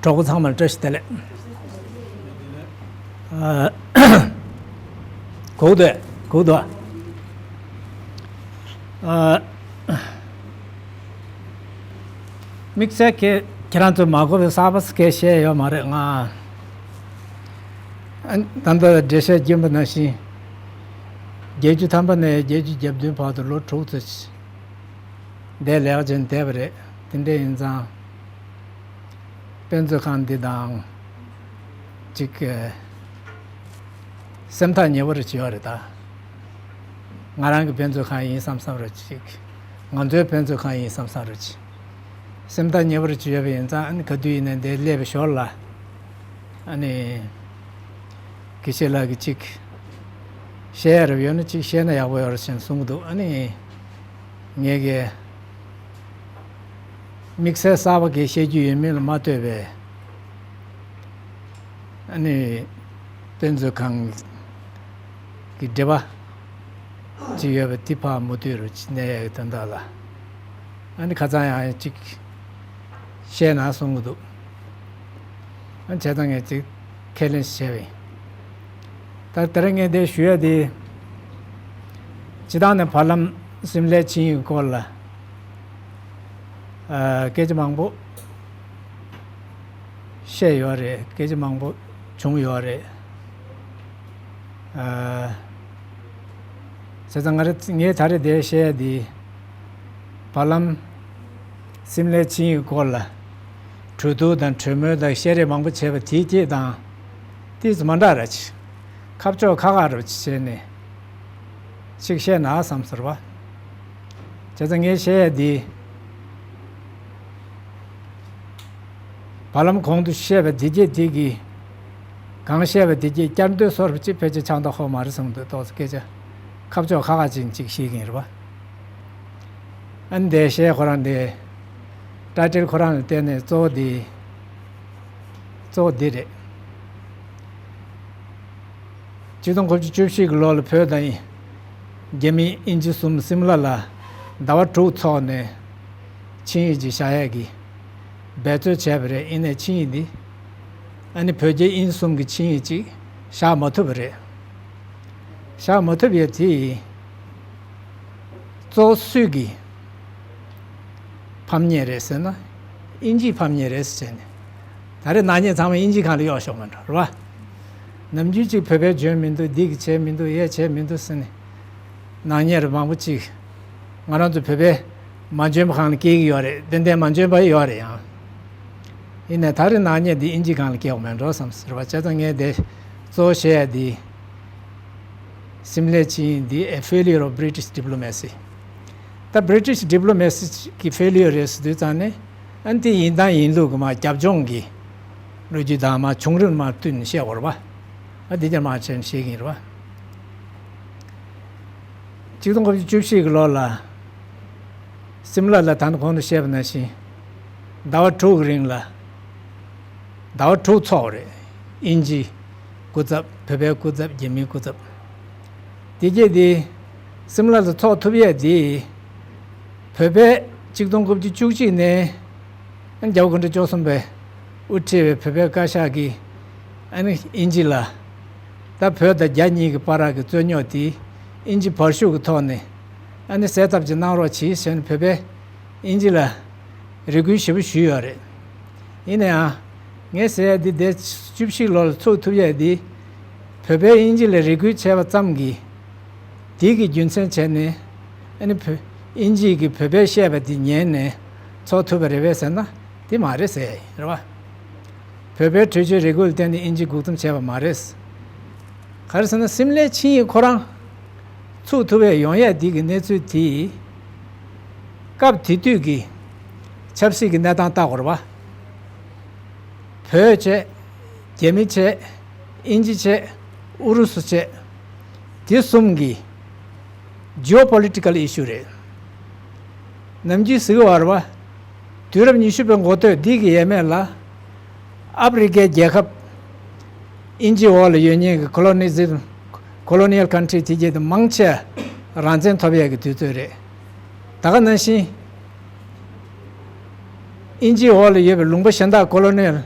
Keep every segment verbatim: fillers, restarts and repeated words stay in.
གྲོགས་པོ་ཚང་མར་བཀྲ་ཤིས་བདེ་ལེགས། ཨ། གོ་གི་འདུག་གོ་གི་འདུག་ཨ། དམིགས་བསལ་གྱི་ཁྱེད་རང་ཚོས་མ་གོ་བའི་གསར་པ་སྐད་བཤད་ཡོད་མ་རེད། ང་ཨ་ད་ལྟ་འགྲེལ་བཤད་རྒྱུན་པ་ནང་བཞིན། བརྒྱད་ཅུ་ཐམ་པ་ནས་བརྒྱད་ཅུ་གྱ་བདུན་བར་དུ་ལོ་དྲུག་ཙམ་འདིར་ལས་ཀ་བྱས་ནས་བསྡད་པ་རེད། དེ་འདྲ་ཡིན་ཙང་དཔེ་མཛོད་ཁང་འདི་དང་ཅིག་སེམས་ཐག་ཉེ་བོ་རེ་བྱེད་ཡོད་རེད་ད། ང་རང་གི་དཔེ་མཛོད་ཁང་ཡིན་བསམ་བསམ་རེ་ཅིག་ང་ཚོའི་དཔེ་མཛོད་ཁང་ཡིན་བསམ་བསམ་རེ་ཅིག་སེམས་ཐག་ཉེ་བོ་རེ་བྱེད་ཡོད་པ་ཡིན་ཙང་ཨ་ནི་ག་དུས་ཡིན་ནའི་འདིར་སླེབས་པའི་ཞོར་ལ། ཨ་ནི། དགེ་བཤེས་ལགས་ཀྱིས་ཅིག་བཤད་ཡ་རབ་ཡོད་ན་ཅིག་བཤད་ན་ཡག་པོ་ཡོད་རེད་ཟེར་ནས་གསུང་གི་འདུག་ཨ་ནི། ངས་ཀྱི། དམིགས་བསལ་གསར་པ་གི་བཤད་རྒྱུ་ཡོད་མེད་ལ་མ་ལྟོས་པའི། ཨ་ནི། དཔེ་མཛོད་ཁང་གི་འབྲེལ་བ་ཅིག་ཡོད་པ་དེ་ཕར་མུ་མཐུད་རུ་གནས་ཡ་གི་དོན་དག་ལ། ཨ་ནི་ཁ་སང་ཡང་ཅིག་བཤད་ན་གསུང་གི་འདུག་ཨ་བྱས་ཙང་ངས་ཅིག་ཁས་ལེན་བྱས་པ་ཡིན། ད་དེ་རིང་ངས་འདིར་ཞུ་ཡ་དེ། སྤྱིར་བཏང་ནས་བར་ལམ་སིམ་ལའི་ཆིངས་ཡིག་སྐོར་ལ་ཨ་སྐད་ཆ་མང་པོ་བཤད་ཡོད་རེད། སྐད་ཆ་མང་པོ་བྱུང་ཡོད་རེད། ཨ། བྱས་ཙང་ང་རང་ངས་ད་རེས་འདིར་བཤད་ཡ་འདི། བར་ལམ་སིམ་ལའི་ཆིངས་ཡིག་སྐོར་ལ་གྲོས་བསྡུར་དང་གྲོས་མོལ་དང་བཤད་རེས་མང་པོ་བྱས་པ་དེའི་རྗེས་དང་། དེ་ཚོ་མ་འདྲ་ར་ཅིག་ཁ་ཕྱོགས་ཁ་ཁ་རུ་བྱས་ནས་ཅིག་བཤད་ན་བསམ་ཟེར་བ། བྱས་ཙང་ངས་བཤད་ཡ་འདི། བར་ལམ་གོང་དུ་བཤད་པ་འདི་རྗེས་དེ་གི། གང་བཤད་པ་འདི་རྗེས་བསྐྱར་ཟློས་སོར་བ་ཅིག་ཕལ་ཆེར་ཆགས་མདོག་ཁ་པོ་མ་རེད་བསམ་འདུག་ཏོག་ཙམ་སྐད་ཆ་ཁ་ཕྱོགས་ཁ་ཁ་ཅིག་ཅིག་བཤད་ཀྱི་ཡིན་རེད་པ། ཨ་ནི་འདིར་བཤད་ཁོ་རང་འདི། ཊའི་ཊལ་ཁོ་རང་ལ་བལྟས་ནས་གཙོ་བོ་འདི། གཙོ་བོ་འདི་རེད། ཆིག་སྟོང་དགུ་བརྒྱ་བཅུ་བཞི་གི་ལོ་ལ་བོད་དང་རྒྱ་མི་དབྱིན་ཇི་གསུམ་སིམ་ལ་ལ་ཟླ་བ་དྲུག་འཚོགས་ནས་ཆིངས་ཡིག་ཅིག་བཞག་ཡས་ཀྱི་འབད་རྩོལ་བྱས་པ་རེད། ཡིན་ནའི་ཆིངས་ཡིག་འདི་ཨ་ནི་བོད་རྒྱ་དབྱིན་གསུམ་གྱི་ཆིངས་ཡིག་ཅིག་བཞག་མ་ཐུབ་པ་རེད། བཞག་མ་ཐུབ་ཡས་དེ་གཙོ་བོ་སུས་ཀྱིས་ཕམ་ཉེས་རེད་ཟེར་ན། དབྱིན་ཇིས་ཕམ་ཉེས་རེད་ཟེར་ནས། ད་རེས་ནག་ཉེས་ཚང་མ་དབྱིན་ཇིའི་སྒང་ལ་གཡོགས་ཞོག་མ་འགྲོ་རེད་བ། ནམ་རྒྱུན་གཅིག་བོད་པས་འཇོན་མི་འདུག་འདི་གིས་བྱས་མི་འདུག་ཡས་བྱས་མི་འདུག་ཟེར་ནས། ནག་ཉེས་རེད་མང་པོ་གཅིག་ང་རང་ཚོ་བོད་པས་མ་འཇོན་པ་སྒང་ལ་སྐྱེལ་གྱི་ཡོད་རེད། ཏན་ཏན་མ་འཇོན་པ་ཡོད་རེད་ཡང་། ཡིན་ནའི་ད་རེས་ནག་ཉེས་འདི་དབྱིན་ཇིའི་སྒང་ལ་སྐྱེལ་དགོས་མེད་འགྲོ་བསམ་ཟེར་བ། བྱས་ཙང་ངས་འདི་གཙོ་བོ་བཤད་ཡ་འདི། སིམ་ལའི་ཆིངས་ཡིག་འདི་a failure of British diplomacy། ད་British diplomacy་གི་failure་རེད་ཟེར་དུས་ཙང་ནས་ཨ་ནི་དེ་ཡིན་དང་ཡིན་ལུགས་ཀྱི་མ་རྒྱབ་ལྗོངས་ཀྱི་ལོ་རྒྱུས་དང་མ་བྱུང་རིམ་མ་བསྟུན་ནས་བཤད་དགོས་རེད་པ། ཨ་འདི་ཀྱང་མ་བྱས་ནས་བཤད་ཀྱི་ཡིན་རེད་པ། ཆིག་སྟོང་དགུ་བརྒྱ་བཅུ་བཞི་གི་ལོ་ལ་སིམ་ལ་ལ་ད་ནི་གོང་དུ་བཤད་པ་ནང་བཞིན་ཟླ་བ་དྲུག་གི་རིང་ལ། ཟླ་བ་དྲུག་འཚོགས་པ་རེད། དབྱིན་ཇི་སྐུ་ཚབ། བོད་པའི་སྐུ་ཚབ། རྒྱ་མིའི་སྐུ་ཚབ། དེ་རྗེས་དེ་སིམ་ལ་ལ་འཚོགས་ཐུབ་ཡས་དེ་བོད་པས་ཆིག་སྟོང་དགུ་བརྒྱ་བཅུ་གཅིག་ནས་རྒྱལ་བ་དགུང་གྲངས་བཅུ་གསུམ་པས་དབུ་ཁྲིད་པའི་བོད་པའི་བཀའ་ཤག་གིས་ཨ་ནི་དབྱིན་ཇི་ལ། ད་བོད་དང་རྒྱ་གཉིས་ཀྱི་བར་གྱི་རྩོད་རྙོག་དེ་དབྱིན་ཇི་བར་ཞུགས་ཀྱི་ཐོག་ནས་ཨ་ནི་སེལ་ཐབས་ཅིག་གནང་རོགས་གྱིས་ཟེར་ནས་བོད་པས་དབྱིན་ཇི་ལ་རེ་སྐུལ་ཞེ་པོ་ཞུས་ཡོད་རེད། ཡིན་ན་ཡང་ངས་ཟེར་ཡ་འདི་འདི་བཅུ་བཞི་ལོ་ལ་ཚུགས་ཐུབ་ཡ་འདི་བོད་པས་དབྱིན་ཇི་ལ་རེ་སྐུལ་བྱས་པ་ཙམ་གྱིས་དེ་གི་རྒྱུ་མཚན་བྱས་ནས་ཨ་ནི་བོད་དབྱིན་ཇི་གིས་བོད་པས་བཤད་པ་འདི་ཉན་ནས་ཚོགས་ཐུབ་པ་རེད་པས་ཟེར་ན་དེ་མ་རེད་ཟེར་ཡ་ཡིན་རེད་བ། བོད་པའི་གྲོས་ཆོད་རེ་སྐུལ་བརྟེན་ནས་དབྱིན་ཇི་འགུག་གཏམ་བྱས་པ་མ་རེད། ག་རེ་ཟེར་ན་སིམ་ལའི་ཆིངས་ཡིག་ཁོ་རང་ཚུགས་ཐུབ་པའི་ཡོང་ཡས་འདི་གི་གནས་ཚུལ་དེ་སྐབས་དེ་དུས་ཀྱི་ཆབ་སྲིད་ཀྱི་གནས་སྟངས་ལྟ་དགོས་རེད་བ། བོད་བྱས། རྒྱ་མི་བྱས། དབྱིན་ཇི་བྱས། ཨུ་རུ་སུ་བྱས། དེ་གསུམ་གྱི་ཇི་ཨོ་པོ་ལི་ཊི་ཀལ་ཨི་ཤུ་རེད། ནམ་རྒྱུན་ཟེར་གྱི་ཡོད་རེད་བ། དུས་རབས་ཉི་ཤུ་པའི་འགོ་སྟོད་འདི་གི་ཡས་མས་ལ། ཨ་ཕི་རི་ཀའི་རྒྱལ་ཁབ་དབྱིན་ཇིའི་འོག་ལ་ཡོད་མཁན་གྱི་ཁོ་ལོ་ནི་ཛིམ། ཁོ་ལོ་ནི་ཡལ་ཀན་ཊི་རི་དེ་གྱད་དེ་མང་ཆེ་རང་བཙན་ཐོབ་ཡས་ཀྱི་དུས་ཚོད་རེད། ད་ག་ནང་བཞིན། དབྱིན་ཇིའི་འོག་ལ་ཡོད་པའི་ལུང་པ་གཞན་དག་ཁོ་ལོ་ནི་ཡལ་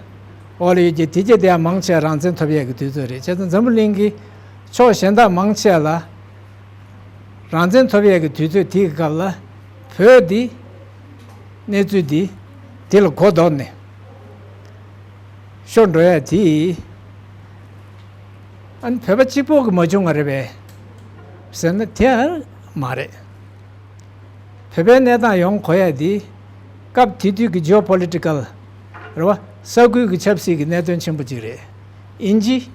འོག་ལ་ཡོད་ཀྱི་དེ་རྗེས་དེ་ཡང་མང་ཆེ་རང་བཙན་ཐོབ་ཡས་ཀྱི་དུས་ཚོད་རེད། བྱས་ཙང་འཛམ་བུ་གླིང་གི་ཕྱོགས་གཞན་དག་མང་ཆེ་ལ་རང་བཙན་ཐོབ་ཡས་ཀྱི་དུས་ཚོད་དེའི་སྐབས་ལ་བོད་འདི་གནས་ཚུལ་འདི་དེ་ལ་གོ་ལྡོག་ནས་ཤོར་འགྲོ་ཡས་དེ། ཨ་ནི་བོད་པ་གཅིག་པོ་གི་མ་བྱུང་བ་རེད་པས་ཟེར་ན་དེ་ཡང་མ་རེད། བོད་པའི་གནས་སྟངས་ཡོང་གོ་ཡ་འདི་སྐབས་དེ་དུས་ཀྱི་ཇི་ཨོ་པོ་ལི་ཊི་ཀལ་རེད་བ། ས་ཁུལ་གྱི་ཆབ་སྲིད་ཀྱི་གནད་དོན་ཆེན་པོ་གཅིག་རེད། དབྱིན་ཇི།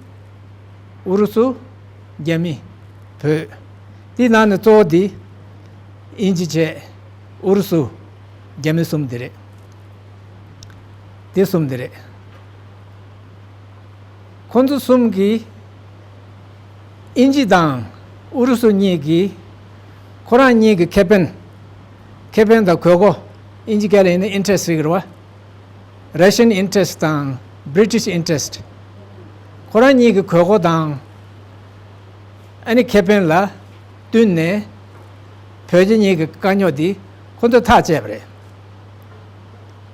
ཨུ་རུ་སུ། རྒྱ་མི། བོད། དེའི་ནང་ནས་གཙོ་བོ་འདི་དབྱིན་ཇི་བྱས། ཨུ་རུ་སུ། རྒྱ་མི་གསུམ་འདི་རེད། འདི་གསུམ་འདི་རེད། ཁོང་ཚོ་གསུམ་གྱིས་དབྱིན་ཇི་དང་ཨུ་རུ་སུ་གཉིས་ཀྱིས་ཁོ་རང་གཉིས་ཀྱི་ཁེ་ཕན། ཁེ་ཕན་དང་དགོས་མཁོ། དབྱིན་ཇི་སྐད་ལ་ཡིན་ན་ཨིན་ཊི་རེ་སི་ཊི་ཟེར་གྱི་རེད་བ། Russian interest དང་British interest ཁོ་རང་གཉིས་ཀྱི་དགོས་མཁོ་དང་ཨ་ནི་ཁེ་ཕན་ལ་བསྟུན་ནས་བོད་རྒྱ་གཉིས་ཀྱི་དཀའ་རྙོག་འདི་ཁོ་ཚོས་ཐག་བཅད་པ་རེད།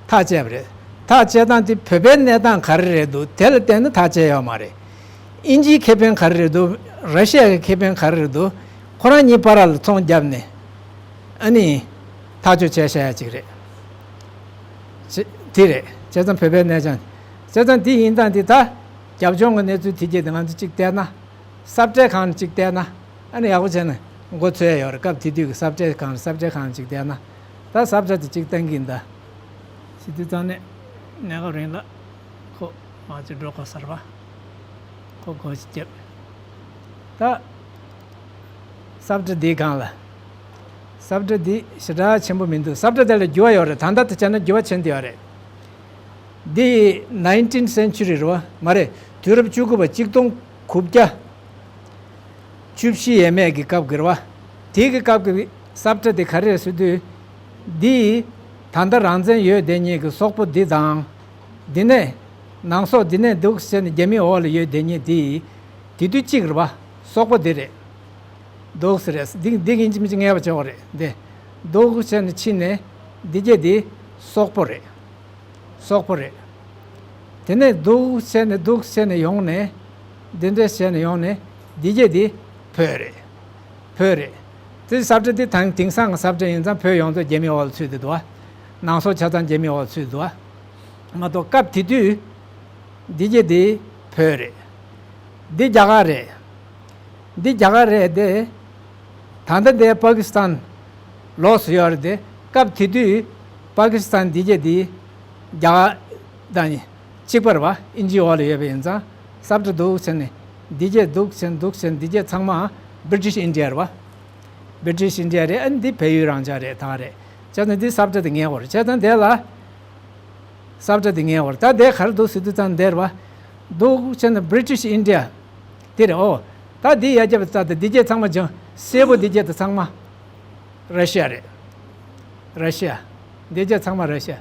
ཐག་བཅད་པ་རེད། ཐག་བཅད་སྟངས་དེ་བོད་པའི་གནས་སྟངས་ག་རེ་རེད་འདུག་དེ་ལ་བལྟས་ནས་ཐག་བཅད་ཡོད་མ་རེད། དབྱིན་ཇིའི་ཁེ་ཕན་ག་རེ་རེད་འདུག་ར་ཤི་ཡ་གི་ཁེ་ཕན་ག་རེ་རེད་འདུག་ཁོ་རང་གཉིས་བར་ལ་ཚོང་བརྒྱབ་ནས་ཨ་ནི་ཐག་གཅོད་བྱས་བཞག་ཡ་ཅིག་རེད། དེ་རེད། བྱས་ཙང་བོད་པའི་གནས་སྟངས། བྱས་ཙང་དེ་ཡིན་སྟངས་དེ་ད་རྒྱབ་ལྗོངས་ཀྱི་གནས་ཚུལ་དེ་རྗེས་དེ་ང་ཚོ་གཅིག་བལྟས་ན། ས་བཀྲའི་སྒང་ལ་གཅིག་བལྟས་ན་ཨ་ནི་ཡག་པོ་བྱས་ནས་མགོ་ཚོས་ཡ་ཡོད་རེད། སྐབས་དེ་དུས་ཀྱི་ས་བཀྲའི་སྒང་ལ་ས་བཀྲའི་སྒང་ལ་གཅིག་བལྟས་ན། ད་ས་བཀྲ་དེ་གཅིག་བཏང་གི་ཡིན་ད། ཞི་དུས་ཙང་ནས་གནས་སྐབས་རིང་ལ་ཁོ་མ་ཅིག་འགྲོ་དགོས་ས་རེད་པ། ཁོ་སྒོ་ཞིག་བརྒྱབ། ད་ས་བཀྲ་འདིའི་སྒང་ལ། ས་བཀྲ་འདི་ཞེ་དྲག་ཆེན་པོ་མི་འདུག་ས་བཀྲ་དེ་ལ་འགྱུར་བ་ཡོད་རེད། ད་ལྟ་དེ་བྱས་ན་འགྱུར་བ་ཕྱིན་བསྡད་ཡོད་རེད། འདི་ནའིན་ཊིན་སེན་ཅུ་རི་རེད་པ། མ་རེད། དུས་རབས་བཅུ་དགུ་པ། གཅིག་སྟོང་དགུ་བརྒྱ་བཅུ་བཞི་ཡས་མས་ཀྱི་སྐབས་ཀྱི་རེད་པ། དེའི་གི་སྐབས་ཀྱི་ས་བཀྲ་དེ་ག་རེ་རེད་ཟེར་དུས། འདི་ད་ལྟ་རང་བཙན་ཡོད་བསྡད་མཁན་གྱི་སོག་པོ་འདི་དང་། འདི་ནས་ནང་སོག་འདི་ནས་འདུག་ཟེར་ནས་རྒྱ་མིའི་འོག་ལ་ཡོད་བསྡད་མཁན་འདི་དེ་དུས་གཅིག་རེད་པ། སོག་པོ་འདི་རེད། འདུག་ཟེར་རེད། འདི་འདི་ཡིན་གཅིག་མིན་གཅིག་ངེས་པ་བྱེད་དགོས་རེད། འདི་འདུག་ཟེར་ནས་ཕྱིན་ནས་འདི་རྗེས་འདི་སོག་པོ་རེད། སོག་པོ་རེད། དེ་ནས་འདུག་བྱས་ནས་འདུག་བྱས་ནས་ཡོང་ནས། འདི་འདྲས་བྱས་ནས་ཡོང་ནས་འདི་རྗེས་འདི་བོད་རེད། བོད་རེད། དེ་ས་བཀྲ་འདི་དང་དེང་སང་གི་ས་བཀྲ་ཡིན་ཙང་བོད་ཡོངས་རྫོགས་རྒྱ་མིའི་འོག་ལ་ཚུད་བསྡད་འདུག་པ། ནང་སོག་ཆ་ཚང་རྒྱ་མིའི་འོག་ལ་ཚུད་འདུག་པ། མ་གཏོགས་སྐབས་དེ་དུས་འདི་རྗེས་འདི་བོད་རེད། འདི་རྒྱ་གར་རེད། འདི་རྒྱ་གར་རེད་དེ། ད་ལྟ་འདི་པ་ཀི་སི་ཐན་ལོགས་སུ་ཡོད་རེད་དེ། སྐབས་དེ་དུས་པ་ཀི་སི་ཐན་འདི་རྗེས་འདི་རྒྱ་གར་དང་གཅིག་པ་རེད་པ། དབྱིན་ཇིའི་འོག་ལ་ཡོད་པ་ཡིན་ཙང་ས་བཀྲ་འདུག་བྱས་ནས་འདི་རྗེས་འདུག་བྱས་ནས་འདུག་བྱས་ནས་འདི་རྗེས་ཚང་མ་བི་རི་ཊི་ཤི་ཨིན་ཌི་ཡ་རེད་པ། བི་རི་ཊི་ཤི་ཨིན་ཌི་ཡ་རེད། ཨ་ནི་འདི་བལ་ཡུལ་རང་འཇགས་རེད། ད་རེད། བྱས་ཙང་འདི་ས་བཀྲ་དེ་ངེས་པ་རེད། བྱས་ཙང་དེ་ལ། ས་བཀྲ་དེ་ངེས་པ་རེད། ད་དེ་ག་རེ་འདུག་ཟེར་དུས་ཙང་དེ་རེད་པ། འདུག་བྱས་ན་བི་རི་ཊི་ཤི་ཨིན་ཌི་ཡ་དེ་རེད། ཨོ། ད་འདི་ཡར་རྒྱབ་ཙང་དེ་འདི་རྗེས་ཚང་མ་ཅང་སེར་པོ་འདི་རྗེས་དེ་ཚང་མ་ར་ཤི་ཡ་རེད། ར་ཤི་ཡ། འདི་རྗེས་ཚང་མ་ར་ཤི་ཡ།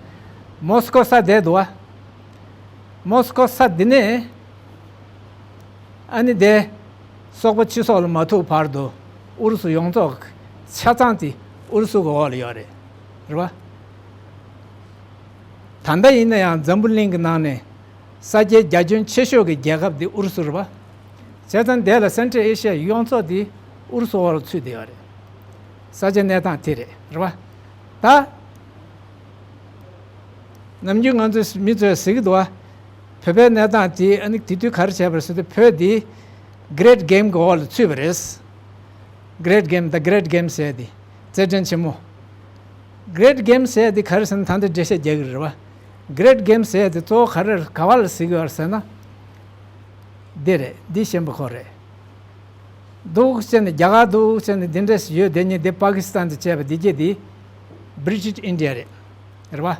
མོ་སི་ཀོ་ས་དེ་འདུག་པ། མོ་སི་ཀོ་ས་འདི་ནས། ཨ་ནི་དེ་སོག་པོ་ཕྱི་སོག་ལ་མ་ཐུག་བར་དུ་ཨུ་རུ་སུ་ཡོངས་རྫོགས་ཆ་ཚང་དེ་ཨུ་རུ་སུ་གི་འོག་ལ་ཡོད་རེད། རེད་པ། ད་ལྟ་ཡིན་ན་ཡང་འཛམ་བུ་གླིང་གི་ནང་ནས་ས་ཆའི་རྒྱ་ཁྱོན་ཆེ་ཤོས་ཀྱི་རྒྱལ་ཁབ་དེ་ཨུ་རུ་སུ་རེད་པ། བྱས་ཙང་དེ་ལ་སེན་ཊྲལ་ཨེ་ཤི་ཡ་ཡོངས་རྫོགས་དེ་ཨུ་རུ་སུ་འོག་ལ་ཚུད་བསྡད་ཡོད་རེད། ས་ཆའི་གནས་སྟངས་དེ་རེད། རེད་པ། ད། ནམ་རྒྱུན་ང་ཚོའི་མི་ཚོས་ཟེར་གྱི་འདུག་པ། བོད་པའི་གནས་སྟངས་དེ་ཨ་ནི་དེ་དུས་ག་རེ་བྱས་པ་རེད་ཟེར་དུས་བོད་འདི་གི་རེཊ་གེམ་གྱི་འོག་ལ་ཚུད་པ་རེད། གི་རེཊ་གེམ། ད་གི་རེཊ་གེམ་ཟེར་དེ་རྩེད་འགྲན་ཆེན་མོ། གི་རེཊ་གེམ་ཟེར་དེ་ག་རེ་ཟེར་ན་ད་འདི་འགྲེལ་བཤད་རྒྱག་གི་རེད་པ། གི་རེཊ་གེམ་ཟེར་དེ་གཙོ་བོ་ག་རེ་ག་བ་ལ་ཟེར་གྱི་ཡོད་རེད་ཟེར་ན། འདི་རེད། འདི་ཤེས་པ་ཁོ་རེད། འདུག་བྱས་ནས་རྒྱ་གར་འདུག་བྱས་ནས་འདི་འདྲས་ཡོད་དེ་ཉིད་འདི་པ་ཀི་སི་ཐན་དུ་བྱས་པ་འདི་རྗེས་འདི་བི་རི་ཊི་ཤི་ཨིན་ཌི་ཡ་རེད། རེད་པ།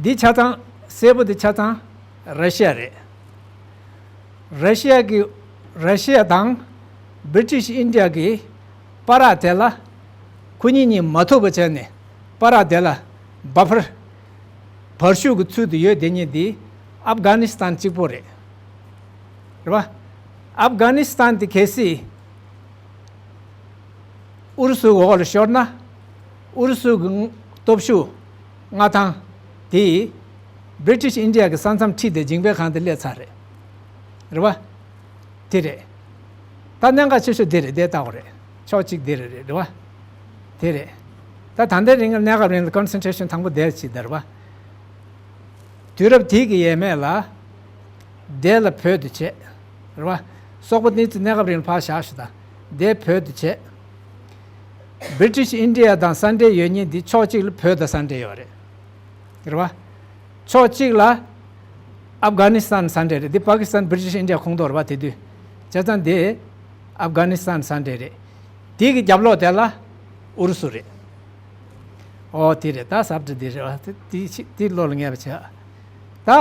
འདི་ཆ་ཚང་སེར་པོ་འདི་ཆ་ཚང་ར་ཤི་ཡ་རེད། ར་ཤི་ཡ་གི་ར་ཤི་ཡ་དང་བི་རི་ཊི་ཤི་ཨིན་ཌི་ཡ་གི་བར་དེ་ལ་ཁོ་གཉིས་གཉིས་མ་ཐུག་པ་བྱས་ནས་བར་དེ་ལ་བྷ་ཕར་བར་ཤུག་གི་ཚུལ་དུ་ཡོད་དེ་ཉིད་འདི་ཨབ་གྷ་ནི་སི་ཐན་གཅིག་པོ་རེད། རེད་པ། ཨབ་གྷ་ནི་སི་ཐན་དེ་གལ་སྲིད་ཨུ་རུ་སུའི་འོག་ལ་ཤོར་ན། ཨུ་རུ་སུ་གི་སྟོབས་ཤུགས་མངའ་ཐང་དེ་ British India གི་ས་མཚམས་ཁྲིད་དེ་འཇིང་པའི་ཁང་དེ་སླེབས་ཚར་རེད། རེད་བ། དེ་རེད། ད་གནད་འགག་ཆེ་ཤོས་དེ་རེད། དེ་ལྟ་བ་རེད། ཕྱོགས་གཅིག་དེ་རེད། རེད་བ། དེ་རེད། ད་ད་ལྟའི་རིང་གནས་སྐབས་རིང་ལ་ཀོན་སེན་ཊྲེ་ཤན་དང་པོ་དེར་བྱེད་དེ་རེད་བ། དུས་རབས་དེ་གི་ཡས་མས་ལ། དེ་ལ་བོད་དུ་བྱས། རེད་བ། སོག་པོ་ནི་གནས་སྐབས་རིང་ལ་ཕར་བཞག་ཞུ་ད། དེ་བོད་དུ་བྱས། British India དང་ས་འབྲེལ་ཡོད་མཁན་འདི་ཕྱོགས་གཅིག་ལ་བོད་དང་ས་འབྲེལ་ཡོད་རེད། རེད་བ། ཕྱོགས་གཅིག་ལ་ཨབ་གྷ་ནི་སི་ཐན་ས་འབྲེལ་རེད། འདི་པ་ཀི་སི་ཐན་British India ཁོངས་གཏོགས་རེད་བ། དེ་དུས་བྱས་ཙང་འདི་ཨབ་གྷ་ནི་སི་ཐན་ས་འབྲེལ་རེད། དེ་གི་རྒྱབ་ལོགས་དེ་ལ་ཨུ་རུ་སུ་རེད། ཨོ་དེ་རེད། ད་ཟབ་འདྲ་འདི་རེད་བ། དེ་དེ་ཅི་དེ་བློ་ལ་ངེས་པ་བྱས། ད།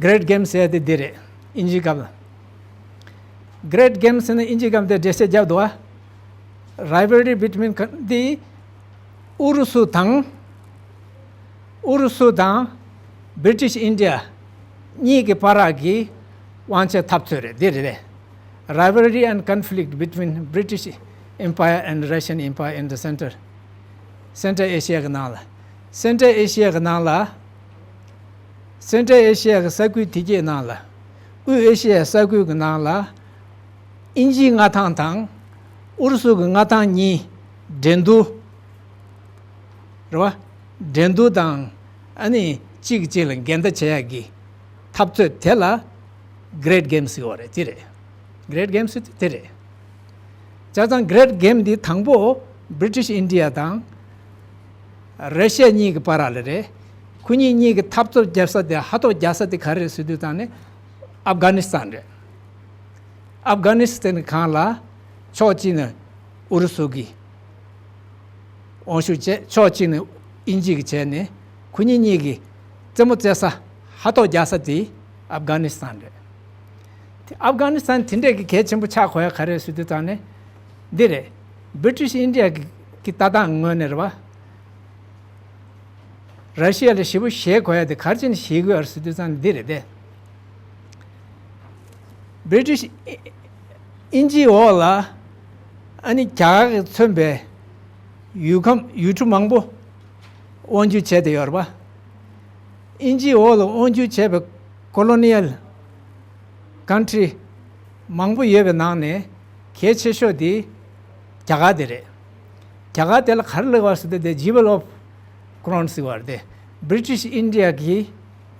Great Games ཟེར་དེ་འདི་རེད། དབྱིན་ཇིའི་སྐབས་ལ། Great Games ཟེར་ན་དབྱིན་ཇིའི་སྐབས་དེ་འགྲེལ་བཤད་བརྒྱབ་འདུག་བ། Rivalry between ཀ- འདི་ཨུ་རུ་སུ་དང་། ཨུ་རུ་སུ་དང་British India གཉིས་ཀྱི་བར་གྱི་དབང་ཆའི་འཐབ་རྩོད་རེད། འདི་རེད། Rivalry and conflict between British Empire and Russian Empire in the Central Central Asia གི་ནང་ལ། Central Asia གི་ནང་ལ། Central Asia གི་ས་ཁུལ་དེ་གའི་ནང་ལ། དབུས་ཨེ་ཤི་ཡའི་ས་ཁུལ་གྱི་ནང་ལ། དབྱིན་ཇིའི་མངའ་ཐང་དང་ཨུ་རུ་སུ་གི་མངའ་ཐང་གཉིས་འགྲན་བསྡུར། རེད་བ། འགྲན་བསྡུར་དང་། ཨ་ནི་གཅིག་གིས་གཅིག་ལ་འགལ་ཟླ་བྱེད་ཡག་གི་འཐབ་རྩོད་དེ་ལ་Great Games ཟེར་བ་རེད། དེ་རེད། Great Games དེ་རེད། བྱས་ཙང་Great Game འདི་དང་པོ་British India དང་ར་ཤི་ཡ་གཉིས་ཀྱི་བར་ལ་རེད། ཁོ་གཉིས་གཉིས་ཀྱི་འཐབ་རྩོད་རྒྱག་ས་དེ་ཧ་ཐོག་རྒྱག་ས་དེ་ག་རེ་རེད་ཟེར་དུས་ཙང་ནས་ཨབ་གྷ་ནི་སི་ཐན་རེད། ཨབ་གྷ་ནི་སི་ཐན་གང་ལ་ཕྱོགས་གཅིག་ནས་ཨུ་རུ་སུ་གིས་དབང་ཤུགས་བྱས། ཕྱོགས་གཅིག་ནས་དབྱིན་ཇི་གིས་བྱས་ནས་ཁོ་གཉིས་གཉིས་ཀྱི་རྩེད་མོ་རྩེ་ས་ཧ་ཐོག་རྒྱག་ས་དེ་ཨབ་གྷ་ནི་སི་ཐན་རེད། དེ་ཨབ་གྷ་ནི་སི་ཐན་དེ་འདྲས་ཀྱི་གལ་ཆེན་པོ་ཆགས་དགོས་ཡ་ག་རེ་རེད་ཟེར་དུས་ཙང་ནས་འདི་རེད། British India གི་གི་ལྟ་སྟངས་ངོས་ནས་རེད་བ། ར་ཤི་ཡ་ལ་ཞེ་པོ་ཞེད་དགོས་ཡ་དེ་ག་རེ་བྱས་ནས་ཞེད་དགོས་ཡ་རེད་ཟེར་དུས་ཙང་ནས་འདི་རེད་དེ། British དབྱིན་ཇིའི་འོག་ལ་ཨ་ནི་རྒྱ་གར་གྱིས་མཚོན་པའི་ཡུལ་ཁམས་ཡུལ་གྲུ་མང་པོ་དབང་སྒྱུར་བྱས་ཏེ་ཡོད་རེད་པ། དབྱིན་ཇིའི་འོག་ལ་དབང་སྒྱུར་བྱས་པའི་colonial country མང་པོ་ཡོད་པའི་ནང་ནས་གལ་ཆེ་ཤོས་དེ་རྒྱ་གར་དེ་རེད། རྒྱ་གར་དེ་ལ་ག་རེ་ལབ་པ་ཟེར་དུས་དེ་Jewel of Crown ཟེར་བ་རེད་དེ། British India གི་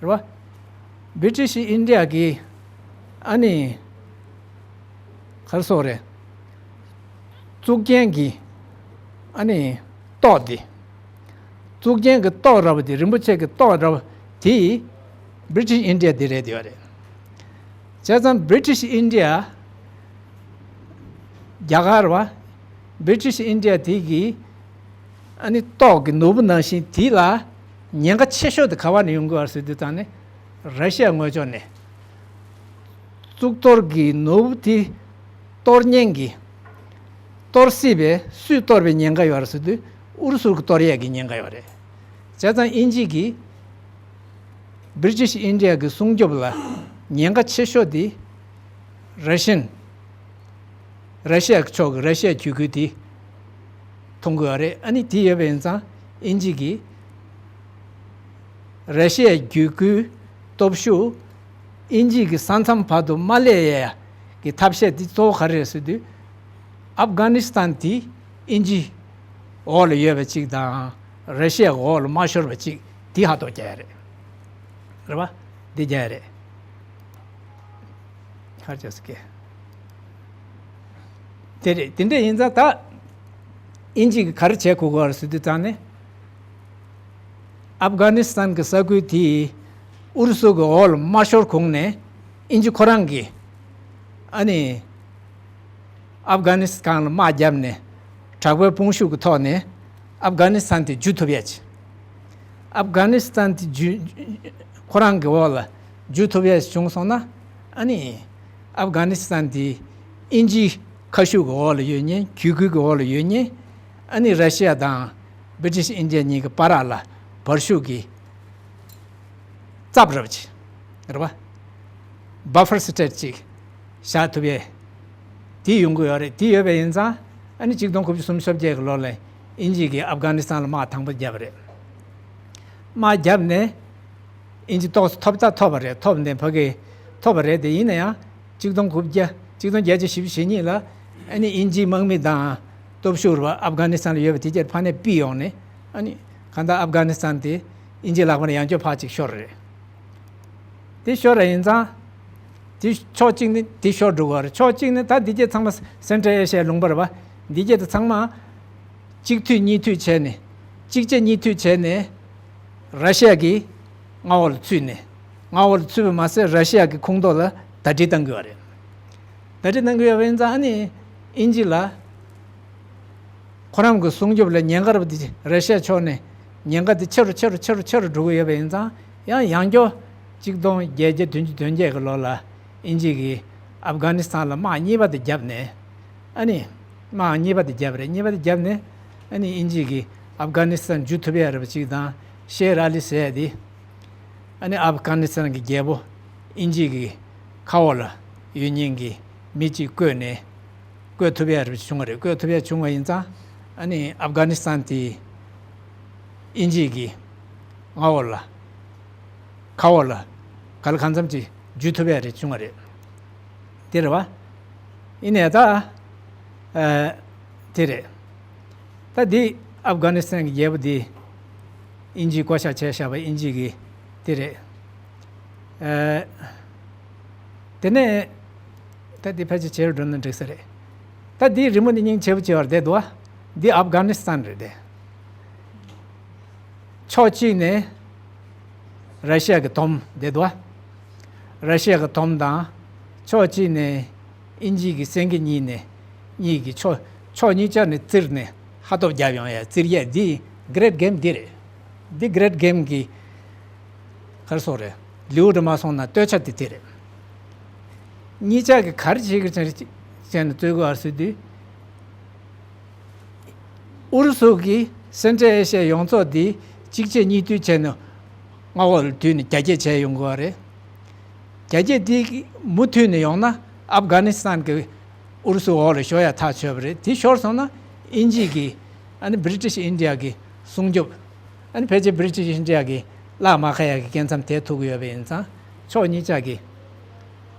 རེད་བ། British India གི་ཨ་ནི་ག་རེ་ཟེར་དགོས་རེད། གཙུག་རྒྱན་གྱི་ཨ་ནི་ཏོག་དེ། གཙུག་རྒྱན་གྱི་ཏོག་འདྲ་པོ་དེ། རིན་པོ་ཆེ་གི་ཏོག་འདྲ་པོ་དེ་British India དེ་རེད་དེ་ཡོད་རེད། བྱས་ཙང་British India རྒྱ་གར་བ། British India དེ་གི་ཨ་ནི་ཏོག་གི་ནོར་བུ་ནང་བཞིན་དེ་ལ་ཉེན་ཁ་ཆེ་ཤོས་དེ་ག་བ་ནས་ཡོང་གི་ཡོད་རེད་ཟེར་དུས་ཙང་ནས་ར་ཤི་ཡ་ངོས་ཕྱོགས་ནས། གཙུག་ཏོར་གྱི་ནོར་བུ་དེ་གཏོར་མཁན་གྱི། གཏོར་སྲིད་པའི་སུས་གཏོར་བའི་ཉེན་ཁ་ཡོད་རེད་ཟེར་དུས་ཨུ་རུ་སུར་གཏོར་ཡས་ཀྱི་ཉེན་ཁ་ཡོད་རེད། བྱས་ཙང་དབྱིན་ཇི་གིས་British India གི་སྲུང་སྐྱོབ་ལ་ཉེན་ཁ་ཆེ་ཤོས་དེ་Russian ར་ཤི་ཡ་ཕྱོགས་ཀྱི་ར་ཤི་ཡ་བརྒྱུད་སྐུལ་དེ་མཐོང་གི་ཡོད་རེད། ཨ་ནི་དེ་ཡོད་པ་ཡིན་ཙང་དབྱིན་ཇི་གིས་ར་ཤི་ཡ་བརྒྱུད་སྐུལ་སྟོབས་ཤུགས་དབྱིན་ཇི་གི་ས་མཚམས་བར་དུ་མ་སླེབས་ཡས་ཀྱི་ཐབས་ཤེས་དེ་གཙོ་བོ་ག་རེ་རེད་ཟེར་དུས། ཨབ་གྷ་ནི་སི་ཐན་དེ་དབྱིན་ཇི་འོག་ལ་ཡོད་པ་གཅིག་དང་ར་ཤི་ཡ་འོག་ལ་མ་ཤོར་བ་གཅིག་དེ་ཧ་ཐོག་རྒྱག་ཡ་རེད། རེད་པ། འདི་རྒྱག་ཡ་རེད། ཁར་ཅོས་ཀྱི། དེ་རེད། དེ་འདྲ་ཡིན་ཙང་ད་དབྱིན་ཇི་གིས་ག་རེ་བྱེད་དགོས་ཀྱི་ཡོད་རེད་ཟེར་དུས་ཙང་ནས། ཨབ་གྷ་ནི་སི་ཐན་གྱི་ས་ཁུལ་དེ་ཨུ་རུ་སུ་གི་འོག་ལ་མ་ཤོར་གོང་ནས་དབྱིན་ཇི་ཁོ་རང་གིས་ཨ་ནི་ཨབ་གྷ་ནི་སི་ཐན་ལ་དམག་བརྒྱབ་ནས་དྲག་པོའི་དཔུང་ཤུགས་ཀྱི་ཐོག་ནས་ཨབ་གྷ་ནི་སི་ཐན་དེ་འཇུ་ཐུབ་ཡ་ཅིག་ཨབ་གྷ་ནི་སི་ཐན་དེ་འཇུ་ཁོ་རང་གི་འོག་ལ་འཇུ་ཐུབ་ཡ་ཅིག་བྱུང་སོང་ན། ཨ་ནི་ཨབ་གྷ་ནི་སི་ཐན་དེ་དབྱིན་ཇིའི་ཁ་ཤུགས་ཀྱི་འོག་ལ་ཡོད་མཁན། བརྒྱུད་སྐུལ་གྱི་འོག་ལ་ཡོད་མཁན། ཨ་ནི་ར་ཤི་ཡ་དང་བྷི་རི་ཊིཤ་ཨིན་ཌི་ཡ་གཉིས་ཀྱི་བར་ལ་བར་ཤུགས་ཀྱི་རྩབ་ར་བ་ཅིག་རེད་པ། བྷ་ཕར་སི་ཊེ་ཊི་ཅིག་བཞག་ཐུབ་ཡས་དེ་ཡོང་གི་ཡོད་རེད། དེ་ཡོད་པ་ཡིན་ཙང་ ཨ་ནི་གཅིག་སྟོང་དགུ་བརྒྱ་སུམ་ཅུ་སོ་བརྒྱད་ཀྱི་ལོ་ལ་དབྱིན་ཇི་གིས་ཨབ་གྷ་ནི་སི་ཐན་ལ་དམག་དང་པོ་བརྒྱབ་པ་རེད། དམག་བརྒྱབ་ནས་དབྱིན་ཇི་ཏོག་ཙམ་ཐོབ་ད་ཐོབ་པ་རེད། ཐོབ་ནས་ཕ་གི་ཐོབ་པ་རེད་དེ། ཡིན་ན་ཡང་གཅིག་སྟོང་དགུ་བརྒྱ་གཅིག་སྟོང་བརྒྱད་བརྒྱ་བཞི་བཅུ་ཞེ་གཉིས་ལ་ཨ་ནི་དབྱིན་ཇིའི་དམག་མི་དང་སྟོབས་ཤུགས་རེད་བ། ཨབ་གྷ་ནི་སི་ཐན་ལ་ཡོད་པ་དེ་གྱད་ཕར་ནས་ཕུད་ཡོང་ནས། ཨ་ནི་གང་ལྟར་ཨབ་གྷ་ནི་སི་ཐན་དེ་དབྱིན་ཇིའི་ལག་པ་ནས་ཡང་བསྐྱར་ཕར་ཅིག་ཤོར་རེད། དེ་ཤོར་ར་ཡིན་ཙང་། དེ་ཕྱོགས་གཅིག་ནས་དེ་ཤོར་འགྲོ་གི་རེད། ཕྱོགས་གཅིག་ནས་ད་འདི་གྱད་ཚང་མ་སེན་ཊྲལ་ཨེ་ཤི་ཡའི་ལུང་པ་རེད་བ། འདི་གྱད་དེ་ཚང་མ་གཅིག་མཐུད་གཉིས་མཐུད་བྱས་ནས། གཅིག་རྗེས་གཉིས་མཐུད་བྱས་ནས་ར་ཤི་ཡ་གི་མངའ་འོག་ལ་ཚུད་ནས། མངའ་འོག་ལ་ཚུད་པ་མ་ཟད་ར་ཤི་ཡ་གི་ཁོངས་གཏོགས་ལ་ཟླ་སྒྲིལ་བཏང་གི་ཡོད་རེད། ཟླ་སྒྲིལ་གནང་གི་ཡོད་པ་ཡིན་ཙང་ཨ་ནི་དབྱིན་ཇི་ལ་ཁོ་རང་གི་སྲུང་སྐྱོབ་ལ་ཉེན་ཁ་རེད་པ། དེ་ར་ཤི་ཡ་ཕྱོགས་ནས་ཉེན་ཁ་དེ་ཆེ་རུ་ཆེ་རུ་ཆེ་རུ་ཆེ་རུ་འགྲོ་གི་ཡོད་པ་ཡིན་ཙང་། ཡང་ཡང་བསྐྱར་གཅིག་སྟོང་བརྒྱད་བརྒྱ་བདུན་ཅུ་དོན་བརྒྱད་ཀྱི་ལོ་ལ་དབྱིན་ཇི་གིས་ཨབ་གྷ་ནི་སི་ཐན་ལ་དམག་གཉིས་པ་དེ་བརྒྱབ་ནས། ཨ་ནི་དམག་གཉིས་པ་དེ་བརྒྱབ་རེད། གཉིས་པ་དེ་བརྒྱབ་ནས་ཨ་ནི་དབྱིན་ཇི་གིས་ཨབ་གྷ་ནི་སི་ཐན་འཇུ་ཐུབ་ཡ་རེད་པ་ཅིག་དང་། ཤེ་ར་ལི་ཟེར་ཡ་དེ། ཨ་ནི་ཨབ་གྷ་ནི་སི་ཐན་གྱི་རྒྱལ་པོ་དབྱིན་ཇི་གི་མཁའ་འོག་ལ་ཡོད་མཁན་གྱི་མི་གཅིག་བསྐོས་ནས། བསྐོས་ཐུབ་ཡ་རེད་བྱུང་བ་རེད། བསྐོས་ཐུབ་ཡ་བྱུང་བ་ཡིན་ཙང་། ཨ་ནི་ཨབ་གྷ་ནི་སི་ཐན་དེ་དབྱིན་ཇི་གི་མངའ་འོག་ལ། མཁའ་འོག་ལ་ག་ལ་གང་འཚམ་ཅིག་འཇུ་ཐུབ་ཡ་རེད་བྱུང་བ་རེད། དེ་རེད་བ། ཡིན་ནའི་ད། ཨ། དེ་རེད། ད་འདི་ཨབ་གྷ་ནི་སི་ཐན་གྱི་རྒྱལ་པོ་འདི་དབྱིན་ཇིས་བསྐོ་བཞག་བྱས་བཞག་པ། དབྱིན་ཇི་གི་དེ་རེད། ཨ། དེ་ནས་ད་འདི་ཕལ་ཆེར་བྱེ་རུ་འགྲོ་ན་འགྲིག་ས་རེད། ད་འདི་རི་མོ་འདི་སྙིང་རྗེ་པོ་ཅིག་ཡོད་རེད་འདུག་བ། འདི་ཨབ་གྷ་ནི་སི་ཐན་རེད་དེ། ཕྱོགས་གཅིག་ནས་ར་ཤི་ཡ་གི་དོམ་བསྡད་འདུག་བ། ར་ཤི་ཡ་གི་དོམ་དང་། ཕྱོགས་གཅིག་ནས་དབྱིན་ཇི་གི་སེང་གེ་གཉིས་ནས། གཉིས་ཀྱི་ཕྱོགས། ཕྱོགས་གཉིས་ཆ་ནས་བཙིར་ནས་ཧ་ཐོབ་རྒྱབ་ཡོང་ཡ། བཙིར་ཡས་འདི་གྷི་རེཊ་གེམ་འདི་རེད། འདི་གྷི་རེཊ་གེམ་གི་ག་རེ་ཟེར་དགོས་རེད། ལེའུ་འདྲ་མ་སོང་ན་སྟོད་ཆ་དེ་དེ་རེད། གཉིས་ཆ་གི་ག་རེ་བྱེད་ཀྱི་ཅན་ཅན་ནས་རྩོད་དགོས་ཨ་ཟེར་དུས། ཨུ་རུ་སུ་གིས་སེན་ཊྲལ་ཨེ་ཤི་ཡ་ཡོངས་རྫོགས་འདི་གཅིག་རྗེས་གཉིས་མཐུད་བྱས་ནས་མངའ་འོག་ལ་བསྡུས་ནས་རྒྱ་སྐྱེད་བྱས་ཡོང་དགོས་པ་རེད། རྒྱ་སྐྱེད་འདི་མུ་མཐུད་ནས་ཡོང་ན་ཨབ་གྷ་ནི་སི་ཐན་གྱི་ཨུ་རུ་སུའི་འོག་ལ་ཤོར་ཡ་ཐག་ཆོད་པ་རེད། དེ་ཤོར་སོང་ན་དབྱིན་ཇི་གིས། ཨ་ནི་བྷི་རི་ཊི་ཤི་ཨིན་ཌི་ཡ་གི་སྲུང་སྐྱོབ། ཨ་ནི་ཕལ་ཆེར་བྷི་རི་ཊི་ཤི་ཨིན་ཌི་ཡ་གི་གླགས་མ་ཁ་ཡ་གི་སྐྱེ་མཚམས་དེ་ཐུག་གི་ཡོད་པ་ཡིན་ཙང་། ཕྱོགས་གཉིས་ཆ་གི་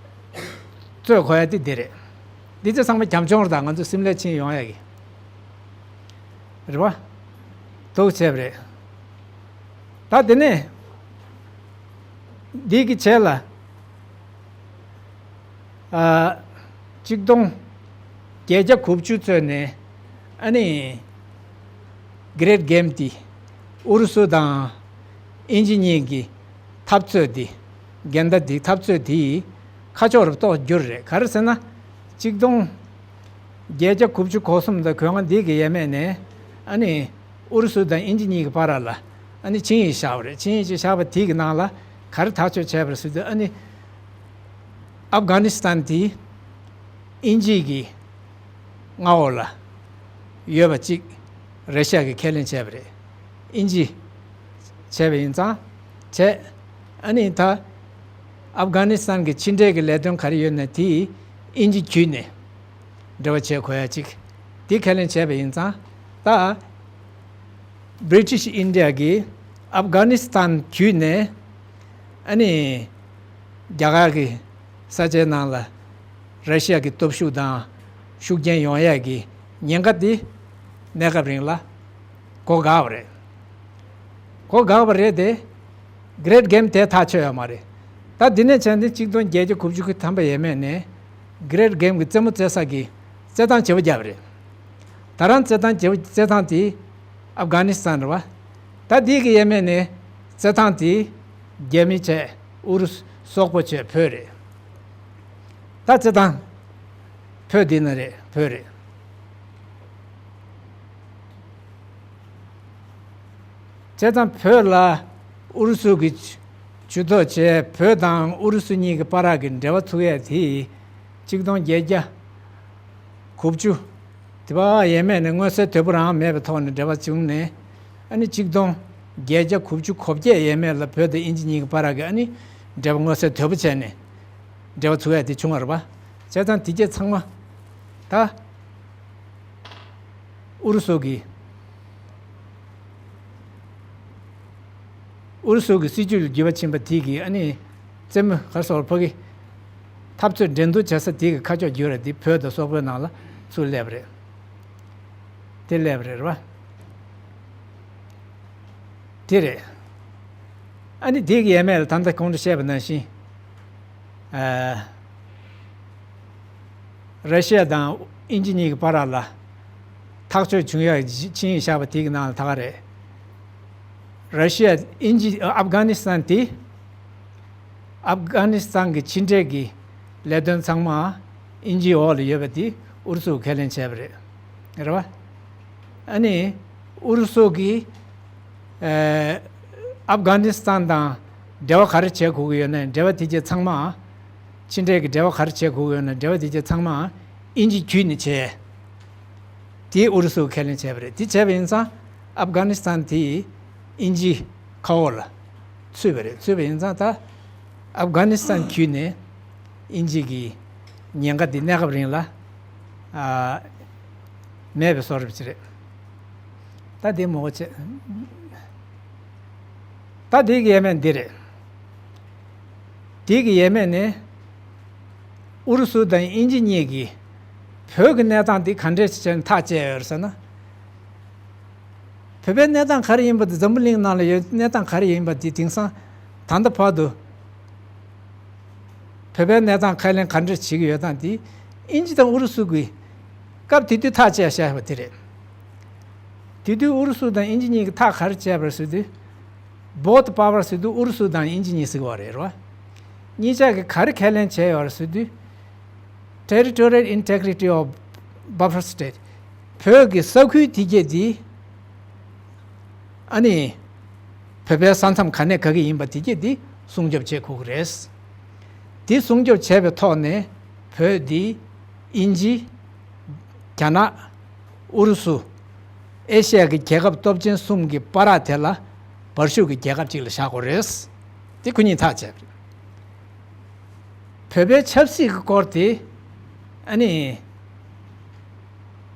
རྩོད་དགོས་ཡ་དེ་འདི་རེད། འདི་ཚོ་ཚང་མ་རྒྱབ་ལྗོངས་རེད། ད་ང་ཚོ་སིམ་ལ་ཕྱིན་ཡོང་ཡ་གི་རེད་བ། འདུག་བྱས་པ་རེད། ད་དེ་ནས་འདི་གི་རྗེས་ལ། ཨ། གཅིག་སྟོང་བརྒྱད་བརྒྱ་དགུ་བཅུ་ཚོད་ནས་ཨ་ནི་གྷི་རེཊ་གེམ་འདི་ཨུ་རུ་སུ་དང་དབྱིན་ཇི་གཉིས་ཀྱི་འཐབ་རྩོད་འདི། འགལ་ཟླ་འདི། འཐབ་རྩོད་འདི་ཁ་ཕྱོགས་རུ་ཏོག་འགྱུར་རེད། ག་རེ་ཟེར་ན། གཅིག་སྟོང་བརྒྱད་བརྒྱ་དགུ་བཅུ་གོ་གསུམ་དང་གོ་ལྔ་འདི་གི་ཡས་མས་ནས་ཨ་ནི་ཨུ་རུ་སུ་དང་དབྱིན་ཇི་གཉིས་ཀྱི་བར་ལ་ཨ་ནི་ཆིངས་ཡིག་བཞག་པ་རེད། ཆིངས་ཡིག་ཅིག་བཞག་པ་དེ་གི་ནང་ལ་ག་རེ་ཐག་གཅོད་བྱས་པ་རེད་ཟེར་དུས། ཨ་ནི་ཨབ་གྷ་ནི་སི་ཐན་དེ་དབྱིན་ཇི་གི་མངའ་འོག་ལ་ཡོད་པ་གཅིག་ར་ཤི་ཡ་གིས་ཁས་ལེན་བྱས་པ་རེད། དབྱིན་ཇི་བྱས་པ་ཡིན་ཙང་བྱས། ཨ་ནི་ད་ཨབ་གྷ་ནི་སི་ཐན་གྱི་ཕྱི་འབྲེལ་གྱི་ལས་དོན་ག་རེ་ཡོད་ན་དེ་དབྱིན་ཇི་བརྒྱུད་ནས་འབྲེལ་བ་བྱེད་དགོས་ཡ་གཅིག་དེ་ཁས་ལེན་བྱས་པ་ཡིན་ཙང་། ད་བྷི་རི་ཊི་ཤི་ཨིན་ཌི་ཡ་གིས་ཨབ་གྷ་ནི་སི་ཐན་བརྒྱུད་ནས་ཨ་ནི་རྒྱ་གར་གྱི་ས་ཆའི་ནང་ལ་ར་ཤི་ཡ་གི་སྟོབས་ཤུགས་དང་ཤུགས་རྐྱེན་ཡོང་ཡས་ཀྱི་ཉེན་ཁ་འདི་གནས་སྐབས་རིང་ལ་གོ་འགག་པ་རེད། གོ་འགག་པ་རེད་དེ། གྷི་རེཊ་གེམ་དེ་ཐག་ཆོད་ཡོད་མ་རེད། ད་འདི་ནས་བྱས་ཏེ་གཅིག་སྟོང་བརྒྱད་བརྒྱ་དགུ་བཅུ་གོ་ཐམ་པའི་ཡས་མས་ནས་གྷི་རེཊ་གེམ་གྱི་རྩེད་མོ་རྩེ་ས་གི་རྩེད་ཐང་བརྗེ་པོ་བརྒྱབ་པ་རེད། ད་རང་རྩེད་ཐང་བརྗེ་པོ། རྩེད་ཐང་དེ་ཨབ་གྷ་ནི་སི་ཐན་རེད་བ། ད་འདི་གི་ཡས་མས་ནས་རྩེད་ཐང་དེ་རྒྱ་མི་བྱས། ཨུ་རུ་སུ་སོག་པོ་བྱས། བོད་རེད། ད་རྩེད་ཐང་བོད་འདི་ན་རེད། བོད་རེད། བྱས་ཙང་བོད་ལ་ཨུ་རུ་སུ་གིས་ཇུས་གཏོགས་བྱས། བོད་དང་ཨུ་རུ་སུ་གཉིས་ཀྱི་བར་གྱི་འབྲེལ་བ་ཚུགས་ཡས་དེ་གཅིག་སྟོང་བརྒྱད་བརྒྱ་དགུ་བཅུ། དེ་བ་ཡས་མས་ནས་མངོན་གསལ་དོད་པོ་རང་མེད་པའི་ཐོག་ནས་འབྲེལ་བ་བྱུང་ནས། ཨ་ནི་གཅིག་སྟོང་བརྒྱད་བརྒྱ་དགུ་བཅུ་གོ་བརྒྱད་ཡས་མས་ལ་བོད་དང་དབྱིན་ཇི་གཉིས་ཀྱི་བར་གྱི་ཨ་ནི་འབྲེལ་བ་མངོན་གསལ་དོད་པོ་བྱས་ནས་འབྲེལ་བ་ཚུགས་ཡས་དེ་བྱུང་བ་རེད་པ། བྱས་ཙང་དེ་གྱད་ཚང་མ་ད། ཨུ་རུ་སུ་གི་ཨུ་རུ་སུ་གི་སྲིད་ཇུས་ལ་འགྱུར་བ་ཕྱིན་པ་དེ་གིས་ཨ་ནི་རྩེད་མོ་ག་སོགས་ཕ་གི་འཐབ་རྩོད་འགྲན་བསྡུར་བྱེད་ས་དེ་གི་ཁ་ཕྱོགས་བསྒྱུར་བ་དེ་བོད་དང་སོག་པོའི་ནང་ལ་ཚུར་སླེབས་པ་རེད། དེ་སླེབས་པ་རེད་རེད་བ། དེ་རེད། ཨ་ནི་དེ་གི་ཡས་མས་ལ་ད་ལྟ་གོང་དུ་བཤད་པ་ནང་བཞིན། ཨ། ར་ཤི་ཡ་དང་དབྱིན་ཇི་གཉིས་ཀྱི་བར་ལ་ཐག་གཅོད་བྱུང་ཡ་ཆིངས་ཡིག་བཞག་པ་དེ་གི་ནང་ལ་ད་ག་རེད། ར་ཤི་ཡ་དབྱིན་ཇི་ཨབ་གྷ་ནི་སི་ཐན་དེ། ཨབ་གྷ་ནི་སི་ཐན་གྱི་ཕྱི་འབྲེལ་གྱི་ལས་དོན་ཚང་མ་དབྱིན་ཇིའི་འོག་ལ་ཡོད་པ་དེ་ཨུ་རུ་སུས་ཁས་ལེན་བྱས་པ་རེད། རེད་བ། ཨ་ནི་ཨུ་རུ་སུ་གིས་ཨ་ཨབ་གྷ་ནི་སི་ཐན་དང་འབྲེལ་བ་ག་རེ་བྱེད་དགོས་ཀྱི་ཡོད་ན། འབྲེལ་བ་དེ་གྱད་ཚང་མ། ཕྱི་འབྲེལ་གྱི་འབྲེལ་བ་ག་རེ་བྱེད་དགོས་ཀྱི་ཡོད་ན། འབྲེལ་བ་དེ་གྱད་ཚང་མ་དབྱིན་ཇི་བརྒྱུད་ནས་བྱས། དེ་ཨུ་རུ་སུས་ཁས་ལེན་བྱས་པ་རེད། དེ་བྱས་པ་ཡིན་ཙང་ཨབ་གྷ་ནི་སི་ཐན་དེ་དབྱིན་ཇིའི་ཁ་འོག་ལ་ཚུད་པ་རེད། ཚུད་པ་ཡིན་ཙང་ད་ཨབ་གྷ་ནི་སི་ཐན་བརྒྱུད་ནས་དབྱིན་ཇི་གི་ཉེན་ཁ་དེ་གནས་སྐབས་རིང་ལ་ཨ་མེད་པའི་བཟོ་འདྲ་ཅིག་རེད། ད་དེ་མོ་བྱས། ད་དེ་གི་ཡས་མས་འདི་རེད། དེ་གི་ཡས་མས་ནི་ཨུ་རུ་སུ་དང་དབྱིན་ཇི་གཉིས་ཀྱིས་བོད་ཀྱི་གནས་སྟངས་འདི་ག་འདྲས་བྱས་ནས་ཐག་བཅད་ཡོད་རེད་ཟེར་ན། བོད་པའི་གནས་སྟངས་ག་རེ་ཡིན་པ་དེ། འཛམ་བུ་གླིང་ནང་ལ་ཡོད་གནས་སྟངས་ག་རེ་ཡིན་པ་དེ་དེང་སང་ད་ལྟ་བར་དུ་བོད་པའི་གནས་སྟངས་ཁས་ལེན་ག་འདྲས་བྱེད་ཀྱི་ཡོད་སྟངས་དེ་དབྱིན་ཇི་དང་ཨུ་རུ་སུ་གིས་སྐབས་དེ་དུས་ཐག་བཅད་བཞག་པ་དེ་རེད། དེ་དུས་ཨུ་རུ་སུ་དང་དབྱིན་ཇི་གཉིས་ཀྱིས་ཐག་ག་རེ་བཅད་པ་རེད་ཟེར་དུས། Both powers ཟེར་དུས་ཨུ་རུ་སུ་དང་དབྱིན་ཇི་གཉིས་ཟེར་གྱི་ཡོད་རེད་རོ། གཉིས་ཆ་གིས་ག་རེ་ཁས་ལེན་བྱས་ཡོད་རེད་ཟེར་དུས། Territorial integrity of buffer state. བོད་ཀྱི་ས་ཁུལ་དེ་གྱད་དེ། ཨ་ནི་བོད་པའི་ས་མཚམས་ག་ནས་ག་གི་ཡིན་པ་དེ་གྱད་དེ་སྲུང་སྐྱོབ་བྱེད་དགོས་ཀྱི་རེད། དེ་སྲུང་སྐྱོབ་བྱས་པའི་ཐོག་ནས་བོད་འདི་དབྱིན་ཇི། རྒྱ་ནག། ཨུ་རུ་སུ། ཨེ་ཤི་ཡ་གི་རྒྱལ་ཁབ་སྟོབས་ཆེན་གསུམ་གྱི་བར་དེ་ལ་བར་ཤུགས་ཀྱི་རྒྱལ་ཁབ་ཅིག་ལ་བཞག་དགོས་རེད། དེ་ཁོ་གཉིས་ཐག་བཅད་པ་རེད། བོད་པའི་ཆབ་སྲིད་ཀྱི་སྐོར་དེ་ཨ་ནི་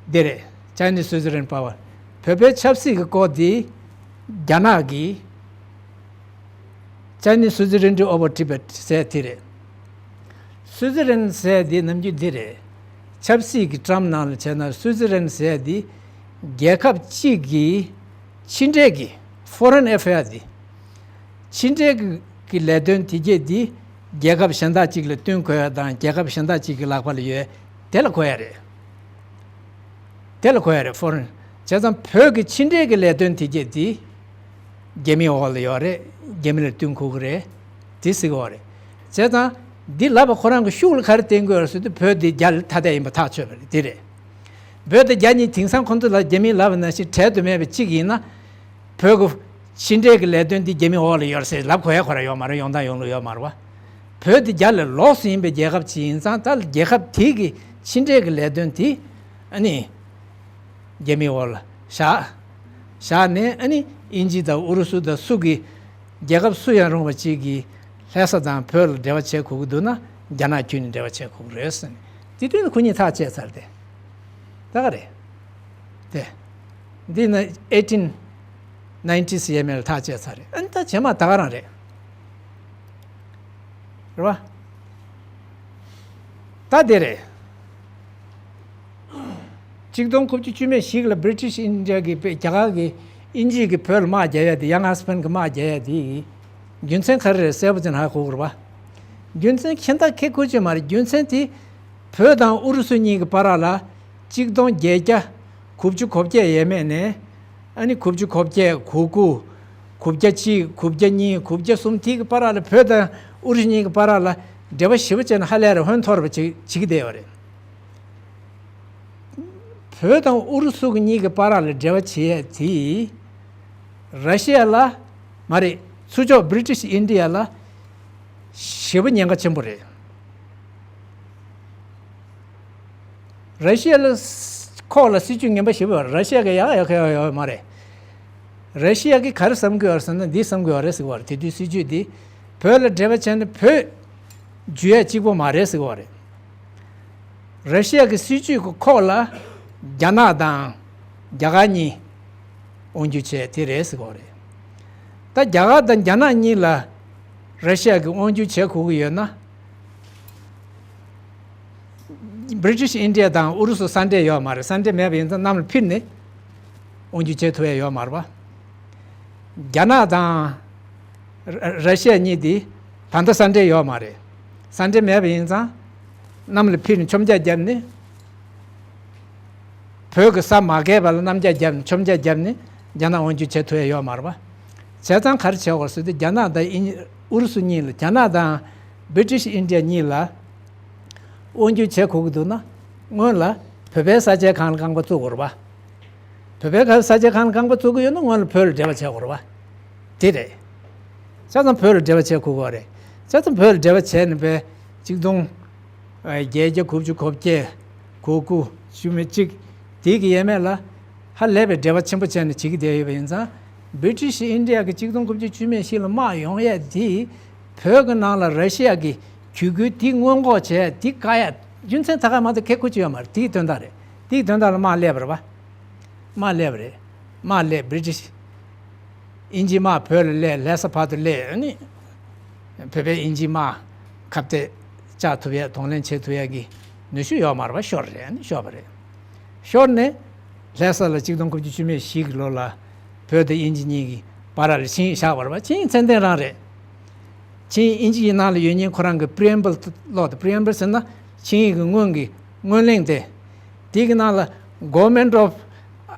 འདི་རེད། Chinese Suzerain Power. བོད་པའི་ཆབ་སྲིད་ཀྱི་སྐོར་དེ་རྒྱ་ནག་གིས་Chinese Suzerainty over Tibet ཟེར་དེ་རེད། སུའུ་ཙི་རན་ཟེར་དེ་ནམ་རྒྱུན་འདི་རེད། ཆབ་སྲིད་ཀྱི་ཊམ་ནང་ལ་བྱས་ན་སུའུ་ཙི་རན་ཟེར་དེ་རྒྱལ་ཁབ་གཅིག་གི་ཕྱི་འབྲེལ་གྱི་Foreign Affair དེ། ཕྱི་འབྲེལ་གྱི་ལས་དོན་དེ་གྱད་དེ་རྒྱལ་ཁབ་གཞན་དག་ཅིག་ལ་བསྟུན་དགོས་ཡ་དང་རྒྱལ་ཁབ་གཞན་དག་ཅིག་གི་ལག་པ་ལ་ཡོད་དེ་ལ་གོ་ཡ་རེད། དེ་ལ་གོ་ཡ་རེད། ཕོ་རན། བྱས་ཙང་བོད་ཀྱི་ཕྱི་འབྲེལ་གྱི་ལས་དོན་དེ་གྱད་དེ་རྒྱ་མིའི་འོག་ལ་ཡོད་རེད། རྒྱ་མི་ལ་བསྟུན་དགོས་ཀྱི་རེད། དེ་ཟེར་གྱི་ཡོད་རེད། བྱས་ཙང་འདི་ལབ་པ་ཁོ་རང་གི་ཤུགས་ལ་ག་རེ་བརྟེན་དགོས་རེད་ཟེར་དུས་བོད་འདི་རྒྱ་ལ་ཐ་དད་ཡིན་པ་ཐག་ཆོད་པ་རེད། དེ་རེད། བོད་དང་རྒྱ་གཉིས་དེང་སང་ཁོང་ཚོ་ལ་རྒྱ་མིས་ལབ་པ་ནང་བཞིན་འབྲལ་དུ་མེད་པ་གཅིག་ཡིན་ན། བོད་ཀྱི་ཕྱི་འབྲེལ་གྱི་ལས་དོན་འདི་རྒྱ་མིའི་འོག་ལ་ཡོད་རེད་ཟེར་ལབ་དགོས་ཡ་ཁོ་རང་ཡོད་མ་རེད། ཡོང་དང་ཡོང་ལུགས་ཡོད་མ་རེད་བ། བོད་འདི་རྒྱ་ལས་ལོགས་སུ་ཡིན་པའི་རྒྱལ་ཁབ་ཅིག་ཡིན་ཙང་ད་རྒྱལ་ཁབ་དེ་གི་ཕྱི་འབྲེལ་གྱི་ལས་དོན་དེ་ཨ་ནི་རྒྱ་མིའི་འོག་ལ་བཞག་བཞག་ནས་ཨ་ནི་དབྱིན་ཇི་དང་ཨུ་རུ་སུ་དང་སུ་གི་རྒྱལ་ཁབ་སུ་ཡང་རུང་བ་ཅིག་གིས་ལྷ་ས་དང་བོད་ལ་འབྲེལ་བ་བྱེད་དགོས་ཀྱི་འདུག་ན་རྒྱ་ནག་བརྒྱུད་ནས་འབྲེལ་བ་བྱེད་དགོས་ཀྱི་རེད་ཟེར་ནས་དེ་དུས་ནས་ཁོ་གཉིས་ཐག་བཅད་ཚར་ཏེ། ད་ག་རེད། དེ། འདི་ནི་eighteen nineties ཡས་མས་ལ་ཐག་བཅད་ཚར་རེད། ཨ་ནི་ད་རྗེས་མ་ད་ག་རང་རེད། རེད་བ། ད་དེ་རེད། གཅིག་སྟོང་དགུ་བརྒྱ་བཅུ་མེད་ཞིག་ལ་British India གི་རྒྱ་གར་གི་དབྱིན་ཇི་གི་བོད་ལ་དམག་རྒྱག་ཡ་དེ། Young Husband གི་དམག་རྒྱག་ཡ་དེ་རྒྱུ་མཚན་ག་རེ་རེད། གསལ་པོ་ཅིག་ཧ་གོ་དགོས་རེད་བ། རྒྱུ་མཚན་ཁྱད་མཚར་ཁེ་ཁུར་ཅིག་མ་རེད། རྒྱུ་མཚན་དེ་བོད་དང་ཨུ་རུ་སུ་གཉིས་ཀྱི་བར་ལ་གཅིག་སྟོང་བརྒྱད་བརྒྱ་དགུ་བཅུ་གོ་བརྒྱད་ཡས་མས་ནས་ཨ་ནི་དགུ་བཅུ་གོ་བརྒྱད། གོ་དགུ། གོ་བརྒྱད་གཅིག། གོ་བརྒྱད་གཉིས། གོ་བརྒྱད་གསུམ། དེའི་བར་ལ་བོད་དང་ཨུ་རུ་སུ་གཉིས་ཀྱི་བར་ལ་འབྲེལ་བ་ཞེ་པོ་ཅིག་ཧ་ལས་རེ་ཧོན་འཐོར་བ་ཅིག་བྱེད་ཀྱི་བསྡད་ཡོད་རེད། བོད་དང་ཨུ་རུ་སུ་གི་གཉིས་ཀྱི་བར་ལ་འབྲེལ་བ་བྱེད་ཡས་དེ་ར་ཤི་ཡ་ལ་མ་རེད། ཚུར་ཕྱོགས་British India ལ་ཞེ་པོ་ཉེན་ཁ་ཆེན་པོ་རེད། ར་ཤི་ཡ་ལ་ཁོག་ལ་སྲིད་ཇུས་ངན་པ་ཞེ་པོ་ཡོད་རེད། ར་ཤི་ཡ་གི་ཡག་ཡག་ཡོད་ཡོད་མ་རེད། ར་ཤི་ཡ་གི་ག་རེ་བསམ་གི་ཡོད་རེད་ཟེར་ན་འདི་བསམ་གི་ཡོད་རེད་ཟེར་གི་ཡོད་རེད། དེ་དུས་སྲིད་ཇུས་འདི་བོད་ལ་འབྲེལ་བ་བྱས་ན་བོད་འཇུ་ཡ་གཅིག་པོ་མ་རེད་ཟེར་གི་ཡོད་རེད། ར་ཤི་ཡ་གི་སྲིད་ཇུས་ཀྱི་ཁོག་ལ་རྒྱ་ནག་དང་ རྒྱ་གར་གཉིས་དབང་སྒྱུར་བྱས་དེ་རེད་ཟེར་གོ་རེད། ད་རྒྱ་གར་དང་རྒྱ་ནག་གཉིས་ལ་ར་ཤི་ཡ་གིས་དབང་སྒྱུར་བྱེད་དགོས་ཀྱི་ཡོད་ན། British India དང་ཨུ་རུ་སུ་ས་འབྲེལ་ཡོད་མ་རེད། ས་འབྲེལ་མེད་པ་ཡིན་ཙང་གནམ་ལ་འཕུར་ནས་དབང་སྒྱུར་བྱེད་ཐུབ་ཡ་ཡོད་མ་རེད་པ། རྒྱ་ནག་དང་ར་ར་ཤི་ཡ་གཉིས་དེ་ད་ལྟ་ས་འབྲེལ་ཡོད་མ་རེད། ས་འབྲེལ་མེད་པ་ཡིན་ཙང་གནམ་ལ་འཕུར་ནས་མཆོང་རྒྱག་བརྒྱབ་ནས། བོད་ཀྱི་ས་མ་རྒྱས་པ་ལ་གནམ་རྒྱག་བརྒྱབ་ནས་མཆོང་རྒྱག་བརྒྱབ་ནས་རྒྱ་ནག་དབང་སྒྱུར་བྱེད་ཐུབ་ཡ་ཡོད་མ་རེད་པ། བྱས་ཙང་ག་རེ་བྱེད་དགོས་ཟེར་དུས་རྒྱ་ནག་དང་ཨིན་ཨུ་རུ་སུ་གཉིས་ལ། རྒྱ་ནག་དང་British India གཉིས་ལ་དབང་སྒྱུར་བྱེད་དགོས་ཀྱི་འདུག་ན། སྔོན་ལ་བོད་པའི་ས་ཆའི་སྒང་ལ་རྐང་པ་བཙུགས་དགོས་རེད་པ། བོད་པའི་ས་ཆའི་སྒང་ལ་རྐང་པ་བཙུགས་ཀྱི་ཡོད་ན་སྔོན་ལ་བོད་ལ་འབྲེལ་བ་བྱེད་དགོས་རེད་པ། དེ་རེད། བྱས་ཙང་བོད་ལ་འབྲེལ་བ་བྱེད་དགོས་ཀྱི་རེད། བྱས་ཙང་བོད་ལ་འབྲེལ་བ་བྱས་ནས་པའི་ཆིག་སྟོང་བརྒྱད་བརྒྱ་དགུ་བཅུ་གོ་བརྒྱད། གོ་དགུ། བཅུ་མེད་གཅིག་དེའི་གི་ཡས་མས་ལ་ཧ་ལས་པའི་འབྲེལ་བ་ཆེན་པོ་བྱས་ནས་བྱེད་ཀྱི་བསྡད་ཡོད་པ་ཡིན་ཙང་། British India གི་ཆིག་སྟོང་དགུ་བརྒྱ་བཅུ་མེད་བཞི་ལ་དམག་ཡོང་ཡས་དེ་བོད་ཀྱི་ནང་ལ་ར་ཤི་ཡ་གི་གྱོད་རྒུད་དེ་སྔོན་འགོག་བྱས་དེ་བཀག་ཡས་རྒྱུ་མཚན་ད་ག་མ་གཏོགས་ཁེ་ཁུར་ཅིག་ཡོད་མ་རེད། དེའི་དོན་དག་རེད། དེའི་དོན་དག་ལ་དམག་སླེབས་པ་རེད་པ། དམག་སླེབས་པ་རེད། དམག་སླེབས། British ཨིན་ཇིའི་དམག་བོད་ལ་སླེབས། ལྷ་ས་བར་དུ་སླེབས། ཨ་ནི་བོད་པས་ཨིན་ཇིའི་དམག་ཁ་གཏད་བཅག་ཐུབ་ཡས། གདོང་ལེན་བྱེད་ཐུབ་ཡས་ཀྱི་ནུས་ཤུགས་ཡོད་མ་རེད་པ། ཤོར་རེད། ཨ་ནི་ཤོར་བ་རེད། ཤོར་ནས་ལྷ་ས་ལ་ཆིག་སྟོང་དགུ་བརྒྱ་བཅུ་མེད་བཞི་གི་ལོ་ལ་བོད་དང་ཨིན་ཇི་གཉིས་ཀྱི་བར་ལ་ཆིངས་ཡིག་བཞག་པ་རེད་པ། ཆིངས་ཡིག་ཚད་ལྡན་རང་རེད། ཆིངས་ཡིག་ཨིན་ཇི་ཡི་ནང་ལ་ཡོད་མཁན་ཁོ་རང་གི་preamble ཀློག་དང་། preamble ཟེར་ན་ཆིངས་ཡིག་གི་སྔོན་གྱི་སྔོན་གླེང་དེ། དེ་གི་ནང་ལ་Government of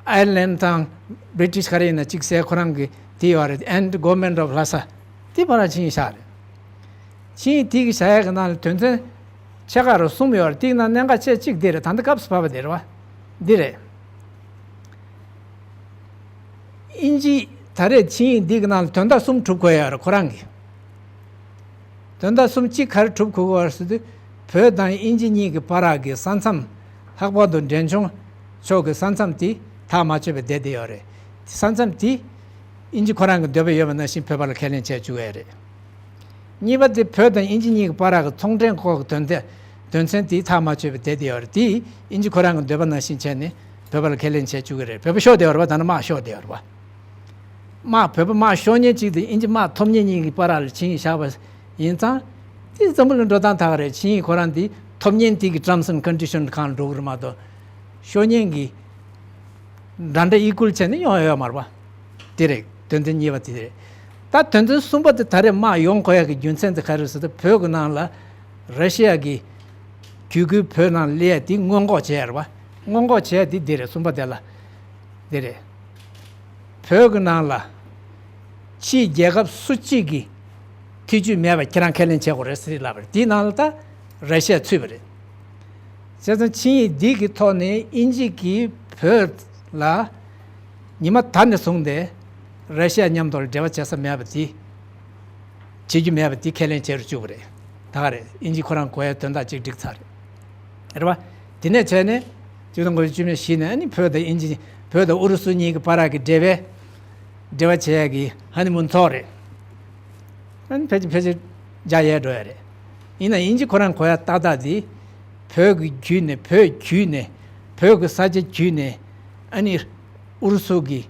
Ireland དང་British ག་རེ་ཡིན་ན་གཅིག་ཟེར་ཁོ་རང་གི་དེ་ཡོད་རེད། And Government of Lhasa དེ་བར་ལ་ཆིངས་ཡིག་བཞག་རེད། ཆིངས་ཡིག་དེ་གི་བཞག་ཡས་ཀྱི་ནང་ལ་དོན་ཚན་ཆེ་ཁག་རུ་གསུམ་ཡོད་རེད། དེ་གི་ནང་གནད་འགག་ཆེ་གཅིག་འདི་རེད། ད་ལྟ་སྐབས་སུ་བབས་པ་དེ་རེད་པ། འདི་རེད། ཨིན་ཇི་ད་རེས་ཆིངས་ཡིག་འདི་གི་ནང་ལ་དོན་དག་གསུམ་སྒྲུབ་དགོས་ཡོད་རེད་ཁོ་རང་གིས། དོན་དག་གསུམ། གཅིག་ག་རེ་སྒྲུབ་དགོས་ཀྱི་ཡོད་རེད་ཟེར་དུས། བོད་དང་ཨིན་ཇི་གཉིས་ཀྱི་བར་གྱི་ས་མཚམས། ལྷག་པར་དུ་འབྲས་ལྗོངས་ཕྱོགས་ཀྱི་ས་མཚམས་དེ་ཐག་མ་ཆོད་པར་བསྡད་བསྡད་ཡོད་རེད། ས་མཚམས་དེ་ཨིན་ཇི་ཁོ་རང་གི་འདོད་པ་ཡོད་པ་ནང་བཞིན་བོད་པ་ལ་ཁས་ལེན་བྱས་བཅུག་ཡོད་རེད། གཉིས་པ་དེ་བོད་དང་ཨིན་ཇི་གཉིས་ཀྱི་བར་གྱི་ཚོང་འབྲེལ་སྐོར་གྱི་དོན་དེ། དོན་ཚན་དེ་ཐག་མ་ཆོད་པར་བསྡད་བསྡད་ཡོད་རེད། དེ་ཨིན་ཇི་ཁོ་རང་གི་འདོད་པ་ནང་བཞིན་བྱས་ནས་བོད་པ་ལ་ཁས་ལེན་བྱས་བཅུག་གི་རེད། བོད་པ་ཤོར་བསྡད་ཡོད་རེད་པ། ད་ནི་དམག་ཤོར་བསྡད་ཡོད་རེད་པ། དམག་བོད་པ་དམག་ཤོར་མཁན་གཅིག་དང་ཨིན་ཇི་དམག་ཐོབ་མཁན་གཉིས་ཀྱི་བར་ལ་ཆིངས་ཡིག་བཞག་པ་ཡིན་ཙང་། དེ་འཛམ་བུ་གླིང་འགྲོ་སྟངས་ད་ག་རེད། ཆིངས་ཡིག་ཁོ་རང་དེ་ཐོབ་མཁན་དེ་གི་terms and condition སྒང་འགྲོ་གི་རེད་མ་གཏོགས། ཤོར་མཁན་གྱི་འདྲ་འདྲ་equal བྱས་ནས་ཡོང་ཡོད་མ་རེད་པ། དེ་རེད། དོན་ཚན་གཉིས་པ་དེ་རེད། ད་དོན་ཚན་གསུམ་པ་དེ་ད་རེས་དམག་ཡོང་དགོས་ཡག་གི་རྒྱུ་མཚན་དེ་ག་རེ་རེད་ཟེར་ན། བོད་ཀྱི་ནང་ལ་ར་ཤི་ཡ་གི་གྱོད་རྒུད་བོད་ནང་སླེབས་ཡ་དེ་སྔོན་འགོག་བྱས་ཡ་རེད་པ། སྔོན་འགོག་བྱས་ཡ་དེ་འདི་རེད། གསུམ་པ་དེ་ལ། འདི་རེད། བོད་ཀྱི་ནང་ལ་ཕྱིའི་རྒྱལ་ཁབ་སུ་གཅིག་གིས་ཐེ་ཇུས་མེད་པ་ཁྱེད་རང་ཁས་ལེན་བྱེད་དགོས་རེད་ཟེར་ལབ་པ་རེད། དེའི་ནང་ལ་ད་ར་ཤི་ཡ་ཚུད་པ་རེད། བྱས་ཙང་ཆིངས་ཡིག་འདི་གི་ཐོག་ནས་ཨིན་ཇི་གིས་བོད་ལ་ཉི་མ་ད་ནས་བཟུང་སྟེ་ར་ཤི་ཡ་མཉམ་དུ་ལ་འབྲེལ་བ་བྱེད་ས་མེད་པ་དེ། བྱེད་རྒྱུ་མེད་པ་དེ་ཁས་ལེན་བྱེད་རུ་བཅུག་པ་རེད། ད་ག་རེད། ཨིན་ཇི་ཁོ་རང་དགོས་ཡ་དོན་དག་ཅིག་འགྲིག་ཚར་རེད། རེད་པ། དེ་ནས་བྱས་ནས་ཆིག་སྟོང་དགུ་བརྒྱ་བཅུ་མེད་བཞི་ནས་ཨ་ནི་བོད་དང་ཨིན་ཇི། བོད་དང་ཨུ་རུ་སུ་གཉིས་ཀྱི་བར་གྱི་འབྲེལ་བའི་འབྲེལ་བ་བྱེད་ཡ་གི་ཧ་ནི་མུན་ཚོགས་རེད། ཨ་ནི་ཕལ་ཆེར་ཕལ་ཆེར་འཇགས་ཡས་འགྲོ་ཡ་རེད། ཡིན་ན་ཨིན་ཇི་ཁོ་རང་གོ་ཡ་ཏག་ཏག་དེ། བོད་ཀྱི་བརྒྱུད་ནས། བོད་བརྒྱུད་ནས། བོད་ཀྱི་ས་ཆ་བརྒྱུད་ནས་ཨ་ནི་ཨུ་རུ་སུ་གི་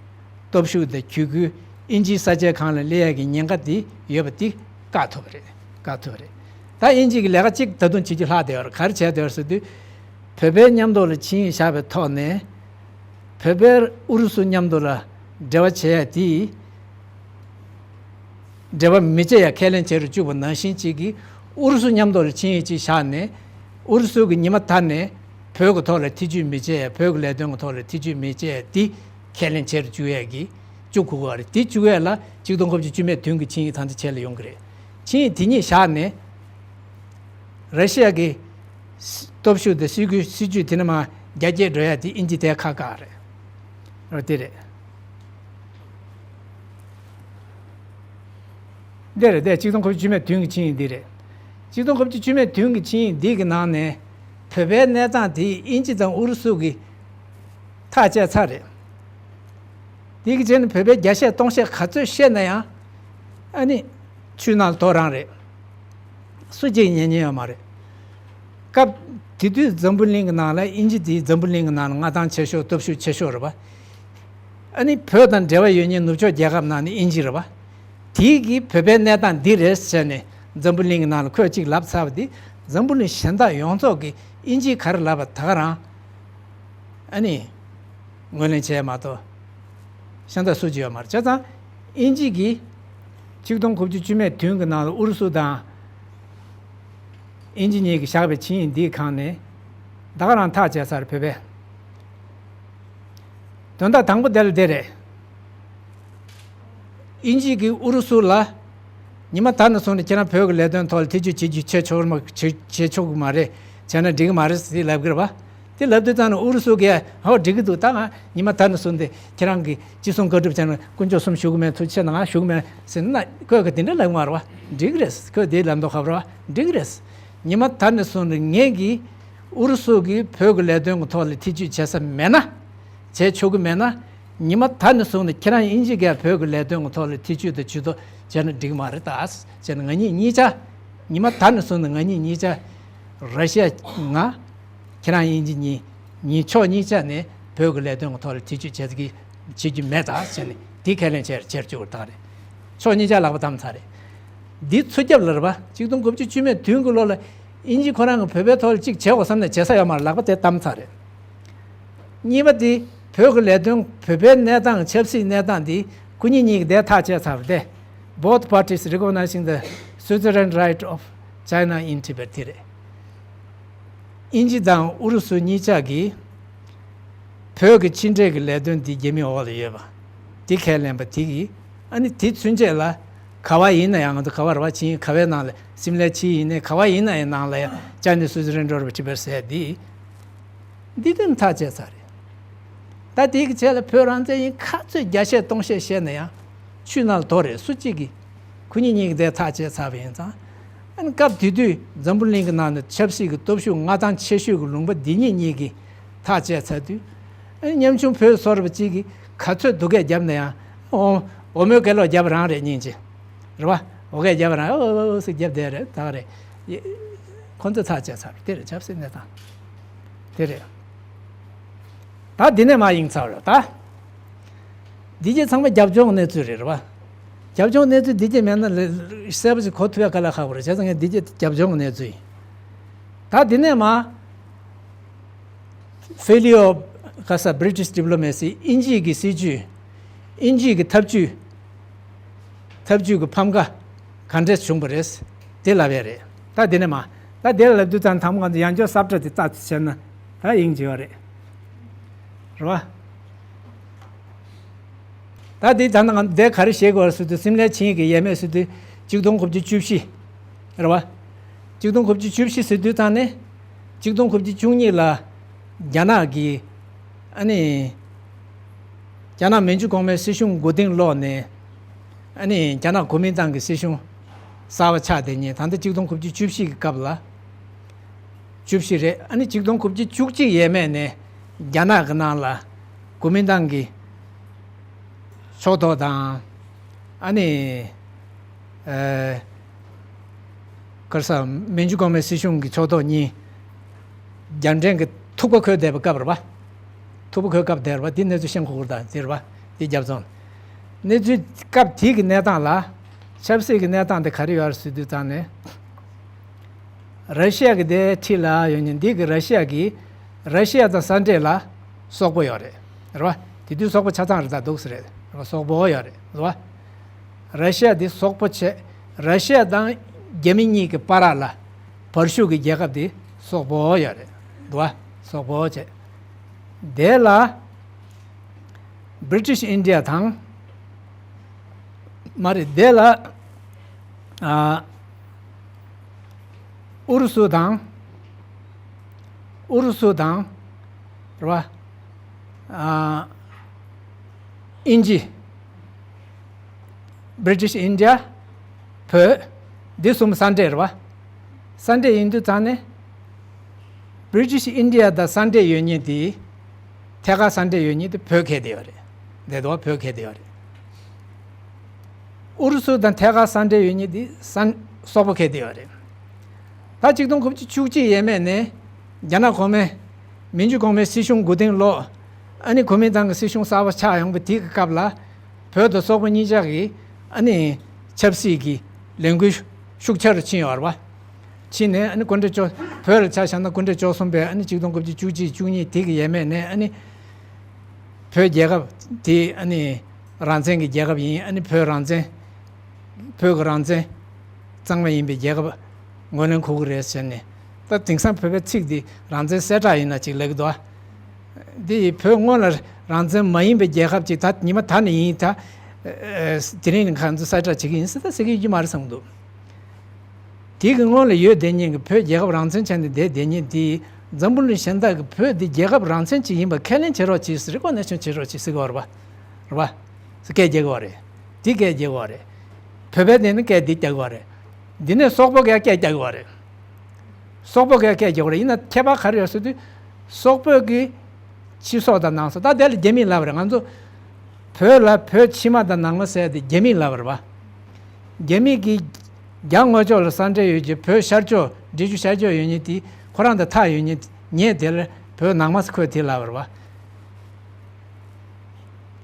སྟོབས་ཤུགས་དང་གྱོད་རྒུད་ཨིན་ཇིའི་ས་ཆའི་སྒང་ལ་སླེབས་ཡ་གི་ཉེན་ཁ་དེ་ཡོད་པ་དེ་བཀག་ཐུབ་པ་རེད། བཀག་ཐུབ་པ་རེད། ད་ཨིན་ཇི་གི་ལས་ཀ་གཅིག་ད་དུང་བྱེད་རྒྱུ་ལྷག་བསྡད་ཡོད་རེད། ག་རེ་བྱས་བསྡད་ཡོད་རེད་ཟེར་དུས། བོད་པའི་མཉམ་དུ་ལ་ཆིངས་ཡིག་བཞག་པའི་ཐོག་ནས། བོད་པས་ཨུ་རུ་སུ་མཉམ་དུ་ལ་འབྲེལ་བ་བྱེད་ཡ་དེ། འབྲེལ་བ་མི་བྱེད་ཡ་ཁས་ལེན་བྱེད་རུ་བཅུག་པ་ནང་བཞིན་གཅིག་གིས་ཨུ་རུ་སུ་མཉམ་དུ་ལ་ཆིངས་ཡིག་ཅིག་བཞག་ནས། ཨུ་རུ་སུ་གིས་ཉི་མ་མཐའ་ནས་བོད་ཀྱི་ཐོག་ལ་ཐེ་ཇུས་མི་བྱེད་ཡ། བོད་ཀྱི་ལས་དོན་གྱི་ཐོག་ལ་ཐེ་ཇུས་མི་བྱེད་ཡ་དེ་ཁས་ལེན་བྱེད་རུ་བཅུག་ཡ་གི་བཅུག་དགོས་པ་རེད། དེ་བཅུག་ཡ་ལ་ཆིག་སྟོང་དགུ་བརྒྱ་བཅུ་མེད་བདུན་གྱི་ཆིངས་ཡིག་ད་ལྟ་བྱེད་ལ་ཡོང་གི་རེད། ཆིངས་ཡིག་དེ་གཉིས་བཞག་ནས། ར་ཤི་ཡ་གི་སྟོབས་ཤུགས་དེ། སྲིད་ཇུས། སྲིད་ཇུས་དེ་ནས་མར་རྒྱ་སྐྱེད་འགྲོ་ཡ་དེ་ཨིན་ཇི་དེ་ཁག་ཁག་རེད། རེད། དེ་རེད། འདི་རེད། འདི་ཆིག་སྟོང་དགུ་བརྒྱ་བཅུ་མེད་བདུན་གྱི་ཆིངས་ཡིག་འདི་རེད། ཆིག་སྟོང་དགུ་བརྒྱ་བཅུ་མེད་བདུན་གྱི་ཆིངས་ཡིག་འདི་གི་ནང་ནས་བོད་པའི་གནས་སྟངས་དེ་ཨིན་ཇི་དང་ཨུ་རུ་སུ་གིས་ཐག་བཅད་ཚར་རེད། དེ་གི་རྗེས་ནས་བོད་པའི་བརྒྱ་བཤད་སྟོང་བཤད་ག་ཚོད་བཤད་ན་ཡང་། ཨ་ནི་ཆུ་ནང་དོ་རང་རེད། སུ་གཅིག་ཉན་མཁན་ཡོད་མ་རེད། སྐབས་དེ་དུས་འཛམ་བུ་གླིང་གི་ནང་ལ། ཨིན་ཇི་དེ་འཛམ་བུ་གླིང་གི་ནང་ལ་མངའ་ཐང་ཆེ་ཤོས། སྟོབས་ཤུགས་ཆེ་ཤོས་རེད་པ། ཨ་ནི་བོད་དང་འབྲེལ་བ་ཡོད་མཁན་ནུབ་ཕྱོགས་རྒྱལ་ཁབ་ནང་ནས་དབྱིན་ཇི་རེད་བ། དེའི་གི་བོད་པའི་གནས་སྟངས་འདི་རེད་ཟེར་ནས་འཛམ་བུ་གླིང་གི་ནང་ལ་ཁོས་གཅིག་ལབ་ཚར་བ་འདི། འཛམ་བུ་གླིང་གཞན་དག་ཡོངས་རྫོགས་ཀྱིས་དབྱིན་ཇིས་ག་རེ་ལབ་པ་ད་ག་རང་ཨ་ནི་ངོས་ལེན་བྱས་མ་གཏོགས་གཞན་དག་སུ་གཅིག་ཡོད་མ་རེད། བྱས་ཙང་དབྱིན་ཇི་གིས་ཆིག་སྟོང་དགུ་བརྒྱ་བཅུ་མེད་བདུན་གྱི་ནང་ལ་ཨུ་རུ་སུ་དང་དབྱིན་ཇི་གཉིས་ཀྱིས་བཞག་པའི་ཆིངས་ཡིག་འདིའི་སྒང་ནས་ད་ག་རང་ཐག་བཅད་ཚར། བོད་པས། དོན་དག་དང་པོ་དེ་ལ་དེ་རེད། དབྱིན་ཇི་གིས་ཨུ་རུ་སུ་ལ། ཉི་མ་ད་ནས་བཟུང་ནས་ཁྱེད་རང་བོད་ཀྱི་ལས་དོན་ཐོག་ལ་ཐེ་ཇུས་བྱེད་རྒྱུ་བྱེད་ཆོག་མ་བྱེད་བྱེད་ཆོག་གི་མ་རེད། བྱས་ན་འགྲིག་གི་མ་རེད་ཟེར་ལབ་གི་རེད་བ། དེ་ལབ་དུས་ཙང་ནས་ཨུ་རུ་སུ་གིས་ཧོ་འགྲིག་གི་འདུག་ད་ང་ཉི་མ་ད་ནས་བཟུང་སྟེ་ཁྱེད་རང་གིས་ཅི་གསུང་བཀའ་སྒྲུབ་བྱས་ན་དཀོན་མཆོག་གསུམ་ཞུ་གི་མེད། ཐུགས་རྗེ་ཆེ་གནང་ང་ཞུ་གི་མེད་ཟེར་ན་ཁོས་གི་དེ་འདྲ་ལབ་གི་མ་རེད་བ། འགྲིག་གི་རེད། ཁོས་དེ་ལབ་མདོག་ཁ་པོ་རེད་བ། འགྲིག་གི་རེད། ཉི་མ་ད་ནས་བཟུང་ནས་ངེད་ཀྱིས་ཨུ་རུ་སུ་གིས་བོད་ཀྱི་ལས་དོན་གྱི་ཐོག་ལ་ཐེ་ཇུས་བྱེད་ས་མེད་ན། བྱེད་ཆོག་གི་མེད་ན། ཉི་མ་ད་ནས་བཟུང་ནས་ཁྱེད་རང་དབྱིན་ཇི་གིས་བོད་ཀྱི་ལས་དོན་གྱི་ཐོག་ལ་ཐེ་ཇུས་དང་ཇུས་གཏོགས་བྱས་ན་འགྲིག་མ་རེད་ད། བྱས་ན་ང་གཉིས་གཉིས་ཆ། ཉི་མ་ད་ནས་བཟུང་ནས་ང་གཉིས་གཉིས་ཆ། ར་ཤི་ཡ་ང་། ཁྱེད་རང་དབྱིན་ཇི་གཉིས། གཉིས་ཕྱོགས་གཉིས་ཆ་ནས་བོད་ཀྱི་ལས་དོན་གྱི་ཐོག་ལ་ཐེ་ཇུས་བྱེད་ཀྱི་བྱེད་རྒྱུ་མེད་ད་བྱས་ནས་དེ་ཁས་ལེན་བྱས་བྱེད་བཅུག་ད་རེད། ཕྱོགས་གཉིས་ཆ་ལག་པ་བསྡམས་ཚར་རེད། འདི་ཚུར་རྒྱབ་ལ་རེད་པ། ཆིག་སྟོང་དགུ་བརྒྱ་བཅུ་མེད་བདུན་གྱི་ལོ་ལ་དབྱིན་ཇི་ཁོ་རང་གིས་བོད་པའི་ཐོག་ལ་གཅིག་བྱེད་དགོས་བསམ་ནས་བྱེད་ས་ཡོད་མ་རེད། ལག་པ་དེ་བསྡམས་ཚར་རེད། གཉིས་པ་དེ་བོད་ཀྱི་ལས་དོན་བོད་པའི་གནས་སྟངས་ཆབ་སྲིད་གནས་སྟངས་དེ་ཁོ་གཉིས་གཉིས་ཀྱིས་དེ་ཐག་བཅད་ཚར་བ་དེ། Both parties recognizing the sovereign right of China in Tibet དེ་རེད། དབྱིན་ཇི་དང་ཨུ་རུ་སུ་གཉིས་ཆ་གིས་བོད་ཀྱི་ཕྱི་འབྲེལ་གྱི་ལས་དོན་འདི་རྒྱ་མིའི་འོག་ལ་ཡོད་པ་འདི་ཁས་ལེན་པ་དེ་གིས། ཨ་ནི་དེ་ཚུན་ཆད་ལ་ག་བ་ཡིན་ན་ཡང་ང་ཚོ་ག་བར་བ་ཕྱིན་ག་བའི་ནང་ལ་སིམ་ལའི་ཕྱི་ཡིན་ནའི་ག་བ་ཡིན་ན་ཡང་ནང་ལ་ཡང་ཅཱ་ནི་སུ་ཛི་རེན་ཌོར་བ་ཅི་བེར་ཟེར་འདི་འདི་དོན་ཐག་བཅད་ཚར་རེད། ད་དེ་གི་རྗེས་ལ་བོད་རང་བཙན་ཡིན་ཁ་ཚོད་བརྒྱ་བཤད་སྟོང་བཤད་བཤད་ན་ཡང་ཆུ་ནང་ལ་རྡོ་རེད། སུ་གཅིག་གིས། ཁོ་གཉིས་གཉིས་ཀྱིས་དེ་ཐག་བཅད་ཚར་བ་ཡིན་ཙང་། ཨ་ནི་སྐབས་དེ་དུས་འཛམ་བུ་གླིང་གི་ནང་ནས་ཆབ་སྲིད་ཀྱི་སྟོབས་ཤུགས་མངའ་ཐང་ཆེ་ཤོས་ཀྱི་ལུང་པ་འདི་གཉིས་གཉིས་ཀྱིས་ཐག་བཅད་ཚར་དུས། ཨ་ནི་ཉམ་ཆུང་བོད་སོ་ར་བ་གཅིག་གིས་ག་ཚོད་སྡུག་སྐད་བརྒྱབ་ན་ཡང་། ཨོ། འོ་མའི་སྐད་ལོག་རྒྱབ་རང་རེད་སྙིང་རྗེ། རེད་བ། འོ་སྐད་རྒྱབ་རང་ཨོ་ཨོ་ཨོ་ཟེར་རྒྱབ་བསྡད་རེད་ད་ག་རེད། ཁོ་ཚོས་ཐག་བཅད་ཚར་བ་དེ་རེད། ཆབ་སྲིད་གནས་སྟངས་དེ་རེད། ད་འདི་ནས་མར་ཡིན་ཚར་རེད་ད། འདི་རྗེས་ཚང་མ་རྒྱབ་ལྗོངས་གནས་ཚུལ་རེད་རེད་བ། རྒྱབ་ལྗོངས་གནས་ཚུལ་འདི་རྗེས་མེད་ན་ལས་གསལ་པོ་ཞིག་གོ་ཐུབ་ཡ་དཀའ་ལས་ཁག་པོ་རེད། བྱས་ཙང་ངས་འདི་རྗེས་རྒྱབ་ལྗོངས་གནས་ཚུལ་ཡིན། ད་འདི་ནས་མར་ཕེ་ལི་ཨོ་ག་ས་བྷི་རི་ཊིཤ་ཌི་པི་ལོ་མེ་སི། དབྱིན་ཇིའི་གི་སྲིད་ཇུས། དབྱིན་ཇིའི་གི་ཐབས་ཇུས། ཐབས་ཇུས་ཀྱི་ཕམ་ཁ་ག་འདྲས་བྱུང་བ་རེད། དེ་ལབ་ཡ་རེད། ད་དེ་ནས་མར། ད་དེ་ལ་ལབ་དུས་ཙང་དང་པོ་ང་ཚོ་ཡང་བསྐྱར་ས་བཀྲ་དེ་རྩ་བྱས་ན་ད་དབྱིན་ཇི་བ་རེད། རེད་བ། ད་དེ་ད་ནང་འདི་ག་རེ་བཤད་དགོས་རེད་ཟེར་དུས། སིམ་ལའི་ཆིངས་ཡིག་གི་ཡས་མས་ཟེར་དུས་ཆིག་སྟོང་དགུ་བརྒྱ་བཅུ་བཞི། རེད་བ། ཆིག་སྟོང་དགུ་བརྒྱ་བཅུ་བཞི་ཟེར་དུས་ཙང་ནས་ཆིག་སྟོང་དགུ་བརྒྱ་བཅུ་གཉིས་ལ་རྒྱ་ནག་གིས། ཨ་ནི། རྒྱ་ནག་མན་ཇུ་གོང་མའི་སྲིད་གཞུང་མགོ་རྟིང་སློག་ནས། ཨ་ནི་རྒྱ་ནག་གོ་མིན་ཏང་གི་སྲིད་གཞུང་གསར་པ་ཆགས་བསྡད་མཁན་ད་ལྟ་ཆིག་སྟོང་དགུ་བརྒྱ་བཅུ་བཞི་གི་སྐབས་ལ། བཅུ་བཞི་རེད། ཨ་ནི་ཆིག་སྟོང་དགུ་བརྒྱ་བཅུ་གཅིག་ཡས་མས་ནས་རྒྱ་ནག་གི་ནང་ལ་གོ་མིན་ཏང་གི་ཕྱོགས་གཏོགས་དང་། ཨ་ནི། ཨ། ག་རེ་ཟ། མན་ཇུ་གོང་མའི་སྲིད་གཞུང་གི་ཕྱོགས་གཏོགས་གཉིས་རྒྱ་འབྲེལ་གྱི་ཐུག་པ་འཁོལ་བསྡད་པའི་སྐབས་རེད་པ། ཐུག་པ་འཁོལ་སྐབས་དེ་རེད་པ། དེ་གནས་ཚུལ་ཤེས་དགོས་ཀྱི་རེད་ད། དེ་རེད་པ། དེ་རྒྱབ་ཚོང་། གནས་ཚུལ་སྐབས་དེའི་གི་གནས་སྟངས་ལ། ཆབ་སྲིད་ཀྱི་གནས་སྟངས་དེ་ག་རེ་ཡོད་རེད་ཟེར་དུས་ཙང་ནས། ར་ཤི་ཡ་གི་དེ་འཁྲིས་ལ་ཡོད་མཁན་འདི་གི་ར་ཤི་ཡ་གི། ར་ཤི་ཡ་དང་ས་འབྲེལ་ལ་སོག་པོ་ཡོད་རེད། རེད་པ། དེ་དུས་སོག་པོ་ཆ་ཚང་རེད་ད། འདུག་སེ་རེད། རེད་པ། སོག་པོ་ཡོད་རེད། རེད་པ། ར་ཤི་ཡ་འདི་སོག་པོ་བྱས། ར་ཤི་ཡ་དང་རྒྱ་མི་གཉིས་ཀྱི་བར་ལ་བར་ཤུག་གི་རྒྱལ་ཁབ་འདི་སོག་པོ་ཡོད་རེད། འདུག་པ། སོག་པོ་བྱས། དེ་ལ་བྷི་རི་ཊིཤ་ཨིན་ཌི་ཡ་དང་། མ་རེད། དེ་ལ་ཨ། ཨུ་རུ་སུ་དང་། ཨུ་རུ་སུ་དང་། རེད་པ། ཨ། དབྱིན་ཇི། བྷི་རི་ཊིཤ་ཨིན་ཌི་ཡ། བོད། འདི་གསུམ་ས་འབྲེལ་རེད་པ། ས་འབྲེལ་ཡིན་དུས་ཙང་ནས། བྷི་རི་ཊིཤ་ཨིན་ཌི་ཡ་དང་ས་འབྲེལ་ཡོད་མཁན་དེ། ཐད་ཀར་ས་འབྲེལ་ཡོད་མཁན་དེ་བོད་ཁེལ་བསྡད་ཡོད་རེད། འདི་དོ་བོད་ཁེལ་བསྡད་ཡོད་རེད། ཨུ་རུ་སུ་དང་ཐད་ཀར་ས་འབྲེལ་ཡོད་མཁན་དེ་ས། སོག་པོ་ཁེལ་བསྡད་ཡོད་རེད། ད་ཆིག་སྟོང་དགུ་བརྒྱ་བཅུ་གཅིག་ཡས་མས་ནས་རྒྱ་ནག་གོང་མའི། མན་ཇུ་གོང་མའི་སྲིད་གཞུང་མགོ་རྟིང་སློག་ཨ་ནི་གོ་མིན་ཏང་གི་སྲིད་གཞུང་གསར་པ་ཆགས་ཡོང་པའི་དེ་གི་སྐབས་ལ། བོད་དང་སོག་པོ་གཉིས་ཆ་གི་ཨ་ནི་ཆབ་སྲིད་ཀྱི་ལས་འགུལ་ཤུགས་ཆེ་རུ་ཕྱིན་ཡོད་རེད་པ། ཕྱིན་ནས་ཨ་ནི་སྐུ་ཕྲེང་བཅུ། བོད་ལ་ཆ་བཞག་ན་སྐུ་ཕྲེང་བཅུ་གསུམ་པས་ཨ་ནི་ཆིག་སྟོང་དགུ་བརྒྱ་བཅུ་གཅིག་བཅུ་གཉིས་དེ་གི་ཡས་མས་ནས་ཨ་ནི་བོད་རྒྱལ་ཁབ་དེ་ཨ་ནི་རང་བཙན་གྱི་རྒྱལ་ཁབ་ཡིན། ཨ་ནི་བོད་རང་བཙན། བོད་ཀྱི་རང་བཙན་གཙང་མ་ཡིན་པའི་རྒྱལ་ཁབ་ངོས་ལེན་དགོས་ཀྱི་རེད་ཟེར་ནས། ད་དེང་སང་བོད་པའི་ཚིག་འདི་རང་བཙན་གསལ་བསྒྲགས་ཡིན་ན་ཅིག་ལབ་ཀྱི་འདུག་ཨ། འདི་བོད་སྔོན་ལ་རང་བཙན་མ་ཡིན་པའི་རྒྱལ་ཁབ་ཅིག་ད་ཉི་མ་ད་ནས་ཡིན་ད། ཨ། དེ་རིང་ནས་ང་ཚོ་གསལ་བསྒྲགས་བྱེད་ཀྱི་ཡིན་ཟེར་ད་ཟེར་གྱི་ཡོད་ཀྱི་མ་རེད་བསམ་གྱི་འདུག་དེ་གི་སྔོན་ལ་ཡོད་བསྡད་མཁན་གྱི་བོད་རྒྱལ་ཁབ་རང་བཙན་བྱས་ནས་བསྡད་བསྡད་མཁན་དེ། འཛམ་བུ་གླིང་གཞན་དག་གིས་བོད་འདི་རྒྱལ་ཁབ་རང་བཙན་ཅིག་ཡིན་པ་ཁས་ལེན་བྱེད་རོགས་གྱིས་ཟེར། རེ་ཀོ་ནེ་ཤན་བྱེད་རོགས་གྱིས་ཟེར་གྱི་ཡོད་རེད་པ། རེད་པ། སྐད་རྒྱག་གི་ཡོད་རེད། དེ་སྐད་རྒྱག་གི་ཡོད་རེད། བོད་པའི་དེ་ནི་སྐད་འདི་རྒྱག་གི་ཡོད་རེད། འདི་ནས་སོག་པོ་གིས་སྐད་རྒྱག་གི་ཡོད་རེད། སོག་པོ་གིས་སྐད་རྒྱག་གི་ཡོད་རེད། ཡིན་ན་ཁྱད་པར་ག་རེ་ཡོད་ཟེར་དུས། སོག་པོ་གི་ཕྱི་སོ་དང་ནང་སོ། ད་དེ་ལ་རྒྱ་མི་ལབ་རེད། ང་ཚོ་བོད་ལ་བོད་ཕྱི་མ་དང་ནང་མ་ཟེར་དེ་རྒྱ་མི་ལབ་རེད་པ། རྒྱ་མི་གིས་རྒྱ་དངོས་ཕྱོགས་ལ་ས་འབྲེལ་ཡོད་ཀྱི་བོད་ཤར་ཕྱོགས། འབྲི་ཆུ་ཤར་ཕྱོགས་ཡོད་མཁན་དེ་ཁོ་རང་དང་ཐག་ཡོད་མཁན་ཉེ་དེ་ལ་བོད་ནང་མ་ཟེར་ཁོས་དེ་ལབ་རེད་པ།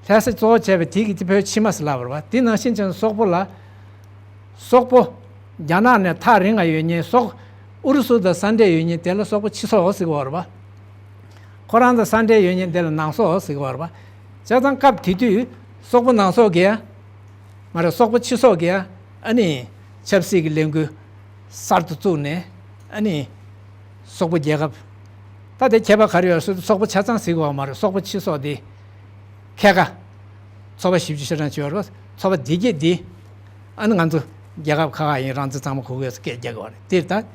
ལྷ་ས་གཙོ་བོ་བྱས་པའི་དེ་གི་དེ་བོད་ཕྱི་མ་ཟེར་ལབ་རེད་པ། དེ་ནང་བཞིན་བྱས་ན་སོག་པོ་ལ། སོག་པོ། རྒྱ་ནག་ནས་ཐག་རིང་ང་ཡོད་མཁན་སོག་ཨུ་རུ་སུ་དང་ས་འབྲེལ་ཡོད་མཁན་དེ་ལ་སོག་པོ་ཕྱི་སོ་ཟེར་གྱི་ཡོད་རེད་པ། ཁོ་རང་དང་ས་འབྲེལ་ཡོད་མཁན་དེ་ལ་ནང་སོ་ཟེར་གྱི་ཡོད་རེད་པ། བྱས་ཙང་སྐབས་དེ་དུས་སོག་པོ་ནང་སོ་གིས། མ་རེད། སོག་པོ་ཕྱི་སོ་གིས་ཨ་ནི་ཆབ་སྲིད་ཀྱི་ལས་འགུལ་གསར་དུ་བཙུགས་ནས། ཨ་ནི་སོག་པོ་རྒྱལ་ཁབ། ད་དེ་ཁྱད་པར་ག་རེ་ཡོད་ཟེར་དུས། སོག་པོ་ཆ་ཚང་ཟེར་གྱི་ཡོད་མ་རེད། སོག་པོ་ཕྱི་སོ་དེ་ཁལ་ཁ་ཚོ་པ་བཞི་བཅུ་ཞེ་གྲངས་ཅིག་ཡོད་རེད། ཚོ་པ་དེ་གྱད་དེ། ཨ་ནི་ང་ཚོ་རྒྱལ་ཁབ་ཁག་ཁག་ཡིན། རང་བཙན་ཚང་མ་དགོས་ཀྱི་ཡོད་ཟེར་སྐད་རྒྱག་གི་ཡོད་རེད། དེ་ད།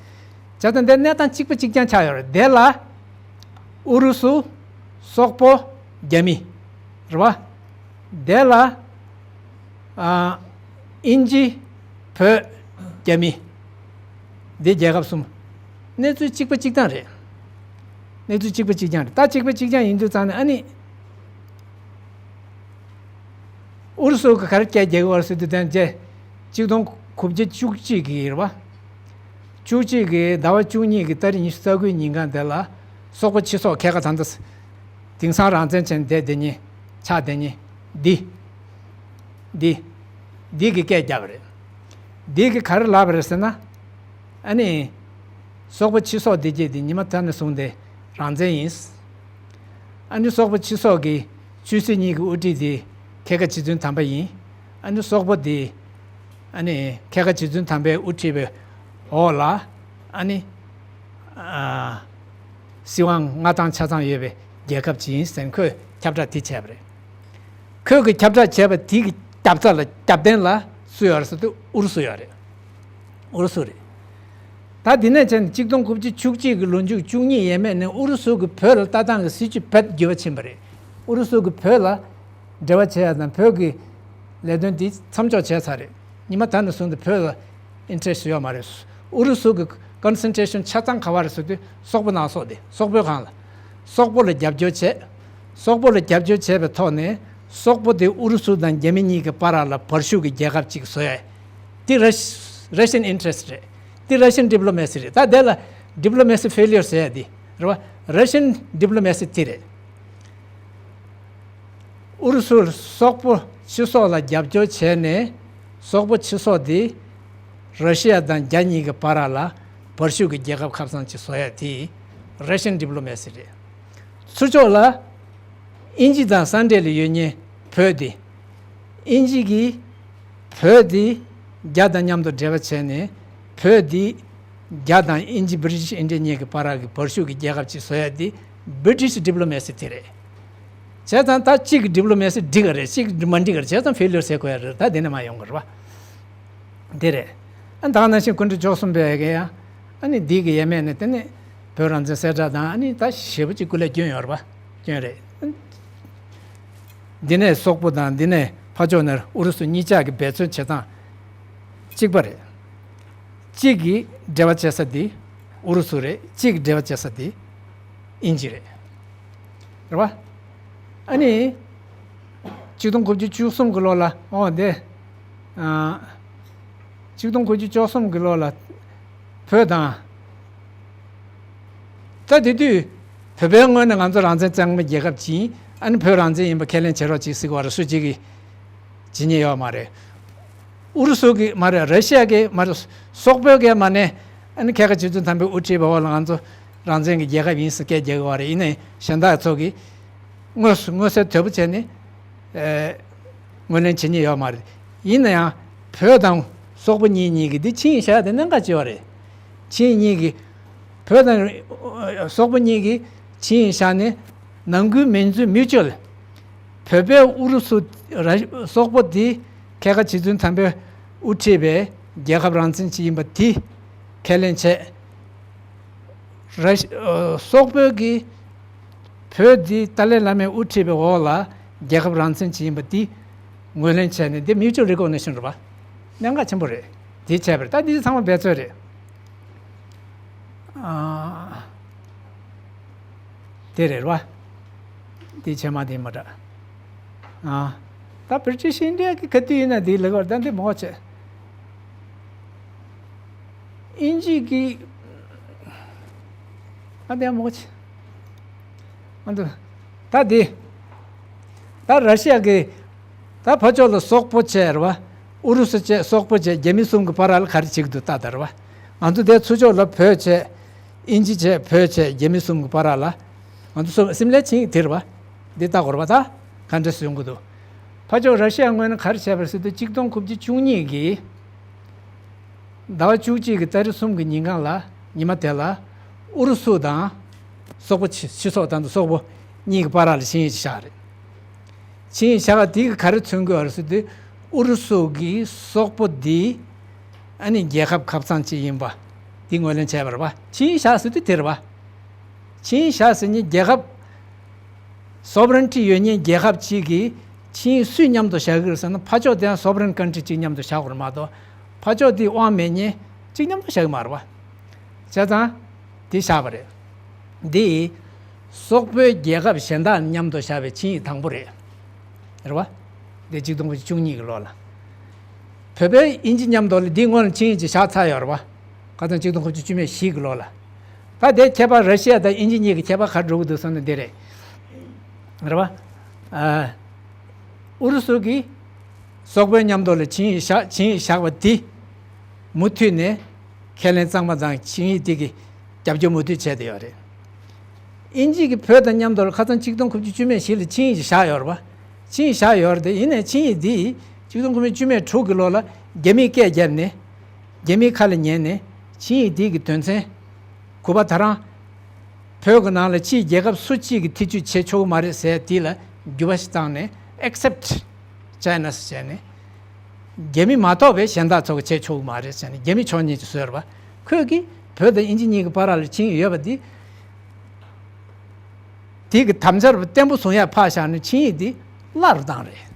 བྱས་ཙང་དེ་གནས་སྟངས་གཅིག་པ་གཅིག་རྐྱང་ཆགས་ཡོད་རེད། དེ་ལ་ཨུ་རུ་སུ། སོག་པོ། རྒྱ་མི། རེད་པ། དེ་ལ། ཨ། དབྱིན་ཇི། བོད། རྒྱ་མི། འདི་རྒྱལ་ཁབ་གསུམ། གནས་ཚུལ་གཅིག་པ་གཅིག་རྐྱང་རེད། གནས་ཚུལ་གཅིག་པ་གཅིག་རྐྱང་རེད། ད་གཅིག་པ་གཅིག་རྐྱང་ཡིན་དུས་ཙང་ནས་ཨ་ནི། ཨུ་རུ་སུ་གིས་ག་རེ་སྐད་རྒྱག་གི་ཡོད་རེད་ཟེར་དུས། དེ་རྗེས་ཆིག་སྟོང་དགུ་བརྒྱ་བཅུ་གཅིག་གི་རེད་པ། བཅུ་གཅིག་གི་ཟླ་བ་བཅུ་གཉིས་ཀྱི་ཏ་རིག་ཉི་ཤུ་རྩ་དགུའི་ཉིན་གང་དེ་ལ། སོག་པོ་ཕྱི་སོ་ཁལ་ཁ་ད་ལྟ་དེང་སང་རང་བཙན་བྱས་ནས་བསྡད་བསྡད་མཁན་ཆགས་བསྡད་མཁན་འདི། འདི། འདི་གིས་སྐད་རྒྱབ་པ་རེད། འདི་གིས་ག་རེ་ལབ་པ་རེད་ཟེར་ན། ཨ་ནི། སོག་པོ་ཕྱི་སོ་འདི་གྱད་དེ་ཉི་མ་ད་ནས་བཟུང་སྟེ་རང་བཙན་ཡིན། ཨ་ནི་སོག་པོ་ཕྱི་སོ་གི་ཆོས་སྲིད་གཉིས་ཀྱི་དབུ་ཁྲིད་དེ་ཁལ་ཁ་རྗེ་བཙུན་དམ་པ་ཡིན། ཨ་ནི་སོག་པོ་དེ། ཨ་ནི་ཁལ་ཁ་རྗེ་བཙུན་དམ་པའི་དབུ་ཁྲིད་པའི་འོག་ལ། ཨ་ནི། ཨ། སྲིད་དབང་མངའ་ཐང་ཆ་ཚང་ཡོད་པའི་རྒྱལ་ཁབ་ཅིག་ཡིན་ཟེར་ཁོས་ཁྱབ་བསྒྲགས་དེ་བྱས་པ་རེད། ཁོས་གི་ཁྱབ་བསྒྲགས་བྱས་པ་དེ་གི་རྒྱབ་རྩ་ལ་རྒྱབ་རྟེན་ལ་སུ་ཡོད་རེད་ཟེར་དུས་ཨུ་རུ་སུ་ཡོད་རེད། ཨུ་རུ་སུ་རེད། ད་དེ་ནས་བྱས་ནས་ཆིག་སྟོང་དགུ་བརྒྱ་བཅུ་གཅིག་གི་ལོ་མཇུག་བཅུ་གཉིས་ཡས་མས་ནས་ཨུ་རུ་སུ་གིས་བོད་ལ་ལྟ་སྟངས་ཀྱི་སྲིད་བྱུས་རྦད་འགྱུར་བ་ཕྱིན་པ་རེད། ཨུ་རུ་སུ་གིས་བོད་ལ་འབྲེལ་བ་བྱེད་ཡ་དང་བོད་ཀྱི་ལས་དོན་དེ་མཚམས་འཇོག་བྱས་ཚར་རེད། ཉི་མ་ད་ནས་བཟུང་སྟེ་བོད་ལ་ཨིན་ཊི་རེ་སི་ཊི་ཡོད་མ་རེད། ཨུ་རུ་སུ་གི་ཀོན་སེན་ཊི་རེ་ཤན་ཆ་ཚང་ག་པར་རེད་ཟེར་དུས་སོག་པོ་ནང་སོག་དེ། སོག་པོའི་སྒང་ལ། སོག་པོ་ལ་རྒྱབ་སྐྱོར་བྱས། སོག་པོ་ལ་རྒྱབ་སྐྱོར་བྱས་པའི་ཐོག་ནས་སོག་པོ་དེ་ཨུ་རུ་སུ་དང་རྒྱ་མི་གཉིས་ཀྱི་བར་ལ་བར་ཤུགས་ཀྱི་རྒྱལ་ཁབ་ཅིག་བཟོ་ཡ། དེ་ར་ཤི། ར་ཤན་ཨིན་ཊི་རེ་སི་ཊི་རེད། དེ་ར་ཤན་ཌི་པི་ལོ་མེ་སི་རེད། ད་དེ་ལ་ཌི་པི་ལོ་མེ་སི་ཕེ་ལི་ཡར་ཟེར་ཡ་དེ་རེད་པ། ར་ཤན་ཌི་པི་ལོ་མེ་སི་དེ་རེད། ཨུ་རུ་སུར་སོག་པོ་ཕྱི་སོག་ལ་རྒྱབ་སྐྱོར་བྱས་ནས་སོག་པོ་ཕྱི་སོག་དེ་ར་ཤི་ཡ་དང་རྒྱ་གཉིས་ཀྱི་བར་ལ་བར་ཤུགས་ཀྱི་རྒྱལ་ཁབ་ཁ་སང་ཅིག་བཟོ་ཡ་དེ་ར་ཤན་ཌི་པི་ལོ་མེ་སི་རེད། ཚུར་ཕྱོགས་ལ་དབྱིན་ཇི་དང་ས་འབྲེལ་ལ་ཡོད་མཁན་བོད་དེ། དབྱིན་ཇི་གིས་བོད་དེ་རྒྱ་དང་མཉམ་དུ་འབྲེལ་བ་བྱས་ནས་བོད་དེ་རྒྱ་དང་དབྱིན་ཇི། བི་རི་ཊི་ཤི་ཨིན་ཌི་ཡན་གཉིས་ཀྱི་བར་གྱི་བར་ཤུགས་ཀྱི་རྒྱལ་ཁབ་ཅིག་བཟོ་ཡ་དེ་བི་རི་ཊི་ཤི་ཌི་པི་ལོ་མེ་སི་དེ་རེད། བྱས་ཙང་ད་གཅིག་གི་ཌི་པི་ལོ་མེ་སི་འགྲིག་ག་རེད། གཅིག་མ་འགྲིག་ག་རེད། བྱས་ཙང་ཕེ་ལི་ཡར་ཟེར་དགོས་ཡ་རེད། ད་དེ་ནས་མར་ཡོང་གི་རེད་པ། དེ་རེད། ཨ། ད་ག་ནང་བཞིན་སྐུ་ཕྲེང་བཅུ་གསུམ་པས་ཀྱང་ཡང་ཨ་ནི་འདི་གི་ཡས་མས་ནས་དེ་ནས་བོད་རང་བཙན་གསལ་བསྒྲགས་དང་། ཨ་ནི་ད་ཞེ་པོ་ཅིག་སྐུ་ལས་བསྐྱོན་ཡོད་རེད་པ། བསྐྱོན་རེད། འདི་ནས་སོག་པོ་དང་འདི་ནས་ཕར་ཕྱོགས་ནས་ཨུ་རུ་སུ་གཉིས་ཆ་གི་འབད་བརྩོན་བྱེད་སྟངས་གཅིག་པ་རེད། གཅིག་གི་འབྲེལ་བ་བྱེད་ས་དེ་ཨུ་རུ་སུ་རེད། གཅིག་གི་འབྲེལ་བ་བྱེད་ས་དེ་དབྱིན་ཇི་རེད། རེད་པ། ཨ་ནི། ཆིག་སྟོང་དགུ་བརྒྱ་བཅུ་གསུམ་གྱི་ལོ་ལ། འོ་དེ། ཨ། ཆིག་སྟོང་དགུ་བརྒྱ་བཅུ་གསུམ་གྱི་ལོ་ལ་བོད་དང་། ད་དེ་དུས་བོད་པའི་ངོས་ནས་ང་ཚོ་རང་བཙན་གཙང་མའི་རྒྱལ་ཁབ་ཅིག་ཡིན། ཨ་ནི་བོད་རང་བཙན་ཡིན་པ་ཁས་ལེན་བྱེད་རོགས་གྱིས་ཟེར་གྱི་ཡོད་རེད། སུ་གཅིག་གིས་བྱེད་མཁན་ཡོད་མ་རེད། ཨུ་རུ་སུ་གིས་མ་རེད། ར་ཤི་ཡ་གིས་མ་རེད། སོག་པོ་གིས་མ་ནས་ཨ་ནི་ཁལ་ཁ་ཆེ་བཙུན་དམ་པས་དབུ་ཁྲིད་པའི་འོག་ལ་ང་ཚོ་རང་བཙན་གྱི་རྒྱལ་ཁབ་ཡིན་ཟེར་སྐད་རྒྱག་གི་ཡོད་རེད། ཡིན་ནའི་གཞན་དག་ཚོ་གིས་མངོན་མངོན་གསལ་དོད་པོ་བྱས་ནས་ཨེ་ངོས་ལེན་བྱེད་མཁན་ཡོད་མ་རེད། ཡིན་ན་ཡང་བོད་དང་སོག་པོ་གཉིས་གཉིས་ཀྱིས་འདི་ཆིངས་ཡིག་བཞག་དེ་གནད་འགག་ཅིག་ཡོད་རེད། ཆིངས་ཡིག་གཉིས་ཀྱིས་བོད་དང་སོག་པོ་གཉིས་ཀྱིས་ཆིངས་ཡིག་བཞག་ནས་ནང་ཁུལ་མིང་རྫུན་མིའུ་ཅུ་ཨལ། བོད་པས་ཨུ་རུ་སུ་ར་སོག་པོ་འདི་ཁལ་ཁ་ཆེ་བཙུན་དམ་པས་དབུ་ཁྲིད་པའི་རྒྱལ་ཁབ་རང་བཙན་ཅིག་ཡིན་པ་འདི་ཁས་ལེན་བྱས། ར་ཤི་ཨ་སོག་པོ་གིས་བོད་འདི་ཏཱ་ལའི་བླ་མས་དབུ་ཁྲིད་པའི་འོག་ལ་རྒྱལ་ཁབ་རང་བཙན་ཅིག་ཡིན་པ་འདི་ངོས་ལེན་བྱས་ནས་འདི་མིའུ་ཅུ་ཨལ་རི་ཀོག་ནི་ཤན་རེད་པ། གནད་འགག་ཆེན་པོ་རེད། དེ་བྱས་པ་རེད། ད་འདི་ཚང་མ་འབད་རྩོལ་རེད། ཨ། དེ་རེད་རེད་པ། དེ་ཆེ་མ་དེ་མ་འདྲ། ཨ། ད་བི་རི་ཊི་ཤི་ཨིན་ཌི་ཡ་གི་ག་དུས་ཡིན་ན་དེ་ལེགས་པར་ད་འདི་མོ་བྱས། དབྱིན་ཇི་གི་ཨ་དེ་མོ་བྱས། ཨ་འདི་ད་དེ་ད་ར་ཤི་ཡ་གི་ད་ཕར་ཕྱོགས་ལ་སོག་པོ་བྱས་རེད་པ། ཨུ་རུ་སུ་བྱས། སོག་པོ་བྱས། རྒྱ་མི་གསུམ་གི་བར་ལ་ག་རེ་བྱེད་ཀྱི་འདུག་ལྟ་དང་རེད་པ། ང་ཚོ་དེ་ཚུར་ཕྱོགས་ལ་བོད་བྱས། དབྱིན་ཇི་བྱས། བོད་བྱས། རྒྱ་མི་གསུམ་གྱི་བར་ལ་ང་ཚོ་སེམས་ལས་ཆིངས་ཡིག་དེ་རེད་པ། འདི་ལྟ་དགོས་རེད་པ། ད་ག་འདྲ་སེ་ཡོང་གི་འདུག་ཕར་ཕྱོགས་ར་ཤི་ཡ་ངོས་ནས་ག་རེ་བྱས་པ་རེད་ཟེར་དུས་གཅིག་སྟོང་དགུ་བརྒྱ་བཅུ་གཉིས་ཀྱི་ཟླ་བ་བཅུ་གཅིག་གི་ཏ་རིག་གསུམ་གྱི་ཉིན་གང་ལ་ཉི་མ་དེ་ལ་ཨུ་རུ་སུ་དང་སོག་པོ་ཕྱི་སྤྱི་ཚོགས་དང་དུ་སོག་པོ་གཉིས་ཀྱི་བར་ལ་ཆིངས་ཡིག་ཅིག་བཞག་རེད། ཆིངས་ཡིག་བཞག་པ་དེ་གིས་ག་རེ་མཚོན་གྱི་ཡོད་རེད་ཟེར་དུས་ཨུ་རུ་སུ་གིས་སོག་པོ་འདི་ཨ་ནི་རྒྱལ་ཁབ་ཁབ་ཚང་གཅིག་ཡིན་པ་འདི་ངོས་ལེན་བྱས་པ་རེད་པ། ཆིངས་ཡིག་བཞག་ཟེར་དུས་དེ་རེད་པ། ཆིངས་ཡིག་བཞག་ཟེར་ནི་རྒྱལ་ཁབ་སོབ་རན་ཊི་ཡོད་མཁན་རྒྱལ་ཁབ་གཅིག་གིས་ཆིངས་ཡིག་སུས་མཉམ་དུ་བཞག་གི་རེད་ཟེར་ན་ཕར་ཕྱོགས་དེ་ཡང་སོབ་རན་ཀན་ཊི་རི་གཅིག་མཉམ་དུ་བཞག་དགོས་རེད་མ་གཏོགས་ཕར་ཕྱོགས་དེ་དབང་མེད་མཁན་གཅིག་མཉམ་དུ་བཞག་གི་མ་རེད་པ། བྱས་ཙང་དེ་བཞག་པ་རེད། འདི་སོག་པོའི་རྒྱལ་ཁབ་གཞན་དག་མཉམ་དུ་བཞག་པའི་ཆིངས་ཡིག་དང་པོ་རེད། རེད་པ། འདི་གཅིག་སྟོང་དགུ་བརྒྱ་བཅུ་གཉིས་ཀྱི་ལོ་ལ། བོད་པས་དབྱིན་ཇི་མཉམ་དུ་ལ་འདི་སྔོན་ལ་ཆིངས་ཡིག་ཅིག་བཞག་ཚར་ཡོད་རེད་པ། ཁ་སང་གཅིག་སྟོང་དགུ་བརྒྱ་བཅུ་མེད་བཞི་གི་ལོ་ལ། ད་དེ་ཁྱད་པར་ར་ཤི་ཡ་དང་དབྱིན་ཇི་གཉིས་ཀྱི་ཁྱད་པར་ག་རེ་འགྲོ་གི་འདུག་ཟེར་ན་འདི་རེད། རེད་པ། ཨ། ཨུ་རུ་སུ་གིས་སོག་པོའི་མཉམ་དུ་ལ་ཆིངས་ཡིག་བཞག་ཆིངས་ཡིག་བཞག་པ་འདི་མུ་མཐུད་ནས་ཁས་ལེན་གཙང་མ་དང་ཆིངས་ཡིག་འདི་གི་རྒྱབ་སྐྱོར་མུ་མཐུད་བྱས་བསྡད་ཡོད་རེད། དབྱིན་ཇི་གིས་བོད་དང་མཉམ་དུ་ལ་ཁ་སང་གཅིག་སྟོང་དགུ་བརྒྱ་བཅུ་མེད་བཞི་ལ་ཆིངས་ཡིག་ཅིག་བཞག་ཡོད་རེད་པ། ཆིངས་ཡིག་བཞག་ཡོད་རེད་དེ། ཡིན་ནའི་ཆིངས་ཡིག་འདི་གཅིག་སྟོང་དགུ་བརྒྱ་བཅུ་མེད་དྲུག་གི་ལོ་ལ་རྒྱ་མིས་སྐད་བརྒྱབ་ནས་རྒྱ་མིའི་ཁ་ལ་ཉན་ནས་ཆིངས་ཡིག་འདི་གི་དོན་ཚན་གུ་པ་ད་རང་བོད་ཀྱི་ནང་ལ་ཕྱིའི་རྒྱལ་ཁབ་སུ་གཅིག་གིས་ཐེ་བྱུས་བྱེད་ཆོག་གི་མ་རེད་ཟེར་དེ་ལ་འགྱུར་བ་ཞིག་བཏང་ནས་ཨེག་སེབ་ཊི་ཅའི་ན་ཟེར་ནས། རྒྱ་མི་མ་གཏོགས་པའི་གཞན་དག་ཚོ་གིས་བྱེད་ཆོག་གི་མ་རེད་ཟེར་ནས་རྒྱ་མི་ཕྱོགས་གཉིས་ཀྱིས་བཟོས་རེད་པ། ཁོས་ཀྱིས་བོད་དང་དབྱིན་ཇི་གཉིས་ཀྱི་བར་ལ་ཆིངས་ཡིག་ཡོད་པ་འདི། དེ་གི་དམ་བཅའ་བརྟན་པོ་བཟུང་ཡ་ཕར་བཞག་ནས་ཆིངས་ཡིག་འདི་བླ་རུ་བཏང་རེད།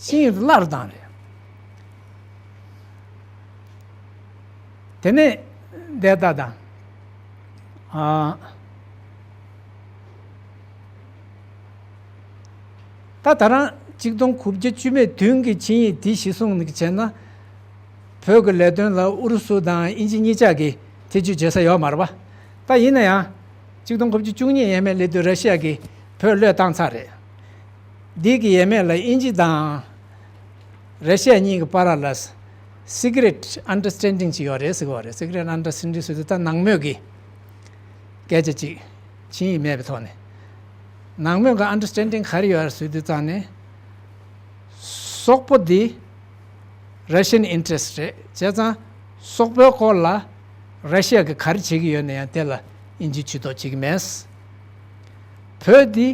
ཆིངས་ཡིག་འདི་བླ་རུ་བཏང་རེད། དེ་ནས་འདས་ད་དང་། ཨ། ད་ད་རང་གཅིག་སྟོང་དགུ་བརྒྱ་བཅུ་མེད་བདུན་གྱི་ཆིངས་ཡིག་འདི་གཞི་བཟུང་ནས་བྱས་ན། བོད་ཀྱི་ལས་དོན་ལ་ཨུ་རུ་སུ་དང་དབྱིན་ཇི་གཉིས་ཆ་གིས་ཐེ་བྱུས་བྱེད་ས་ཡོད་མ་རེད་པ། ད་ཡིན་ན་ཡང་། གཅིག་སྟོང་དགུ་བརྒྱ་བཅུ་གཉིས་ཡས་མས་སླེབས་དུས་ར་ཤི་ཡ་གིས་བོད་བློས་བཏང་ཚར་རེད། འདི་གི་ཡས་མས་ལ་དབྱིན་ཇི་དང་ར་ཤི་ཡ་གཉིས་ཀྱི་བར་ལ་སི་ཀི་རེཊ་ཨན་ཌར་སི་ཊེན་ཌིང་ཅིག་ཡོད་རེད་ཟེར་གི་ཡོད་རེད། སི་ཀི་རེཊ་ཨན་ཌར་སི་ཊེན་ཌིང་ཟེར་དུས་ད་ནང་མོལ་གྱི་སྐད་ཆ་ཅིག་ཆིངས་ཡིག་མེད་པའི་ཐོག་ནས། ནང་མོལ་གྱི་ཨན་ཌར་སི་ཊེན་ཌིང་ག་རེ་ཡོད་རེད་ཟེར་དུས་ཙང་ནས། སོག་པོ་འདི་ར་ཤི་ཡན་ཨིན་ཊི་རེ་སི་ཊི་རེད། བྱས་ཙང་སོག་པོའི་སྐོར་ལ་ར་ཤི་ཡ་གིས་ག་རེ་བྱེད་ཀྱི་ཡོད་ན་ཡང་དེ་ལ་དབྱིན་ཇིས་ཇུས་གཏོགས་བྱེད་ཀྱི་མེད། བོད་འདི་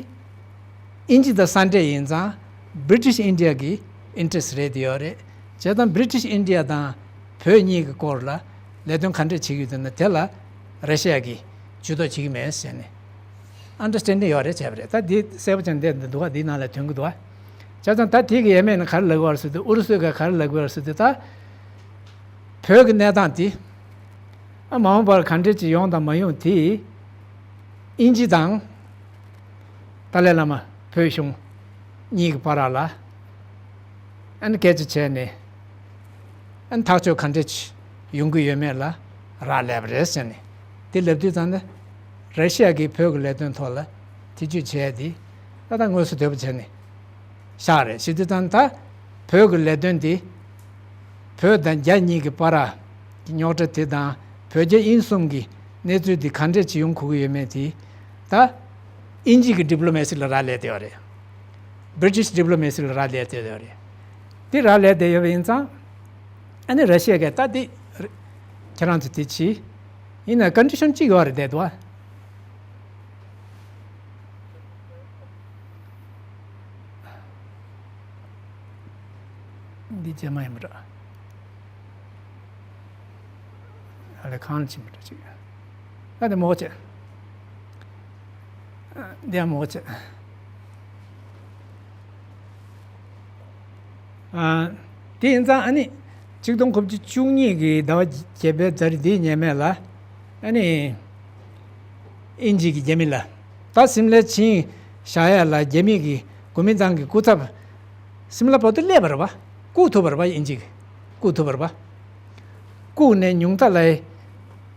དབྱིན་ཇི་དང་ས་འབྲེལ་ཡིན་ཙང་བྷི་རི་ཊི་ཤི་ཨིན་ཌི་ཡ་གི་ཨིན་ཊི་རེ་སི་ཊི་རེད་དེ་ཡོད་རེད། བྱས་ཙང་བྷི་རི་ཊི་ཤི་ཨིན་ཌི་ཡ་དང་བོད་གཉིས་ཀྱི་སྐོར་ལ་ལས་དོན་ག་འདྲས་བྱེད་ཀྱི་ཡོད་ན་དེ་ལ་ར་ཤི་ཡ་གིས་ཇུས་གཏོགས་བྱེད་ཀྱི་མེད་ཟེར་ནས་ཨན་ཌར་སི་ཊེན་ཌིང་ཡོད་རེད་བྱས་པ་རེད། ད་འདི་གསལ་པོ་ཅན་འདི་འདུག་ག་འདིའི་ནང་ལ་ཐོན་གྱི་འདུག་ག་བྱས་ཙང་ད་དེ་གི་ཡས་མས་ནི་ག་རེ་ལབ་དགོས་རེད་ཟེར་དུས་ཨུ་རུ་སུས་ག་ག་རེ་ལབ་དགོས་རེད་ཟེར་དུས་ད་བོད་ཀྱི་གནས་སྟངས་དེ་ཨ་མ་འོངས་པར་ག་འདྲས་ཅིག་ཡོང་དང་མ་ཡོང་དེ་དབྱིན་ཇི་དང་ཏཱ་ལའི་བླ་མ་བོད་གཞུང་གཉིས་ཀྱི་བར་ལ་ཨ་ནི་སྐད་ཆ་བྱས་ནས་ཨ་ནི་ཐག་གཅོད་ག་འདྲས་ཅིག་ཡོང་གི་ཡོད་མེད་ལ་རག་ལས་པ་རེད་ཟེར་ནས་དེ་ལབ་དུས་ཙང་ནི་ར་ཤི་ཡ་གིས་བོད་ཀྱི་ལས་དོན་ཐོག་ལ་ ཐེ་ཇུས་བྱས་ཏེ་ད་ལྟ་དངོས་སུ་དོད་པོ་བྱས་ནས་བཞག་རེད། བྱེད་དུས་ཙང་ད་བོད་ཀྱི་ལས་དོན་འདི་བོད་དང་རྒྱ་གཉིས་ཀྱི་བར་གྱི་རྙོག་དྲ་དེ་དང་བོད་རྒྱ་དབྱིན་གསུམ་གྱི་གནས་ཚུལ་འདི་ག་འདྲས་ཅིག་ཡོང་དགོས་ཀྱི་ཡོད་མེད་དེ་ད་དབྱིན་ཇི་གི་ཌི་པི་ལོ་མེ་སི་ལ་རག་ལས་བསྡད་ཡོད་རེད། British diplomacy ལ་རག་ལས་བསྡད་ཡོད་རེད། དེ་རག་ལས་བསྡད་ཡོད་པ་ཡིན་ཙང་ཨ་ནི་ར་ཤི་ཡ་གིས་ད་དེ་ཁྱེད་རང་ཚོ་དེ་བྱེད། ཡིན་ན་ཀོན་ཌི་ཤན་གཅིག་ཡོད་རེད་བསྡད་འདུག་ཨ། འདི་རྗེས་མ་ཡིན་པ་འདྲ། ཨ་ལས་གང་ལ་ཕྱིན་པ་འདྲ་ཅིག་ཨ་དེ་མོ་བྱེད། འདི་ཡང་མོ་བྱེད། དེ་ཡིན་ཙང་ཨ་ནི་ཆིག་སྟོང་དགུ་བརྒྱ་བཅུ་གཉིས་ཀྱི་ཟླ་བ་བརྒྱད་པའི་ཚེས་འདིའི་ཉེས་མེད་ལ་ཨ་ནི་དབྱིན་ཇི་གི་རྒྱ་མི་ལ། ད་སིམ་ལའི་ཆིངས་བཞག་ཡ་ལ་རྒྱ་མི་གི་གོ་མིན་ཏང་གི་སྐུ་ཚབ་སིམ་ལ་བར་དུ་སླེབས་པ་རེད་པ། བཀུག་ཐུབ་པ་རེད་པ། དབྱིན་ཇི་གིས་བཀུག་ཐུབ་པ་རེད་པ། བཀུག་ནས་ཉུང་མཐའ་ལ་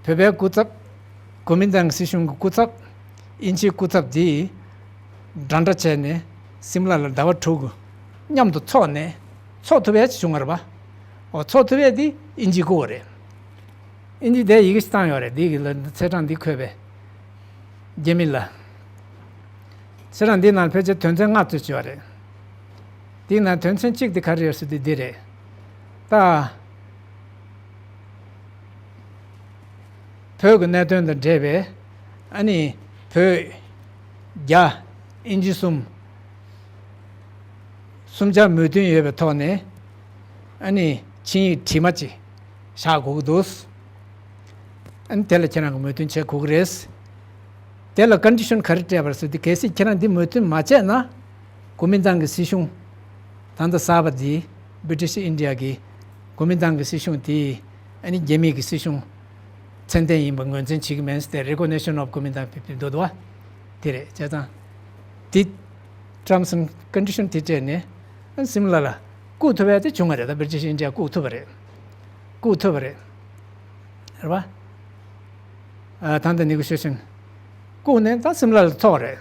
བོད་པའི་སྐུ་ཚབ་གོ་མིན་ཏང་གི་སྲིད་གཞུང་གི་སྐུ་ཚབ་དབྱིན་ཇིའི་སྐུ་ཚབ་དེ་འདྲ་འདྲ་བྱས་ནས་སིམ་ལ་ལ་ཟླ་བ་དྲུག་མཉམ་དུ་འཚོགས་ནས་འཚོགས་ཐུབ་ཡ་ཅིག་བྱུང་བ་རེད་པ། འོ་འཚོགས་ཐུབ་ཡ་དེ་དབྱིན་ཇིས་བཀུག་པ་རེད། ཨིན་ཇི་དེ་ཡི་གེ་ཞིག་བཏང་ཡོད་རེད། འདི་གི་ལ་ཚེས་གྲངས་འདི་འཁོད་པའི་རྒྱ་མི་ལ། ཚེས་གྲངས་འདི་ནང་ཕལ་ཆེར་དོན་ཚན་ལྔ་བརྩི་ཡོད་རེད། འདི་ནང་དོན་ཚན་གཅིག་དེ་ག་རེ་ཡོད་ཟེར་དུས་འདི་རེད། ད་བོད་ཀྱི་གནད་དོན་དང་འབྲེལ་བའི་ཨ་ནི་བོད་རྒྱ་ཨིན་ཇི་གསུམ་གསུམ་ཆར་མོས་མཐུན་ཡོད་པའི་ཐོག་ནས་ཨ་ནི་ཆིངས་ཡིག་བྲིས་མ་ཅིག་བཞག་དགོས་ཀྱི་འདུག་ཨ་ནི་དེ་ལ་ཁྱེད་རང་གིས་མོས་མཐུན་བྱེད་དགོས་ཀྱི་རེད། དེ་ལ་ཀོན་ཌི་ཤན་ག་རེ་སྤྲད་པ་རེད་ཟེར་དུས་གལ་སྲིད་ཁྱེད་རང་འདི་མོས་མཐུན་མ་བྱས་ན་གོ་མིན་ཏང་གི་སྲིད་གཞུང་ད་ལྟ་གསར་པ་འདི་British India གི་གོ་མིན་ཏང་གི་སྲིད་གཞུང་དེ་ཨ་ནི་རྒྱ་མི་གི་སྲིད་གཞུང་ཚད་ལྡན་ཡིན་པ་ངོས་འཛིན་བྱེད་ཀྱི་མིན་ཟེར་ཏེ་Recognition of Kuomintang People འདུག་འདུག་བ། དེ་རེད། བྱས་ཙང་དེ་terms and condition དེ་སྤྲད་ནས་ཨ་ནི་སིམ་ལ་ལ་བཀུག་ཐུབ་ཡ་དེ་བྱུང་བ་རེད། ད་British India བཀུག་ཐུབ་པ་རེད། བཀུག་ཐུབ་པ་རེད། རེད་པ། ཨ་ད་ལྟ་negotiation བཀུག་ནས་ད་སིམ་ལ་ལ་འཚོགས་རེད།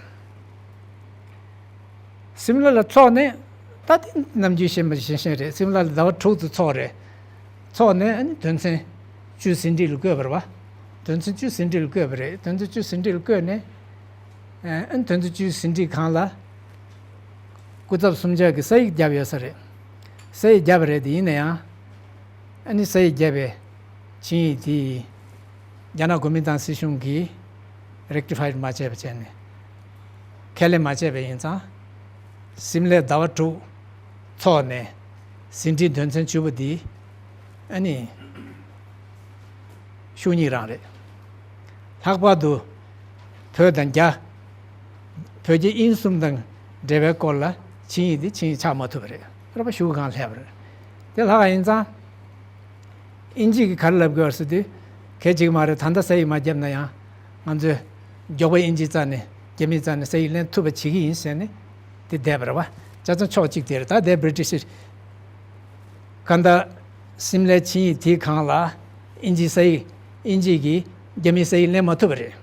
སིམ་ལ་ལ་འཚོགས་ནས་ད་དེ་ནམ་རྒྱུན་བཤད་པ་བཞིན་བཤད་རེད། སིམ་ལ་ལ་ཟླ་བ་དྲུག་ཙམ་འཚོགས་རེད། འཚོགས་ནས་ཨ་ནི་དོན་ཚན་བཅུ་ཟིན་བྲིས་ལ་བཀོད་པ་རེད་པ། དོན་ཚན་བཅུ་ཟིན་བྲིས་ལ་བཀོད་པ་རེད། དོན་ཚན་བཅུ་ཟིན་བྲིས་ལ་བཀོད་ནས་ཨ་ནི་དོན་ཚན་བཅུ་ཟིན་བྲིས་སྒང་ལ་སྐུ་ཚབ་གསུམ་ཆར་གྱིས་ས་ཡིག་བརྒྱབ་ཡོད་ས་རེད། ས་ཡིག་བརྒྱབ་པ་རེད་དེ། ཡིན་ན་ཡང་ཨ་ནི་ས་ཡིག་བརྒྱབ་པའི་ཆིངས་ཡིག་དེ་རྒྱ་ནག་གོ་མིན་ཏང་སྲིད་གཞུང་གིས་rectify མ་བྱས་པ་བྱས་ནས་ཁས་ལེན་མ་བྱས་པ་ཡིན་ཙང་སིམ་ལའི་ཟླ་བ་དྲུག་འཚོགས་ནས་ཟིན་བྲིས་དོན་ཚན་བཅུ་པོ་འདི་ཨ་ནི་ཤུགས་གཉིས་རང་རེད། ལྷག་པར་དུ་བོད་དང་རྒྱ། བོད་རྒྱ་དབྱིན་གསུམ་དང་འབྲེལ་བའི་སྐོར་ལ་ཆིངས་ཡིག་འདི་ཆིངས་ཡིག་ཆགས་མ་ཐུབ་པ་རེད། རེད་པ། ཤུགས་གང་སླེབས་པ་རེད། དེ་ལྷག་ཡིན་ཙང་། དབྱིན་ཇི་གིས་ག་རེ་ལབ་དགོས་ཟེར་དུས། གལ་ཆེ་གི་མ་རེད། ད་ལྟ་ས་ཡིག་མ་བརྒྱབ་ན་ཡང་ང་ཚོས་མགྱོགས་པོ་དབྱིན་ཇིའི་རྩ་ནས་རྒྱ་མིའི་རྩ་ནས་ས་ཡིག་ལེན་ཐུབ་པ་བྱེད་ཀྱི་ཡིན་ཟེར་ནས་དེ་བསྡད་པ་རེད་པ། བྱས་ཙང་ཕྱོགས་གཅིག་དེ་རེད། ད་ལྟའི་British གང་ལྟར་སིམ་ལའི་ཆིངས་ཡིག་དེའི་སྒང་ལ་དབྱིན་ཇིའི་ས་ཡིག་དབྱིན་ཇི་གིས་རྒྱ་མིའི་ས་ཡིག་ལེན་མ་ཐུབ་པ་རེད།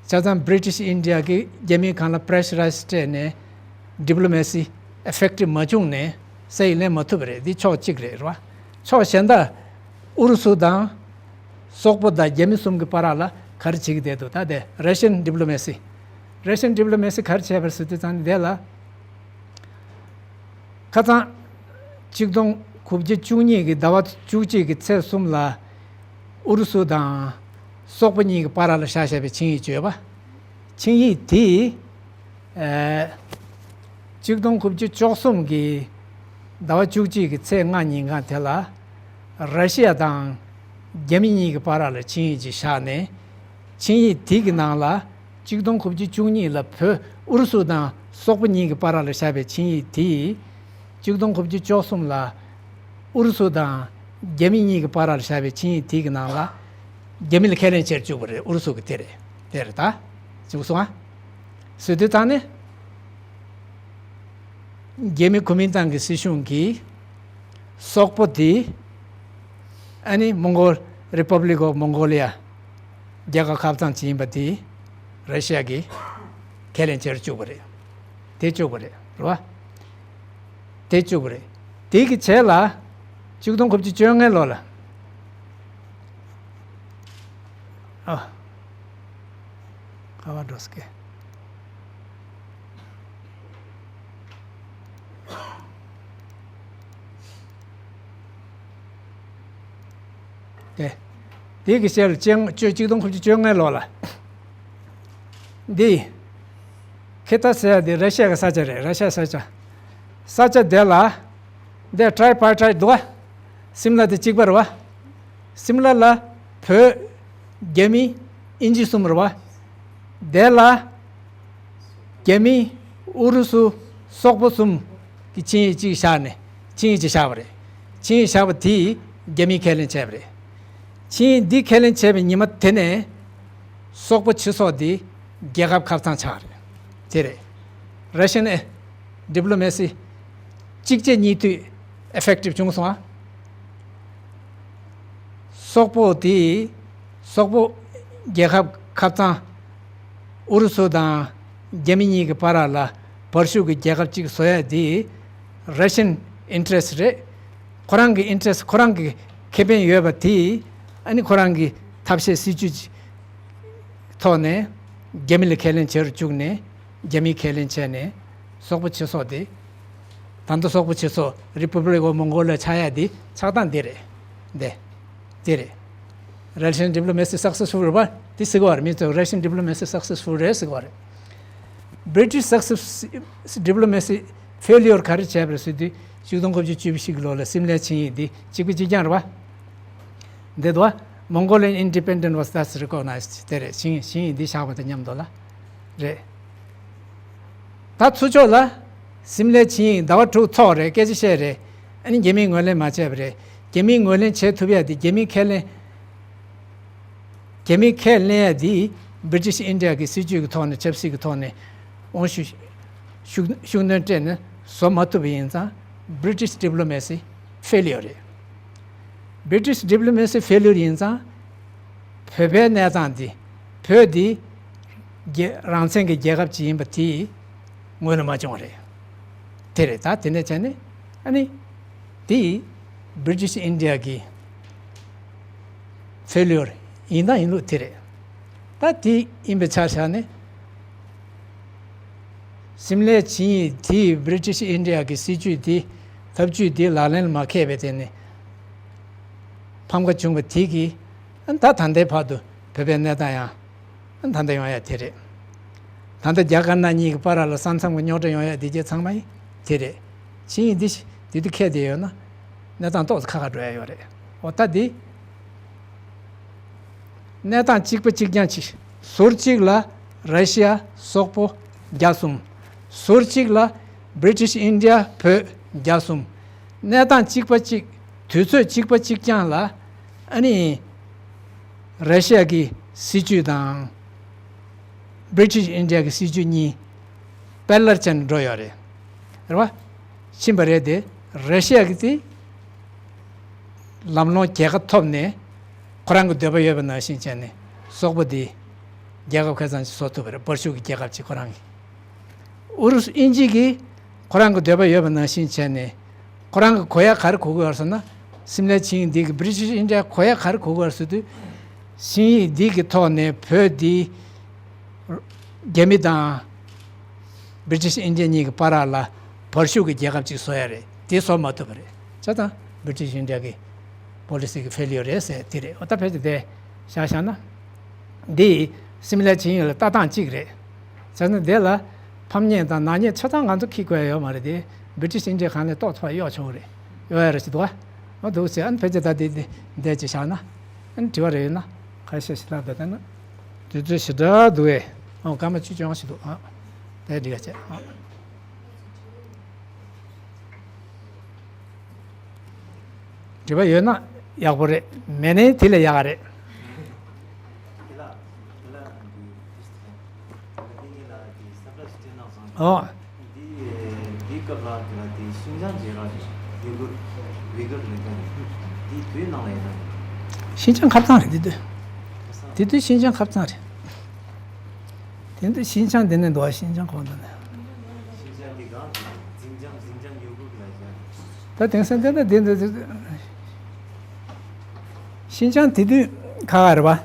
བྱས་ཙང་British India གིས་རྒྱ་མིའི་སྒང་ལ་pressurize སྤྲད་ནས་diplomacy effective མ་བྱུང་ནས་ས་ཡིག་ལེན་མ་ཐུབ་པ་རེད། འདི་ཕྱོགས་གཅིག་རེད། རེད་པ། ཕྱོགས་གཞན་དག་ཨུ་རུ་སུ་དང་སོག་པོ་དང་རྒྱ་མི་གསུམ་གྱི་བར་ལ་ག་རེ་བྱེད་ཀྱི་བསྡད་འདུག་ད་དེ་Russian diplomacy། Russian diplomacy ག་རེ་བྱས་པ་རེད་ཟེར་དུས་ཙང་དེ་ལ། ཁ་སང་ཆིག་སྟོང་དགུ་བརྒྱ་བཅུ་གཉིས་ཀྱི་ཟླ་བ་བཅུ་གཅིག་གི་ཚེས་གསུམ་ལ་ཨུ་རུ་སུ་དང་སོག་པོ་གཉིས་ཀྱི་བར་ལ་བཞག་བཞག་པའི་ཆིངས་ཡིག་ཅིག་ཡོད་པ། ཆིངས་ཡིག་དེ་ཨ་ཆིག་སྟོང་དགུ་བརྒྱ་བཅུ་གསུམ་གྱི་ཟླ་བ་བཅུ་གཅིག་གི་ཚེས་ལྔ་ཉིན་གང་དེ་ལ་ར་ཤི་ཡ་དང་རྒྱ་མི་གཉིས་ཀྱི་བར་ལ་ཆིངས་ཡིག་ཅིག་བཞག་ནས། ཆིངས་ཡིག་དེ་གི་ནང་ལ་ཆིག་སྟོང་དགུ་བརྒྱ་བཅུ་གཉིས་ལ་བོད་ཨུ་རུ་སུ་དང་སོག་པོ་གཉིས་ཀྱི་བར་ལ་བཞག་པའི་ཆིངས་ཡིག་དེ། ཆིག་སྟོང་དགུ་བརྒྱ་བཅུ་གསུམ་ལ་ཨུ་རུ་སུ་དང་རྒྱ་མི་གཉིས་ཀྱི་བར་ལ་བཞག་པའི་ཆིངས་ཡིག་དེ་གི་ནང་ལ་རྒྱ་མི་ལ་ཁས་ལེན་བྱེད་བཅུག་པ་རེད། ཨུ་རུ་སུ་གི་དེ་རེད། དེ་རེད་ད། བཅུག་སོང་ཨ། ཟེར་དུས་ད་ནི། རྒྱ་མི་གོ་མིན་ཏང་གི་སྲིད་གཞུང་གིས་སོག་པོ་དེ་ཨ་ནི་Mongol Republic of Mongolia རྒྱལ་ཁབ་ཁབ་གཙང་ཅིག་ཡིན་པ་དེ་ར་ཤི་ཡ་གིས་ ཁས་ལེན་བྱེད་རུ་བཅུག་པ་རེད། དེ་བཅུག་པ་རེད། རེད་བ། དེ་བཅུག་པ་རེད། དེ་གི་རྗེས་ལ། གཅིག་སྟོང་དགུ་བརྒྱ་བཅོ་ལྔའི་ལོ་ལ། ཨ། ག་བ་འགྲོ་སྐད། དེ། དེ་གི་རྗེས་ལ་བཅོ་ལྔ་བཅུ་གཅིག་སྟོང་དགུ་བརྒྱ་བཅོ་ལྔའི་ལོ་ལ། འདི། ཁེ་ཏ་ཟེར་ཡ་འདི་ར་ཤི་ཡ་གི་ས་ཆ་རེད། ར་ཤི་ཡ་ས་ཆ། ས་ཆ་དེ་ལ། འདི་ཊ་རི་པ་ཊའིཊ་འདུག་བ། སིམ་ལ་དེ་གཅིག་པ་རེད་བ། སིམ་ལ་ལ་བོད། རྒྱ་མི། དབྱིན་ཇི་གསུམ་རེད་བ། དེ་ལ། རྒྱ་མི། ཨུ་རུ་སུ། སོག་པོ་གསུམ་གྱི་ཆིངས་ཡིག་གཅིག་བཞག་ནས་ཆིངས་ཡིག་ཅིག་བཞག་པ་རེད། ཆིངས་ཡིག་བཞག་པ་དེས་རྒྱ་མིས་ཁས་ལེན་བྱས་པ་རེད། ཆིངས་ཡིག་འདི་ཁས་ལེན་བྱས་པའི་ཉི་མ་དེ་ནས་སོག་པོ་སྤྱི་ཚོགས་འདི་རྒྱལ་ཁབ་ཁབ་ཚང་ཆགས་རེད། དེ་རེད། Russian diplomacy གཅིག་རྗེས་གཉིས་མཐུད་effective བྱུང་སོང་ཨ། སོག་པོ་དེ། སོག་པོ་རྒྱལ་ཁབ་ཁབ་ཚང་། ཨུ་རུ་སུ་དང་རྒྱ་མི་གཉིས་ཀྱི་བར་ལ་བར་ཤུགས་ཀྱི་རྒྱལ་ཁབ་ཅིག་བཟོ་ཡ་དེ། Russian interest རེད། ཁོ་རང་གི་interest ཁོ་རང་གི་ཁེ་ཕན་ཡོད་པ་དེ། ཨ་ནི་ཁོ་རང་གི་ཐབས་ཤེས་སྲིད་ཇུས་ཀྱི་ཐོག་ནས་རྒྱ་མི་ལ་ཁས་ལེན་བྱེད་རུ་བཅུག་ནས། རྒྱ་མིས་ཁས་ལེན་བྱས་ནས་སོག་པོ་སྤྱི་ཚོགས་དེ། ད་ལྟ་སོག་པོ་སྤྱི་ཚོགས་Republic of Mongolia ཆགས་ཡ་དེ་ཆགས་སྟངས་འདི་རེད། འདི། འདི་རེད། Russian diplomacy successful རེད་པ། དེ་ཟེར་གི་བ་རེད། མི་ཚོས་Russian diplomacy successful རེད་ཟེར་གི་བ་རེད། British success diplomacy failure ག་རེ་བྱས་པ་རེད་ཟེར་དུས། གཅིག་སྟོང་དགུ་བརྒྱ་བཅུ་བཞི་གི་ལོ་ལ་སིམ་ལའི་ཆིངས་ཡིག་འདི་གཅིག་པ་གཅིག་རྐྱང་རེད་པ། འདི་དུ་བ། Mongolian independence was thus recognized དེ་རེད། ཆིངས་ཆིངས་ཡིག་འདི་བཞག་པ་དང་མཉམ་དུ་ལ། རེད། ད་ཚུར་ཕྱོགས་ལ། སིམ་ལའི་ཆིངས་ཡིག་ཟླ་བ་དྲུག་ཚོགས་རེད། སྐད་ཆ་བཤད་རེད། ཨ་ནི་རྒྱ་མིས་ངོས་ལེན་མ་བྱས་པ་རེད། རྒྱ་མིས་ངོས་ལེན་བྱེད་ཐུབ་ཡ་དེ་རྒྱ་མིས་ཁས་ལེན། རྒྱ་མིས་ཁས་ལེན་ཡ་དེ་British India གི་སྲིད་ཇུས་ཀྱི་ཐོག་ནས་ཆབ་སྲིད་ཀྱི་ཐོག་ནས་དབང་ཤུགས་ཤུགས་ཤུགས་སྣོན་སྤྲད་ནས་བཟོ་མ་ཐུབ་པ་ཡིན་ཙང་། British diplomacy failure རེད། British diplomacy failure ཡིན་ཙང་། བོད་པའི་གནས་སྟངས་འདི། བོད་འདི། རྒྱལ་རང་བཙན་གྱི་རྒྱལ་ཁབ་ཅིག་ཡིན་པ་དེ། ངོས་ལ་མ་བྱུང་བ་རེད། དེ་རེད། ད་དེ་ནས་བྱས་ནས་ཨ་ནི། དེ་British India གི་failure ཡིན་དང་ཡིན་ལུགས་དེ་རེད། ད་དེ་ཡིན་པའི་ཆ་བཞག་ནས། སིམ་ལའི་ཆིངས་ཡིག་དེ་British India གི་སྲིད་ཇུས་དེ། ཐབས་ཇུས་དེ་ལག་ལེན་ལ་མ་འཁེལ་བའི་སྟེང་ནས་ཕམ་ཁ་བྱུང་བ་དེ་གིས། ད་ད་ལྟའི་བར་དུ་བོད་པའི་གནས་སྟངས་ཡང་། ད་ལྟ་ཡོང་ཡ་དེ་རེད། ད་ལྟ་རྒྱ་དཀར་ནག་གཉིས་ཀྱི་བར་ལ་ས་མཚམས་ཀྱི་རྙོག་དྲ་ཡོང་ཡ་དེ་གྱད་ཚང་མ་ཡིན་དེ་རེད། ཆིངས་ཡིག་འདི་ཞིག་དེ་དུས་འཁེལ་བསྡད་ཡོད་ན། གནས་སྟངས་ཏོག་ཙམ་ཁག་ཁག་འགྲོ་ཡ་ཡོད་རེད། འོ་ད་འདི། གནས་སྟངས་གཅིག་པ་གཅིག་རྐྱང་གཅིག་ཟུར་གཅིག་ལ་ར་ཤི་ཡ། སོག་པོ། རྒྱ་གསུམ། ཟུར་གཅིག་ལ་British India བོད། རྒྱ་གསུམ། གནས་སྟངས་གཅིག་པ་གཅིག་དུས་ཚོད་གཅིག་པ་གཅིག་རྐྱང་ལ། ཨ་ནི། ར་ཤི་ཡ་གི་སྲིད་ཇུས་དང་། British India གི་སྲིད་ཇུས་གཉིས་པེ་ར་ལལ་བྱས་ནས་འགྲོ་ཡོད་རེད། རེད་བ། ཕྱིན་པ་རེད་དེ། ར་ཤི་ཡ་གི་དེ་ལམ་ལྷོང་རྒྱལ་ཁ་ཐོབ་ནས་ཁོ་རང་གི་འདོད་པ་ཡོད་པ་ནང་བཞིན་བྱས་ནས་སོག་པོ་དེ་རྒྱལ་ཁབ་ཁ་ཚང་ཞིག་བཟོ་ཐུབ་པ་རེད། བར་ཤུགས་ཀྱི་རྒྱལ་ཁབ་ཅིག་ཁོ་རང་གི། ཨུ་རུ་སུ་དབྱིན་ཇི་གིས་ཁོ་རང་གི་འདོད་པ་ཡོད་པ་ནང་བཞིན་བྱས་ནས། ཁོ་རང་གི་གོ་ཡ་ག་རེ་གོ་གི་ཡོད་ཟེར་ན། སིམ་ལའི་ཆིངས་ཡིག་འདི་གི་British India གོ་ཡ་ག་རེ་གོ་གི་ཡོད་ཟེར་དུས། ཆིངས་ཡིག་འདི་གི་ཐོག་ནས་བོད་འདི་རྒྱ་མི་དང་British India གཉིས་ཀྱི་བར་ལ་བར་ཤུགས་ཀྱི་རྒྱལ་ཁབ་ཅིག་བཟོ་ཡ་རེད། དེ་བཟོ་མ་ཐུབ་པ་རེད། བྱས་ཙང་British India གི་policy གི་failure རེད་ཟེར་དེ་རེད། འོ་ད་བོད་དེ་དེ་བཞག་བཞག་ན། འདི་སིམ་ལའི་ཆིངས་ཡིག་ལ་ལྟ་སྟངས་གཅིག་རེད། བྱས་ཙང་དེ་ལ་ཕམ་ཉེས་དང་ནག་ཉེས་ཆ་ཚང་ང་ཚོ་འཁྱེར་དགོས་ཡ་ཡོད་མ་རེད་དེ། British India གང་ལས་ཏོག་ཙམ་གཡོག་ཆོག་རེད། གཡོག་ཡ་རེ་ཞིག་འདུག་ཨ། འོ་འདུག་ཟེར། ཨ་ནི་ཕལ་ཆེར་ད་དེ་དེ་འདས་ཅིག་བཞག་ན། ཨ་ནི་དྲི་བ་རེ་ཡོད་ན་ཁ་ཤས་ཞིག་ལབ་དང་ད་ན། དུས་ཚོད་ཞེ་དྲག་འདུག་ཨེ། ཨོ་སྐར་མ་བཅུ་བཅོ་ལྔ་ཞིག་འདུག་ཨ། དེ་འགྲིག་ག་བྱས་ཨ། དྲི་བ་ཡོད་ན་ཡག་པོ་རེད། མེད་ན་དེ་ལས་ཡག་ག་རེད། ཨོ། འདི་འདི་སྐབས་ལ་དེ་ལ་དེ་ཤིན་ཅང་རྒྱལ་རབས་དེ་ཝི་གུར་ཝི་གུར་ལས་ཀ་རེད། འདི་བོད་ནང་ལ་ཡིན་ན། ཤིན་ཅང་ཁབ་ཚང་རེད་འདི་དུས། འདི་དུས་ཤིན་ཅང་ཁབ་ཚང་རེད། དེ་འདི་ཤིན་ཅང་དེ་ནས་འདུག་བ། ཤིན་ཅང་གང་དུ་ནས། ཤིན་ཅང་གི་གང་དུ་ཛིང་ཅང་ཛིང་ཅང་ཡུ་གུར་ལ་བཞག་ད་དེང་སང་དེ་ལ་དེ་འདི་ཤིན་ཅང་དེ་དུས་ཁ་ཁ་རེད་བ།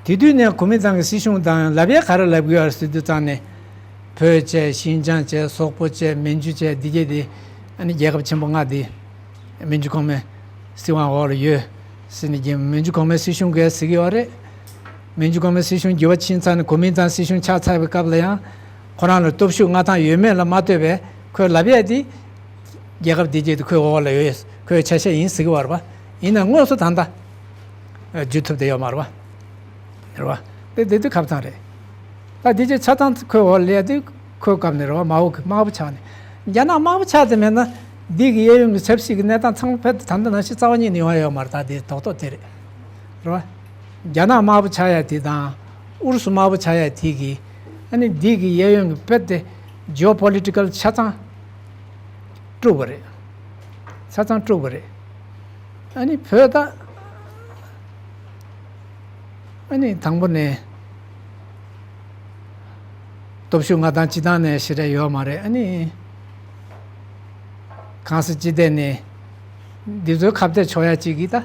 དེ་དུས་ནས་གོ་མིན་ཏང་གི་སྲིད་གཞུང་དང་ལབ་ཡས་ག་རེ་ལབ་དགོས་ཡ་ཟེར་དུས་ཙང་ནས། བོད་བཅས་ཤིན་ཅང་བཅས་སོག་པོ་བཅས་མན་ཇུ་བཅས་འདི་གས་དེ། ཨ་ནི་རྒྱལ་ཁབ་ཆེན་པོ་ལྔ་དེ། མན་ཇུ་གོང་མའི་སྲིད་དབང་འོག་ལ་ཡོད་ཟེར་ནས་རྒྱ་མན་ཇུ་གོང་མའི་སྲིད་གཞུང་གིས་ཟེར་གྱི་ཡོད་རེད། མན་ཇུ་གོང་མའི་སྲིད་གཞུང་འགྱུར་བ་ཕྱིན་ཚར་ནས་གོ་མིན་ཏང་སྲིད་གཞུང་ཆགས་ཚར་བའི་སྐབས་ལ་ཡང་ཁོ་རང་ལ་སྟོབས་ཤུགས་མངའ་ཐང་ཡོད་མེད་ལ་མ་ལྟོས་པའི་ཁོས་ལབ་ཡས་དེ། རྒྱལ་ཁབ་དེ་གྱད་དེ་ཁོའི་འོག་ལ་ཡོད། ཁོའི་ཆ་ཤས་ཡིན་ཟེར་གྱི་ཡོད་རེད་པ། ཡིན་ན་དངོས་སུ་ད་ལྟ་བརྒྱུད་ཐུབ་བསྡད་ཡོད་མ་རེད་པ། རེད་བ། དེ་དེ་དུས་ཁ་སང་རེད། ད་དེ་ཅི་ཆ་ཚང་ཁོའི་འོག་ལ་ཡ་དེ་ཁོའི་སྐབས་ནས་རེད་བ། མའོ་གི་དམར་པོ་ཆགས་ནས། རྒྱ་ནག་དམར་པོ་ཆགས་དེ་མེད་ན། འདི་གི་གཡས་གཡོན་གྱི་ཆབ་སྲིད་ཀྱི་གནས་སྟངས་ཚང་མ་ཕལ་ཆེར་ད་ལྟ་ནང་བཞིན་རྩ་བ་ཉིད་ནས་ཡོང་ཡ་ཡོད་མ་རེད། ད་དེ་རྡོག་རྡོག་དེ་རེད། རེད་བ། རྒྱ་ནག་དམར་པོ་ཆགས་ཡ་དེ་དང་། ཨུ་རུ་སུ་དམར་པོ་ཆགས་ཡ་དེ་གི། ཨ་ནི་འདི་གི་གཡས་གཡོན་གྱི་དཔེ་དེ་ཇི་ཨོ་པོ་ལི་ཊི་ཀལ་ཆ་ཚང་དཀྲུགས་པ་རེད། ཆ་ཚང་དཀྲུགས་པ་རེད། ཨ་ནི་བོད་ད། ཨ་ནི་དང་པོ་ནས་སྟོབས་ཤུགས་མངའ་ཐང་སྤྱི་བཏང་ནས་ཞེ་དྲག་ཡོད་མ་རེད། ཨ་ནི་གང་ས་ཅི་ཐད་ནས་འདི་ཚོའི་ཁ་གཏད་ཆོག་ཡ་ཅིག་གི་ད་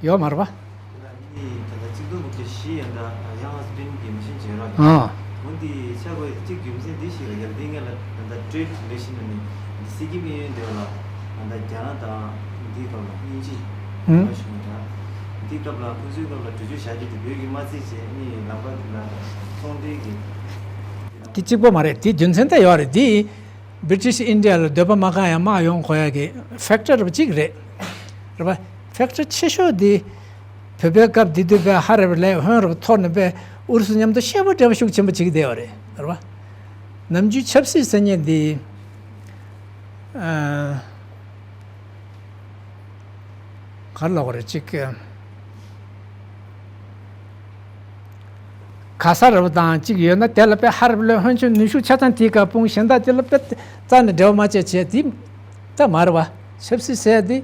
ཡོད་མ་རེད་པ། ཨ་ནི་ད་ལྟ་གཅིག་སྟོང་དགུ་བརྒྱ་བཞི་ཡན་ད་ཡང་ཨ་སི་པིན་གྱི་མི་ཤིན་བྱས་ར། ཨ། འོ་འདི་ཆ་དགོས་གཅིག་རྒྱུ་མཚན་འདི་ཞིག་ལ་ཡང་འདི་ངས་ལ་ད་ལྟ་ཊེ་རེཌ་རི་ལེ་ཤན་ནི་འདི་སྲིད་ཀྱི་དམིགས་ཡུལ་འདི་ལ་ད་ལྟ་རྒྱ་ནག་དང་འདི་སྐབས་ལ་དབྱིན་ཇི། ཧུམ། འདི་སྐབས་ལ་ཁོ་ཚོའི་སྐབས་ལ་གྲོས་ཆོད་བཞག་རྒྱུ་དེ་བོད་ཀྱི་མ་རྩིས་བྱས་ནི་ལམ་ཁ་འདི་ལ་ཚོང་འབྲེལ་གྱི། དེ་གཅིག་པོ་མ་རེད། དེ་རྒྱུ་མཚན་ད་ཡོད་རེད། དེ་བི་རི་ཊི་ཤི་ཨིན་ཌི་ཡ་ལ་འདོད་པ་མ་ཁེངས་ཡང་དམག་ཡོང་དགོས་ཡ་གི་ཕེག་ཊར་རུ་གཅིག་རེད། རེད་པ། ཕེག་ཊར་ཆེ་ཤོས་དེ། བོད་པའི་སྐབས་དེ་དུས་པའི་ཧ་རབ་ལས་ཧོན་རབ་ཐོར་ནས་པའི་ཨུ་རུ་སུ་མཉམ་དུ་ཤེད་པོ་འབྲེལ་བ་ཤུགས་ཆེན་པོ་བྱེད་ཀྱི་བསྡད་ཡོད་རེད། རེད་པ། ནམ་རྒྱུན་ཆབ་སྲིད་ཟེར་མཁན་འདི། ཨ། ག་རེ་ལབ་དགོས་རེད་ཅིག་ག་ས་རབ་དང་གཅིག་ཡོད་ན་དེ་ལ་དཔེ་ཧ་རབ་ལོས་ཧོན་ཆོས་ནུས་ཤུགས་ཆ་ཚང་དེའི་ཁ་སྤུངས། གཞན་དག་དེ་ལ་དཔེ་རྩ་ནས་འབྲེལ་བ་མ་བྱས་བྱས་དེ་ད་མ་རེད་པ། ཆབ་སྲིད་ཟེར་དེ་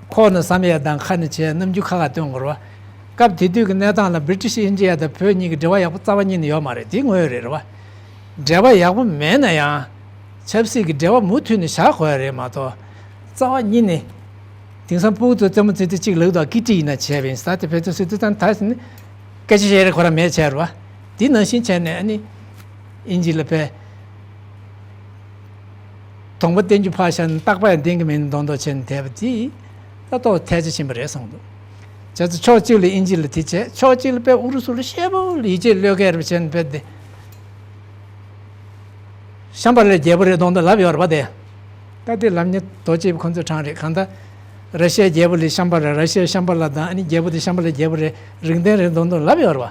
ཁོག་ནས་བསམ་ཡས་དང་ཁ་ནས་བྱས་རྣམ་འགྱུར་ཁ་ཁ་སྟོན་དགོས་རེད་པ། སྐབས་དེ་དུས་ཀྱི་གནས་སྟངས་ལ་བི་རི་ཊི་ཤི་ཨིན་ཌི་ཡ་དང་བོད་གཉིས་ཀྱི་འབྲེལ་བ་ཡག་པོ་རྩ་བ་ཉིད་ནས་ཡོད་མ་རེད། དེ་དངོས་ཡོད་རེད། རེད་པ། འབྲེལ་བ་ཡག་པོ་མེད་ན་ཡང་། ཆབ་སྲིད་ཀྱི་འབྲེལ་བ་མུ་མཐུད་ནས་བཞག་དགོས་ཡ་རེད་མ་གཏོགས། རྩ་བ་ཉིད་ནས། དེང་སང་ཕྲུ་གུ་ཚོ་རྩེད་མོ་རྩེ་དུས་གཅིག་ལབ་འདུག་ཀི་ཊི་ཡིན་ན་བྱས་པ་ཡིན་ས་དེ་བེད་སྤྱོད་བྱེད་དུས་ཙང་ད་ཟིན་ནི། སྐད་ཆ་བཤད་རེས་ཁོ་རང་མེད་བྱས་རེད་པ། དེ་ནང་བཞིན་བྱས་ནས་ཨ་ནི། དབྱིན་ཇི་ལ་ཕེབས། གདོང་པ་བསྟན་རྒྱུ་ཕར་བཞག་ནས་རྟག་པར་ཡང་བསྟན་གྱི་མིན་མདོག་མདོག་བྱས་ནས་བསྡད་པ་དེ། ད་ལྟོ་ཐལ་ཆ་ཕྱིན་པ་རེད་བསམ་འདུག་བྱས་ཙང་ཕྱོགས་གཅིག་ལ་དབྱིན་ཇི་ལ་དེ་བྱས། ཕྱོགས་གཅིག་ལ་དཔེ་ཨུ་རུ་སུ་ལ་ཤེད་པོ་ལ་ཡིད་ཆེས་བློས་འགེལ་རེ་བྱས་ནས་དཔེ་དེ། ཤམ་བྷ་ལའི་རྒྱལ་པོ་རེད་མདོག་མདོག་ལབ་ཡོད་རེད་པ་དེ། ད་དེ་ལབ་མཁན་རྡོ་གཅིག་པ་ཁོ་ཚོས་དྲངས་རེད། གང་ལྟར། ར་ཤི་ཡའི་རྒྱལ་པོ་ལ་ཤམ་བྷ་ལ། ར་ཤི་ཡའི་ཤམ་བྷ་ལ་དང་ཨ་ནི་རྒྱལ་པོ་དེ་ཤམ་བྷ་ལའི་རྒྱལ་པོ་རེད། རིགས་ལྡན་རེད་མདོག་མདོག་ལབ་ཡོད་རེད་པ།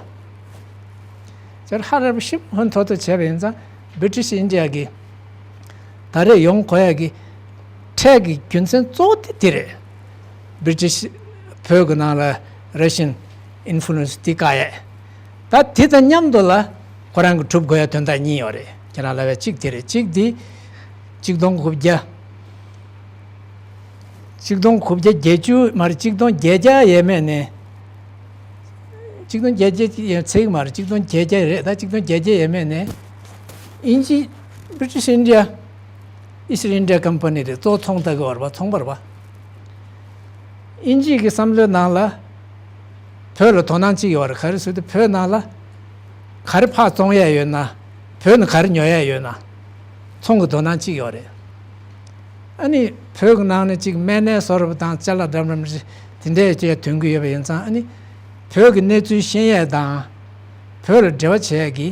དེར་ཧ་ལས་པ་ཞིབ་ཧོན་ཐོར་ཐོར་བྱས་པ་ཡིན་ཙང་བི་རི་ཊི་ཤི་ཨིན་ཌི་ཡ་གི། ད་རེས་ཡོང་དགོས་ཡ་གི་འཕྲལ་གྱི་རྒྱུ་མཚན་གཙོ་བོ་དེ་དེ་རེད། བི་རི་ཊི་ཤི་བོད་ཀྱི་ནང་ལ་ར་ཤི་ཡན་ཨིན་ཕུ་ལུ་ཨེན་སི་དེ་བཀག་ཡས། ད་དེ་དང་མཉམ་དུ་ལ་ཁོ་རང་གི་སྒྲུབ་དགོས་ཡ་དོན་དག་གཉིས་ཡོད་རེད། ཁྱེད་རང་ལབ་ཡ་གཅིག་དེ་རེད། གཅིག་དེ་གཅིག་སྟོང་དགུ་བརྒྱ། གཅིག་སྟོང་དགུ་བརྒྱ་བརྒྱད་ཅུ་མ་རེད། གཅིག་སྟོང་བརྒྱད་བརྒྱ་ཡས་མས་ནས། གཅིག་སྟོང་བརྒྱད་བརྒྱ་ཡས་ཚིག་མ་རེད། གཅིག་སྟོང་བརྒྱད་བརྒྱ་རེད། ད་གཅིག་སྟོང་བརྒྱད་བརྒྱ་ཡས་མས་ནས། དབྱིན་ཇི། བི་རི་ཊི་ཤི་ཨིན་ཌི་ཡ། ཨི་སི་ཊི་ཨིན་ཌི་ཡ་ཀམ་པ་ནི་རེད། གཙོ་བོ་ཚོང་ལྟ་གི་ཡོད་རེད་པ། ཚོང་པ་རེད་པ། དབྱིན་ཇི་གི་བསམ་བློའི་ནང་ལ། བོད་ལ་དོ་སྣང་གཅིག་ཡོད་རེད། ག་རེ་ཟེར་དུས་བོད་ནང་ལ། ག་རེ་ཕར་བཙོང་ཡས་ཡོད་ན། བོད་ནས་ག་རེ་ཉོ་ཡས་ཡོད་ན། ཚོང་གི་དོ་སྣང་གཅིག་ཡོད་རེད། ཨ་ནི་བོད་ཀྱི་ནང་ནས་གཅིག་སྨན་སྣའི་བཟོ་གྲྭ་དང་ཅ་ལག་འདྲ་མི་འདྲ་དེ་འདྲས་ཅིག་ཐོན་གྱི་ཡོད་པ་ཡིན་ཙང་། ཨ་ནི་བོད་ཀྱི་གནས་ཚུལ་ཤེས་ཡས་དང་། བོད་ལ་འབྲེལ་བ་བྱེད་ཡས་ཀྱི་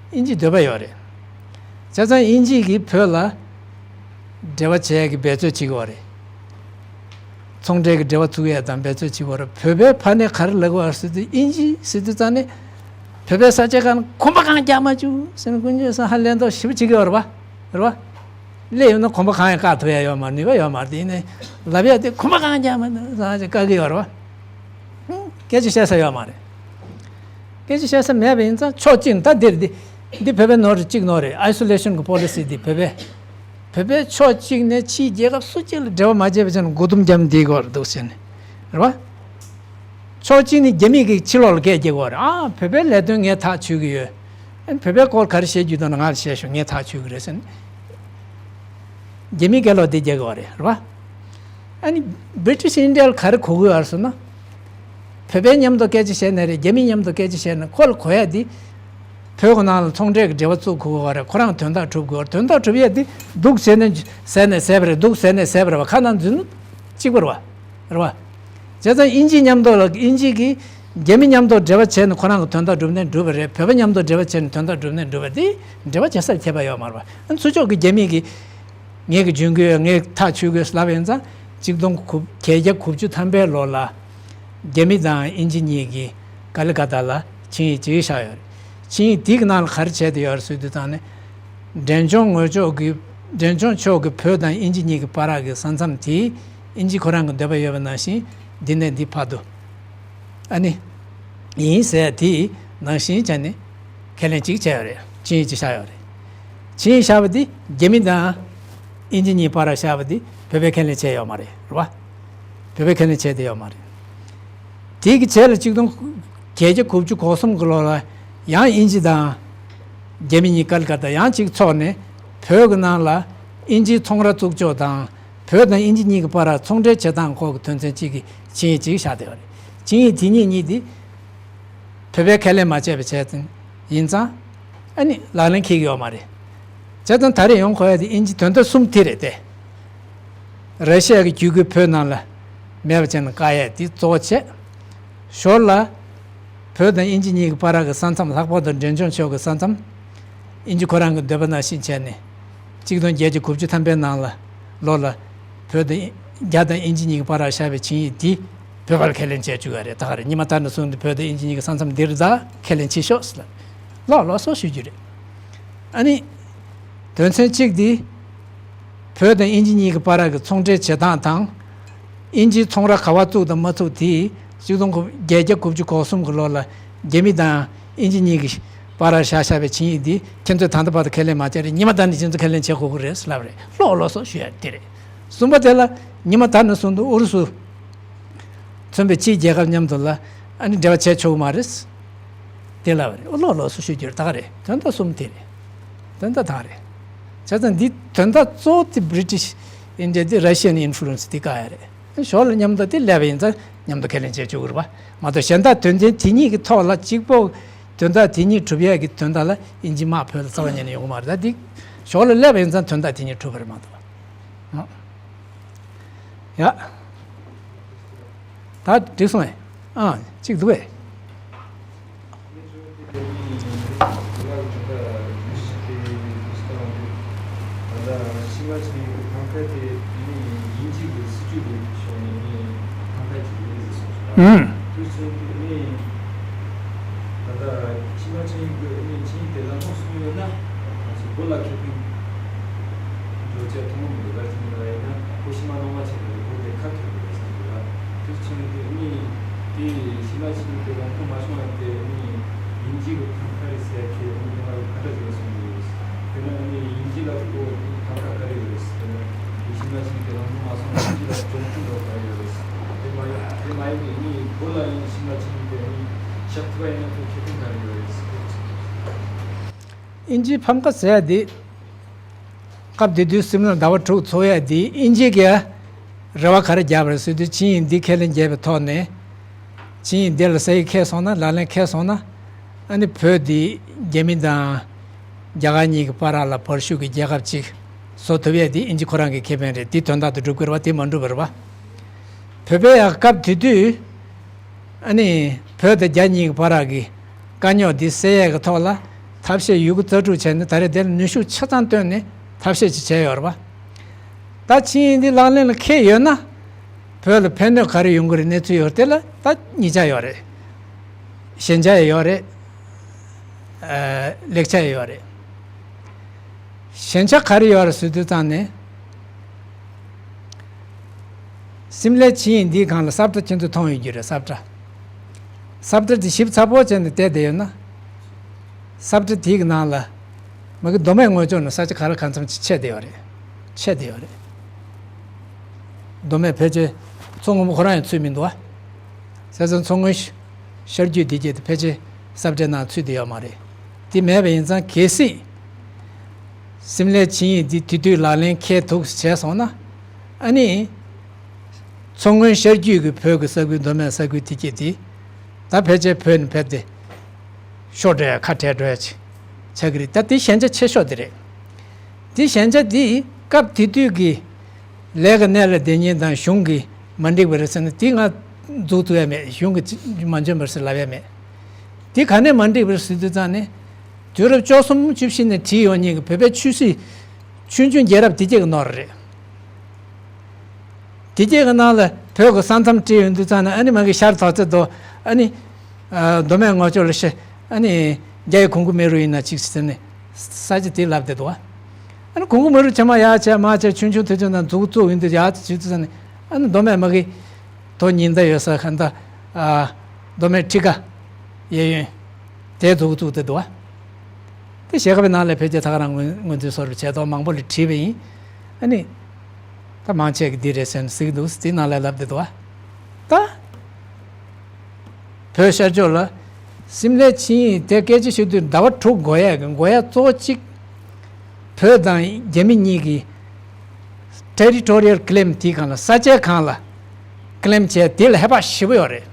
དབྱིན་ཇིའི་འདོད་པ་ཡོད་རེད། བྱས་ཙང་དབྱིན་ཇི་གིས་བོད་ལ་འབྲེལ་བ་བྱེད་ཡས་ཀྱི་འབད་རྩོལ་བྱེད་ཀྱི་ཡོད་རེད། ཚོང་འབྲེལ་གྱི་འབྲེལ་བ་བཙུགས་ཡས་དང་འབད་རྩོལ་བྱེད་ཀྱི་ཡོད་རེད། བོད་པའི་ཕ་ནས་ག་རེ་ལབ་ཀྱི་ཡོད་ཟེར་དུས། དབྱིན་ཇི་ཟེར་དུས་ཙང་ནས། བོད་པའི་ས་ཆ་ཁག་ནས་གོམ་པ་གང་རྒྱག་མ་བཅུག་ཟེར་ནས་དཀོན་མཆོག་གསུམ་ཧ་ལས་མདོག་ཞེ་པོ་བྱེད་ཀྱི་ཡོད་རེད་པ། རེད་པ། སླེབས་ཡོང་ན་གོམ་པ་གང་ཡང་བཀག་ཐུབ་ཡ་ཡོད་མ་རེད། ནུས་པ་ཡོད་མ་རེད། དེ་ཡིན་ནའི་ལབ་ཡ་དེ་གོམ་པ་གང་རྒྱག་མ་འདུག་ཟེར་བཀག་གི་ཡོད་རེད་པ། ཧུམ། སྐད་ཆ་བཤད་ས་ཡོད་མ་རེད། སྐད་ཆ་བཤད་ས་མེད་པ་ཡིན་ཙང་ཕྱོགས་གཅིག་ནས་ད་འདིར་འདི། འདི་བོད་པའི་ནོར་རེད། གཅིག་ནོར་རེད། ཨའི་སོ་ལེ་ཤན་གྱི་པོ་ལི་སི་འདི་བོད་པས། བོད་པས་ཕྱོགས་གཅིག་ནས་ཕྱིའི་རྒྱལ་ཁབ་སུ་གཅིག་ལ་འབྲེལ་བ་མ་བྱས་པ་བྱས་ནས་མགོ་ཟླུམ་རྒྱབ་ནས་བསྡད་དགོས་རེད་འདུག་ཟེར་ནས། རེད་པ། ཕྱོགས་གཅིག་ནས་རྒྱ་མི་གིས་ཕྱི་ལོགས་ལ་སྐད་རྒྱག་གི་ཡོད་རེད། ཨ། བོད་པའི་ལས་དོན་ངས་ཐག་ཆོད་ཀྱི་ཡོད། ཨ་ནི་བོད་པའི་སྐོར་ག་རེ་བཤད་རྒྱུ་འདུག་ན་ང་ལ་བཤད་ཤོག་ངས་ཐག་ཆོད་ཀྱི་རེད་ཟེར་ནས། རྒྱ་མིས་སྐད་ལོག་འདི་རྒྱག་གི་ཡོད་རེད། རེད་པ། ཨ་ནི་British India ལ་ག་རེ་གོ་གི་ཡོད་རེད་ཟེར་ན། བོད་པའི་མཉམ་དུ་སྐད་ཆ་བཤད་ནའི་རེད། རྒྱ་མིའི་མཉམ་དུ་སྐད་ཆ་བཤད་ན་ཁོ་ལ་གོ་ཡ་འདི། བོད་ཀྱི་ནང་ལ་ཚོང་འབྲེལ་གྱི་འབྲེལ་བ་བཙུགས་དགོས་པ་རེད། ཁོ་རང་དོན་དག་སྒྲུབ་དགོས་པ་རེད། དོན་དག་སྒྲུབ་ཡས་དེ་སྡུག་བྱས་ནས་ཟས་ནས་ཟས་པ་རེད། སྡུག་བྱས་ནས་ཟས་པ་རེད་པ། ཁ་ནང་འཛུལ་ན་གཅིག་པ་རེད་པ། རེད་པ། བྱས་ཙང་དབྱིན་ཇིའི་མཉམ་དུ་ལ་དབྱིན་ཇི་གིས་རྒྱ་མི་མཉམ་དུ་འབྲེལ་བ་བྱས་ནས་ཁོ་རང་གི་དོན་དག་སྒྲུབ་ནས་འགྲུབ་པ་རེད། བོད་པ་མཉམ་དུ་འབྲེལ་བ་བྱས་ནས་དོན་དག་སྒྲུབ་ནས་འགྲུབ་པ་དེ་འབྲེལ་བ་བྱེད་སར་ཁྱད་པར་ཡོད་མ་རེད་པ། ཨ་ནི་ཚུར་ཕྱོགས་ཀྱི་རྒྱ་མི་གིས་ངས་གི་འཇོན་གི་ཡོད། ངས་ཐག་ཆོད་གི་ལབ་ཡིན་ཙང་། གཅིག་སྟོང་དགུ་བརྒྱད་བརྒྱ་དགུ་བཅུ་ཐམ་པའི་ལོ་ལ། རྒྱ་མི་དང་དབྱིན་ཇི་གཉིས་ཀྱིས་ཀ་ལི་ཀ་ཏ་ལ་ཆིངས་ཡིག་ཅིག་བཞག་ཡོད་རེད། ཆིངས་ཡིག་དེ་གི་ནང་ལ་ག་རེ་བྱས་ཏེ་ཡོད་རེད་ཟེར་དུས་ཙང་ནས། འབྲས་ལྗོངས་ངོས་ཕྱོགས་ཀྱི། འབྲས་ལྗོངས་ཕྱོགས་ཀྱི་བོད་དང་དབྱིན་ཇི་གཉིས་ཀྱི་བར་གྱི་ས་མཚམས་དེ། དབྱིན་ཇི་ཁོ་རང་གི་འདོད་པ་ཡོད་པ་ནང་བཞིན་འདི་ནས་འདི་བར་དུ། ཨ་ནི། ཡིན་ཟེར་དེ་ནང་བཞིན་བྱས་ནས་ཁས་ལེན་གཅིག་བྱས་ཡོད་རེད། ཆིངས་ཡིག་ཅིག་བཞག་ཡོད་རེད། ཆིངས་ཡིག་བཞག་པ་དེ་རྒྱ་མི་དང་དབྱིན་ཇི་གཉིས་བར་བཞག་པ་དེ་བོད་པས་ཁས་ལེན་བྱས་ཡོད་མ་རེད། རེད་པ། བོད་པས་ཁས་ལེན་བྱས་བསྡད་ཡོད་མ་རེད། དེ་གི་རྗེས་ལ་གཅིག་སྟོང་བརྒྱད་བརྒྱ་དགུ་བཅུ་གོ་གསུམ་གྱི་ལོ་ལ་ཡང་དབྱིན་ཇི་དང་རྒྱ་མི་གཉིས་ཀ་ལི་ཀ་ཏ་ཡང་གཅིག་ཚོགས་ནས། བོད་ཀྱི་ནང་ལ་དབྱིན་ཇིའི་ཚོང་ར་བཙུགས་ཕྱོགས་དང་། བོད་དང་དབྱིན་ཇི་གཉིས་ཀྱི་བར་ཚོང་འབྲེལ་བྱེད་སྟངས་སྐོར་གྱི་དོན་ཚན་གཅིག་གི་ཆིངས་ཡིག་ཅིག་བཞག་བསྡད་པ་རེད། ཆིངས་ཡིག་དེ་གཉིས་གཉིས་དེ་བོད་པས་ཁས་ལེན་མ་བྱས་པ་བྱས་ཙང་ཡིན་ཙང་། ཨ་ནི་ལག་ལེན་འཁེལ་གྱི་ཡོད་མ་རེད། བྱས་ཙང་ད་རེས་ཡོང་དགོས་ཡ་དེ་དབྱིན་ཇི་དོན་དག་གསུམ་དེ་རེད་དེ། ར་ཤི་ཡ་གི་བརྒྱུད་སྐུལ་བོད་ནང་ལ་མེད་པ་བྱས་ནས་བཀག་ཡ་དེ་གཙོ་བོ་བྱས། ཞོར་ལ། བོད་དང་དབྱིན་ཇི་གཉིས་ཀྱི་བར་གྱི་ས་མཚམས། ལྷག་པར་དུ་འབྲས་ལྗོངས་ཕྱོགས་ཀྱི་ས་མཚམས། དབྱིན་ཇི་ཁོ་རང་གི་འདོད་པ་ནང་བཞིན་བྱས་ནས། གཅིག་སྟོང་བརྒྱད་བརྒྱ་དགུ་བཅུ་ཐམ་པའི་ནང་ལ། ལོ་ལ། བོད་དང་། རྒྱ་དང་དབྱིན་ཇི་གཉིས་ཀྱི་བར་ལ་བཞག་པའི་ཆིངས་ཡིག་འདི་བོད་པར་ཁས་ལེན་བྱས་བཅུག་ཡ་རེད། ད་ག་རེད། ཉི་མ་ད་ནས་བཟུང་སྟེ་བོད་དང་དབྱིན་ཇི་གཉིས་ཀྱི་ས་མཚམས་འདིར་ད་ཁས་ལེན་བྱེད་ཤོག་ཟེར་ལབ། ལོག་ལོག་སོ་ཞུ་རྒྱུ་རེད། ཨ་ནི། དོན་ཚན་གཅིག་འདི། བོད་དང་དབྱིན་ཇི་གཉིས་ཀྱི་བར་གྱི་ཚོང་འབྲེལ་བྱེད་སྟངས་དང་། དབྱིན་ཇིའི་ཚོང་ར་ག་པར་བཙུགས་དང་མ་བཙུགས་དེ། གཅིག་སྟོང་བརྒྱད་བརྒྱ་དགུ་བཅུ་གོ་གསུམ་གྱི་ལོ་ལ་རྒྱ་མི་དང་དབྱིན་ཇི་གཉིས་ཀྱི་བར་བཞག་བཞག་པའི་ཆིངས་ཡིག་འདི་ཁྱེད་ཚོས་ད་ལྟ་བར་དུ་ཁས་ལེན་མ་བྱས་རེད། ཉི་མ་ད་ནས་ཁྱེད་ཚོས་ཁས་ལེན་བྱེད་དགོས་ཀྱི་རེད་ཟེར་ལབ་རེད། ལོག་ལོག་སོ་ཞུ་ཡ་དེ་རེད། གསུམ་པ་དེ་ལ་ཉི་མ་ད་ནས་བཟུང་སྟེ་ཨུ་རུ་སུ་མཚོན་པའི་ཕྱིའི་རྒྱལ་ཁབ་མཉམ་དུ་ལ་ཨ་ནི་འབྲེལ་བ་བྱས་ཆོག་གི་མ་རེད། དེ་ལབ་རེད། ཨོ་ལོག་ལོག་སོ་ཞུ་རྒྱུ་རེད། ད་ག་རེད། དོན་དག་གསུམ་དེ་རེད། དོན་དག་དང་རེད། བྱས་ཙང་འདི་དོན་དག་གཙོ་བོ་དེ་British India དེ་Russian influence དེ་བཀག་ཡ་རེད། ཞོར་ལ་མཉམ་དུ་དེ་སླེབས་པ་ཡིན་ཙང་མཉམ་དུ་ཁས་ལེན་བྱེད་བཅུག་གི་རེད་པ། མ་གཏོགས་གཞན་དག་དོན་ཚན་དེ་གཉིས་ཀྱི་ཐོག་ལ་གཅིག་པོ་དོན་དག་དེ་གཉིས་གྲུབ་ཡས་ཀྱི་དོན་དག་ལ་དབྱིན་ཇི་དམག་བོད་ལ་རྩ་བ་ཉིད་ནས་ཡོང་གི་མ་རེད། ད་འདི་ཞོར་ལ་སླེབས་པ་ཡིན་ཙང་དོན་དག་དེ་གཉིས་གྲུབ་པ་རེད་མ་གཏོགས། ཡ། ད་འགྲིག་སོང་ངས། ཨ། གཅིག་འདུག་གས། ཨུམ། དབྱིན་ཇིའི་ཕམ་ཁ་ཟེར་ཡ་དེ། སྐབས་དེ་དུས་སིམ་ལར་ཟླ་བ་དྲུག་འཚོགས་ཡ་དེ་དབྱིན་ཇི་གིས་རེ་བ་ག་རེ་བརྒྱབ་པ་རེད་ཟེར་དུས། ཆིངས་ཡིག་འདི་ཁས་ལེན་བརྒྱབ་པའི་ཐོག་ནས། ཆིངས་ཡིག་འདི་ལ་ས་ཡིག་འཁེལ་སོང་ན། ལག་ལེན་འཁེལ་སོང་ན། ཨ་ནི་བོད་འདི་རྒྱ་མི་དང་རྒྱ་གར་གཉིས་ཀྱི་བར་ལ་བར་ཤུགས་ཀྱི་རྒྱལ་ཁབ་ཅིག་བཟོ་ཐུབ་ཡ་དེ་དབྱིན་ཇི་ཁོ་རང་གི་ཁེ་ཕན་རེད། དེ་དོན་དག་ཏུ་འགྲུབ་ཀྱི་རེད་པ། དེ་མ་འགྲུབ་པ་རེད་པ། བོད་པས་ཡང་སྐབས་དེ་དུས། ཨ་ནི་བོད་དང་རྒྱ་གཉིས་ཀྱི་བར་གྱི་དཀའ་རྙོག་འདི་སེལ་ཡས་ཀྱི་ཐོག་ལ་ཐབས་ཤེས་ཡོད་རྒུ་རྩལ་སྤྲུགས་བྱས་ནས། ད་རེས་དེ་ལ་ནུས་ཤུགས་ཆ་ཚང་བཏོན་ནས་ཐབས་ཤེས་ཅིག་བྱས་ཡོད་རེད་པ། ད་ཆིངས་ཡིག་འདི་ལག་ལེན་ལ་འཁེལ་ཡོད་ན། བོད་ལ་ཕན་གནོད་ག་རེ་ཡོང་གི་རེད། གནས་ཚུལ་ཡོད་རེད། དེ་ལ་ད་ཉེས་ཆད་ཡོད་རེད། ཞན་ཆ་ཡང་ཡོད་རེད། ཨ། ལེགས་ཆ་ཡང་ཡོད་རེད། ཞན་ཆ་ག་རེ་ཡོད་རེད་ཟེར་དུས་ཙང་ནས། སིམ་ལའི་ཆིངས་ཡིག་འདིའི་སྒང་ལ་ས་བཀྲ་ཁྱེད་ཚོས་མཐོང་ཡོད་རྒྱུ་རེད། ས་བཀྲ། ས་བཀྲ་དེ་ཞིབ་ཚགས་པོ་བྱས་ནས་བལྟས་བསྡད་ཡོད་ན། ས་བཀྲ་དེའི་ནང་ལ་མ་གི་མདོ་སྨད་ངོས་ཕྱོགས་ནས་ས་ཆ་ག་རེ་གང་འཚམ་ཅིག་ཆད་བསྡད་ཡོད་རེད། ཆད་བསྡད་ཡོད་རེད། མདོ་སྨད་ཕལ་ཆེར་མཚོ་སྔོན་པོ་ཁོ་རང་ཡང་ཚུད་མི་འདུག་བ། བྱས་ དེ་ཚོ་མཚོ་སྔོན་ཤར་རྒྱུད་འདི་གྱད་དེ་ཕལ་ཆེར་ས་བཀྲའི་ནང་ཚུད་དེ་ཡོད་མ་རེད། དེ་མེད་པ་ཡིན་ཙང་གལ་སྲིད་སིམ་ལའི་ཆིངས་ཡིག་འདི་དེ་དུས་ལག་ལེན་འཁེལ་འདུག་བྱས་སོང་ན། ཨ་ནི། མཚོ་སྔོན་ཤར་རྒྱུད་ཀྱི་བོད་ཀྱི་ས་ཁུལ་མདོ་སྨད་ས་ཁུལ་དེ་གྱད་དེ། ད་ཕལ་ཆེར་བོད་ནས་ཕེབས་ཏེ། ཤོར་འགྲོ་ཡ་ཁ་བྲལ་འགྲོ་ཡ་ཅིག་ཆགས་ཀྱི་རེད། ད་དེ་ཞན་ཆ་ཆེ་ཤོས་དེ་རེད། དེ་ཞན་ཆ་དེ་སྐབས་དེ་དུས་ཀྱི་ལས་ཀ་གནས་ལ་བསྡད་མཁན་དང་གཞུང་གི་མ་འགྲིག་པ་རེད་ཟེར་ན། དེ་ང་མཛུབ་བཙུགས་ཡ་མེད། གཞུང་གི་མ་འཇོན་པ་རེད་ཟེར་ལབ་ཡ་མེད། དེ་ག་ནས་མ་འགྲིག་པ་རེད་ཟེར་དུས་ཙང་ནས། དུས་རབས་བཅུ་གསུམ་བཅུ་བཞི་ནས་བྲིས་ཡོང་མཁན་གྱི་བོད་པའི་ཆོས་སྲིད་ཆོས་འབྱུང་རྒྱལ་རབས་དེ་གྱད་ཀྱི་ནོར་རེད། དེ་གྱད་ཀྱི་ནང་ལ་བོད་ཀྱི་ས་མཚམས་བྲིས་ཡོང་དུས་ཙང་ནས། ཨ་ནི་མ་གི་ཤར་དར་རྩེ་མདོ། ཨ་ནི། ཨ། མདོ་སྨད་ངོས་ཕྱོགས་ལ་ཤི། ཨ་ནི་རྒྱ་ཡི་གུང་གུ་མེ་རུ་ཡིན་ན་ཅིག་ཟེར་ནས་ས་ཆ་དེ་ལབ་བསྡད་འདུག་བ། ཨ་ནི་གུང་གུ་མེ་རུ་ཆེ་མ་ཡར་བྱས་མར་བྱས་ཆུང་ཆུང་དེ་ཚོ་ནང་མཛུབ་བཙུགས་ཡོང་དུས་ཡར་དེ་བྱེད་དུས་ཙང་ནས། ཨ་ནི་མདོ་སྨད་མ་གི་དོ་ཉི་ཟླ་ཡོད་ས་ག་འདྲ། ཨ། མདོ་སྨད་ཁྲི་ཀ་གཡས་གཡོན་དེ་མཛུབ་བཙུགས་བསྡད་འདུག་བ། དེ་ཞལ་ཁ་པའི་ནང་ལ་ཕལ་ཆེར་ད་ག་རང་ངོས་ངོས་འཛིན་སོར་བྱས་ཐོག་མང་པོ་ལ་བྲིས་པ་ཡིན། ཨ་ནི། ད་མང་ཆེ་གིས་འདི་རེད་ཟེར་ནས་གཟིགས་འདུག། དེའི་ནང་ལ་ལབ་བསྡད་འདུག་བ། ད། བོད་ཤར་ཕྱོགས་ལ་སིམ་ལའི་ཆིངས་ཡིག་དེ་སྐད་ཆ་བཤད་དུས་ཟླ་བ་དྲུག་འགོར་ཡས་ཀྱི་འགོར་ཡ་གཙོ་བོ་གཅིག། བོད་དང་རྒྱ་མི་གཉིས་ཀྱི་territorial claim། དེའི་སྒང་ལ་ས་ཆའི་སྒང་ལ་claim བྱས། དེ་ལ་ཧེ་བག་ཞེ་པོ་ཡོད་རེད།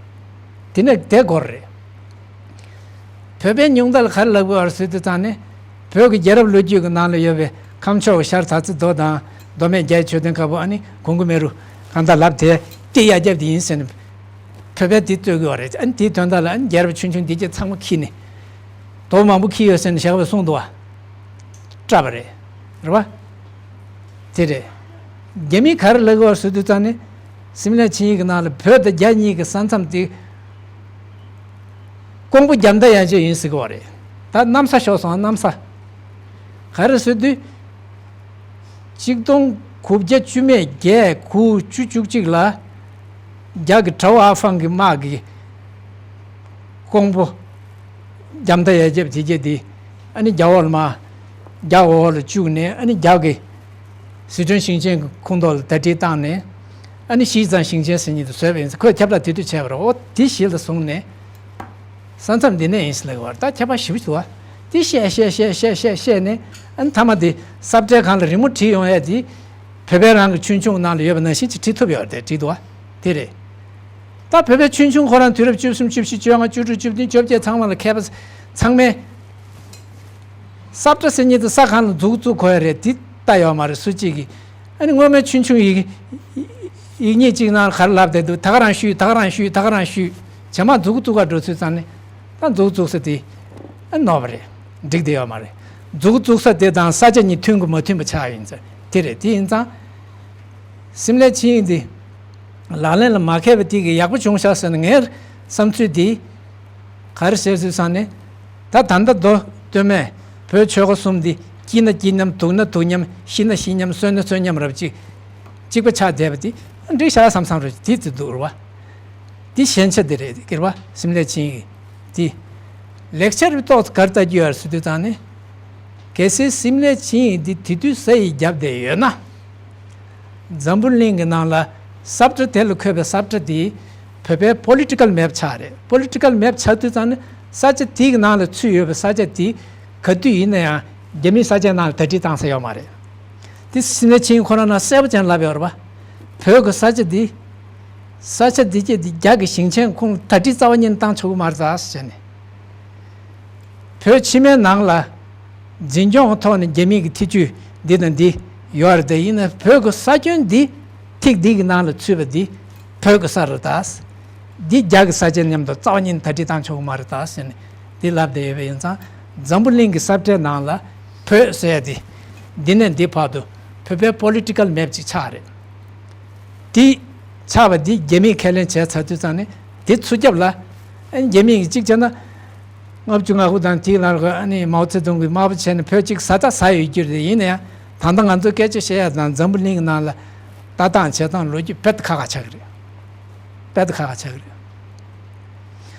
དེ་ནས་དེ་འགོར་རེད། བོད་པའི་ཉུང་མཐའ་ལ་ག་རེ་ལབ་དགོས་པ་རེད་ཟེར་དུས་ཙང་ནས། བོད་ཀྱི་རྒྱལ་རབས་ལོ་རྒྱུས་ཀྱི་ནང་ལ་ཡོད་པའི་ཁམས་ཕྱོགས་ཀྱི་ཤར་དར་རྩེ་མདོ་དང་། མདོ་སྨད་རྒྱའི་མཆོད་རྟེན་དཀར་པོ། ཨ་ནི་གུང་གུ་མེ་རུ། གང་ལྟར་ལབ་དེ་སྐྱེ་ཡ་རྒྱབ་དེ་ཡིན་ཟེར་ནས། བོད་པས་དེ་རྩོད་ཀྱི་ཡོད་རེད། ཨ་ནི་དེའི་དོན་དག་ལ། ཨ་ནི་རྒྱལ་རབས་ཆུང་ཆུང་འདི་གྱད་ཚང་མ་ཁྱེར་ནས། དོ་མང་པོ་ཁྱེར་ཡོད་ཟེར་ནས་ཞལ་ཁ་པས་གསུངས་འདུག་བ། སྐྲག་པ་རེད། རེད་བ། དེ་རེད། རྒྱ་མིས་ག་རེ་ལབ་ཀྱི་ཡོད་ཟེར་དུས་ཙང་ནས། སིམ་ལའི་ཆིངས་ཡིག་གི་ནང་ལ་བོད་དང་རྒྱ་གཉིས་ཀྱི་ས་མཚམས་དེ་ཀོང་པོ་རྒྱ་མདའ་ཡན་ཆད་ཡིན་ཟེར་གྱི་ཡོད་རེད། ད་གནམ་ས་ཤོར་སོང་། གནམ་ས། ག་རེ་ཟེར་དུས། གཅིག་སྟོང་དགུ་བརྒྱ་བཅུ་མེད་བརྒྱད། དགུ་བཅུ་གཅིག་ལ་རྒྱ་གི་ཀྲའོ་ཨ་ཧྥང་གི་དམག་གིས་ཀོང་པོ་རྒྱ་མདའ་ཡན་ཆད་དེ་གྱད་དེ། ཨ་ནི་རྒྱ་འོག་ལ་མར། རྒྱ་འོག་ལ་བཅུག་ནས། ཨ་ནི་རྒྱ་གི་ཟི་ཁྲོན་ཞིང་ཆེན་གྱི་ཁོངས་གཏོགས་ལ་ཟླ་སྒྲིལ་བཏང་ནས། ཨ་ནི་ཞི་ཙང་ཞིང་ཆེན་ཟེར་མཁན་དེ་བཟོས་པ་ཡིན། ཁོས་ཁྱབ་བསྒྲགས་དེ་དུས་བྱས་པ་རེད། འོ་དེ་གཞི་ལ་བཟུང་ནས། ས་མཚམས་འདི་ནས་ཡིན་ཟེར་ལབ་ཀྱི་ཡོད་རེད། ད་ཁྱད་པར་ཞེ་པོ་ཅིག་འདུག་བ། དེ་བཤད་བཤད་བཤད་བཤད་བཤད་བཤད་ནས། ཨ་ནི་མཐའ་མ་དེ་ས་བཀྲའི་སྒང་ལ་རི་མོ་བྲིས་ཡོང་ཡ་དེ། བོད་པའི་རང་གི་ཆོས་འབྱུང་ནང་ལ་ཡོད་པ་ནང་བཞིན་ཅིག་བྲིས་ཐུབ་ཡོད་རེད། བྲིས་འདུག་བ། དེ་རེད། ད་བོད་པའི་ཆོས་འབྱུང་ཁོ་རང་དུས་རབས་བཅུ་གསུམ། བཅུ་བཞི། བཅོ་ལྔ། བཅུ་དྲུག། བཅུ་བདུན། བཅོ་བརྒྱད་ཚང་མ་ལ་མཁས་པ་ཚང་མས། ས་བཀྲ་ཟེར་མཁན་དེ་ས་སྒང་ལ་མཛུབ་བཙུགས་དགོས་ཡ་རེད། དེ་ལྟ་ཡོད་མ་རེད་སུ་གཅིག་གིས། ཨ་ནི་སྔོན་མའི་ཆོས་འབྱུང་ཡིག་ཡིག་རྙིང་གཅིག་ནང་ལ་ག་རེ་ལབ་བསྡད་འདུག། ད་ག་རང་བཤུས། ད་ག་རང་བཤུས། ད་ག་རང་བཤུས། རྗེས་མ་མཛུབ་བཙུགས་ག་འགྲོ་ཚུལ་ཙང་ནས། ད་མཛུབ་བཙུགས་ས་དེ། ཨ། ནོར་བ་རེད། འགྲིག་བསྡད་ཡོད་མ་རེད། མཛུབ་བཙུགས་ས་དེ་དང་ས་ཆ་གཉིས་མཐུན་གི་མ་མཐུན་པ་ཆགས་ཡིན་ཙང་། དེ་རེད། དེ་ཡིན་ཙང་། སིམ་ལའི་ཆིངས་ཡིག་འདི་ལག་ལེན་ལ་མ་འཁེལ་བ་དེ་གི་ཡག་པོ་བྱུང་ཤག་ཟེར་ན། ངའི་བསམ་ཚུལ་འདི་ག་རེ་ཟེར་ཟེར་ཙང་ནས། ད་ད་ལྟ་མདོ་སྟོད་སྨད་བོད་ཆོལ་ཁ་གསུམ་འདི་སྐྱིད་ན་སྐྱིད་མཉམ། སྡུག་ན་སྡུག་མཉམ། ཤི་ན་ཤི་མཉམ། གསོན་ན་གསོན་མཉམ་རབ་ཅིག་གཅིག་པ་ཆགས་བསྡད་པ་དེ་འགྲིག་ཤག་བསམ་བསམ་རེད། དེ་དེ་འདུག་རེད་བ། དེ་ཞན་ཆ་དེ་རེད། ཀིར་བ་སིམ་ལའི་ཆིངས་ཡིག་དེ། ལེགས་ཆ་རུ་ཏོག་ཙམ་ག་རེ་ལྟ་རྒྱུ་ཡོད་རེད་ཟེར་དུས་ཙང་ནས། གལ་སྲིད་སིམ་ལའི་ཆིངས་ཡིག་འདི་དེ་དུས་ས་ཡིག་བརྒྱབ་བསྡད་ཡོད་ན། འཛམ་བུ་གླིང་གི་ནང་ལ་ས་བཀྲ་དེ་ལ་འཁོད་པའི་ས་བཀྲ་དེ་བོད་པའི་political map་ཆགས་རེད། Political map་ཆགས་དུས་ཙང་ནས་ས་ཆ་དེའི་ནང་ལ་ཚུད་ཡོད་པའི་ས་ཆ་དེ་ག་དུས་ཡིན་ན་ཡང་རྒྱ་མིའི་ས་ཆའི་ནང་ལ་གྲ་སྒྲིག་བཏང་ས་ཡོད་མ་རེད། དེ་སིམ་ལའི་ཆིངས་ཁོ་རང་ནང་གསལ་པོ་ཅན་ལབ་ཡོད་རེད་པ། བོད་ཀྱི་ས་ཆ་འདི། ས་ཆ་འདི་གྱད་འདི་རྒྱ་གི་ཞིང་ཆེན་ཁོངས་ལ་གྲ་སྒྲིག་རྩ་བ་ཉིད་ནས་བཏང་ཆོག་གི་མ་རེད་ཟེར་ནས། བོད་ཕྱི་མའི་ནང་ལ་འཛིན་སྐྱོང་གི་ཐོག་ནས་རྒྱ་མི་གི་ཐེ་ཇུས་འདི་དང་འདི་ཡོད་རེད་དེ། ཡིན་ན་བོད་ཀྱི་ས་ཁྱོན་འདི་ཐིག་འདི་གི་ནང་ལ་ཚུད་པ་འདི་བོད་ཀྱི་ས་རེད་ད། འདི་རྒྱ་གི་ས་ཆ་མཉམ་དུ་རྩ་བ་ཉིད་ནས་གྲ་སྒྲིག་བཏང་ཆོག་གི་མ་རེད་ད་ཟེར་ནས་འདི་ལབ་བསྡད་ཡོད་པ་ཡིན་ཙང་། འཛམ་བུ་གླིང་གི་ས་བཀྲའི་ནང་ལ་བོད་ཟེར་ཡ་དེ་འདི་ནས་འདི་བར་དུ་བོད་པའི་political map་ཅིག་ཆགས་རེད། དེ་ཆགས་པ་འདི་རྒྱ་མིས་ཁས་ལེན་བྱས་ཚར་དུས་ཙང་ནས། དེ་ཚུར་རྒྱབ་ལ། ཨ་ནི་རྒྱ་མིས་གཅིག་བྱས་ན། ལྔ་བཅུ་ང་དགུ་དང་དེའི་ལར་གི་ཨ་ནི་མའོ་ཙེ་ཏུང་གིས་དམར་པོ་བྱས་ནས་བོད་གཅིག་ཟ་ད་ཟ་ཡོད་རྒྱུ་རེད། ཡིན་ན་ཡང་ད་ལྟ་ང་ཚོ་སྐད་ཆ་བཤད་ཡ་དང་འཛམ་བུ་གླིང་གི་ནང་ལ་ལྟ་སྟངས་བྱེད་སྟངས་ལོ་རྒྱུས་དཔེ་ཁག་ཁག་ཆགས་ཀྱི་རེད། དཔེ་ཁག་ཁག་ཆགས་ཀྱི་རེད།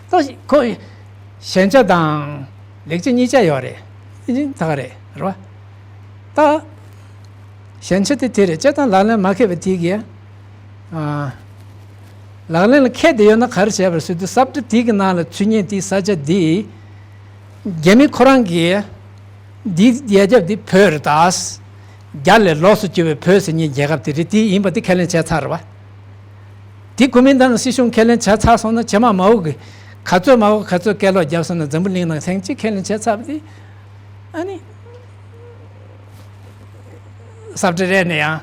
ད་ཁོ་ཞན་ཆ་དང་ལེགས་ཆ་གཉིས་ཆ་ཡོད་རེད། ད་ག་རེད། རེད་བ། ད་ཞན་ཆ་དེ་དེ་རེད། བྱས་ཙང་ལག་ལེན་མ་འཁེལ་བ་དེ་གིས། ཨ། ལག་ལེན་ལ་འཁེལ་བསྡད་ཡོད་ན་ག་རེ་བྱས་པ་རེད་ཟེར་དུས། ས་བཀྲ་དེ་གི་ནང་ལ་ཚུད་མཁན་དེའི་ས་ཆ་འདི་རྒྱ་མི་ཁོ་རང་གིས་འདི་ཡ་རྒྱབ་འདི་བོད་རེད་ད། རྒྱ་ལས་ལོགས་སུ་གྱུར་པའི་བོད་ཟེར་མཁན་རྒྱལ་ཁབ་དེ་རེད། དེ་ཡིན་པ་དེ་ཁས་ལེན་བྱས་ཚར་རེད་བ། དེ་གོ་མིན་ཏང་ནི་སྲིད་གཞུང་ཁས་ལེན་བྱས་ཚར་སོང་ན། རྗེས་མ་མ་འོག་གི་ག་ཚོད་མ་འོག་ག་ཚོད་སྐད་ལོག་བརྒྱབ་སོང་ན། འཛམ་བུ་གླིང་ནང་ཐེངས་གཅིག་ཁས་ལེན་བྱས་ཚར་བ་དེ། ཨ་ནི་ས་བཀྲ་རེད་ན་ཡང་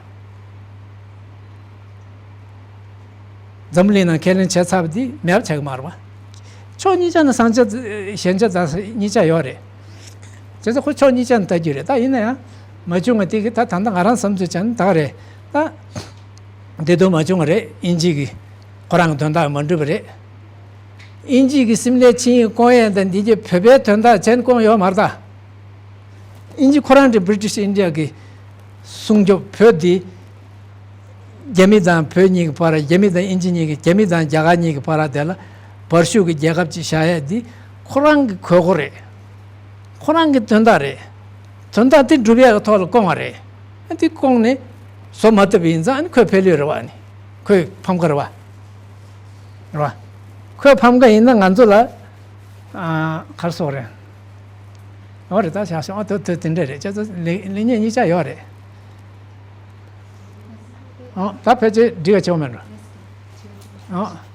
འཛམ་བུ་གླིང་ནང་ཁས་ལེན་བྱས་ཚར་བ་དེ་མེད་པ་ཆགས་ཀྱི་མ་རེད་བ། ཕྱོགས་གཉིས་ཆ་ནས་བཟང་ཆ་ཞན་ཆ་དང་གཉིས་ཆ་ཡོད་རེད། བྱས་ཙང་ཁོ་ཕྱོགས་གཉིས་ཆ་ནས་ལྟ་རྒྱུ་རེད། ད་ཡིན་ན་ཡང་མ་བྱུང་བ་དེ་གི་ད་ད་ལྟ་ང་རང་བསམ་ཚུལ་བྱས་ན་ད་ག་རེད། ད་བདེ་སྡུག་མ་བྱུང་བ་རེད། དབྱིན་ཇི་གི་ཁོ་རང་གི་དོན་དག་མ་འགྲུབ་པ་རེད། དབྱིན་ཇི་གི་སིམ་ལའི་ཆིངས་ཡིག་བསྐོང་ཡས་དང་འདི་གྱིས་བོད་པའི་དོན་དག་བྱས་ནས་བསྐོང་ཡོད་མ་རེད་ད། དབྱིན་ཇི་ཁོ་རང་གི་British India གི་སྲུང་སྐྱོབ། བོད་འདི་རྒྱ་མི་དང་བོད་གཉིས་ཀྱི་བར། རྒྱ་མི་དང་དབྱིན་ཇི་གཉིས་ཀྱི། རྒྱ་མི་དང་རྒྱ་གར་གཉིས་ཀྱི་བར་དེ་ལ་བར་ཤུགས་ཀྱི་རྒྱལ་ཁབ་ཅིག་བཞག་ཡས་འདི་ཁོ་རང་གི་དགོས་མཁོ་རེད། ཁོ་རང་གི་དོན་དག་རེད། དོན་དག་དེ་སྒྲུབ་ཡས་ཀྱི་ཐོག་ལ་བསྐོང་བ་རེད། ཨ་དེ་བསྐོང་ནས་བཟོ་མ་ཐུབ་པ་ཡིན་ཙང་། ཨ་ནི་ཁོའི་ཕ་ཡུལ་རེད་བ། ཨ་ནི་ཁོའི་ཕམ་ཁ་རེད་བ། རེད་བ། ཁོའི་ཕམ་ཁ་ཡིན་ན་ང་ཚོ་ལ་ཨ་ག་རེ་ཟེར་དགོས་རེད། ཨོ་རེད། ད་བཞག་ཤོག་ཨོ་དེ་དེ་དེ་འདྲ་རེད། བྱས་ཙང་ལེགས་ལེགས་ཉེས་གཉིས་ཆ་ཡོད་རེད། ཨོ་ད་ཕལ་ཆེར་འགྲིག་ག་ཆོག་མེད་འགྲོ། ཨོ།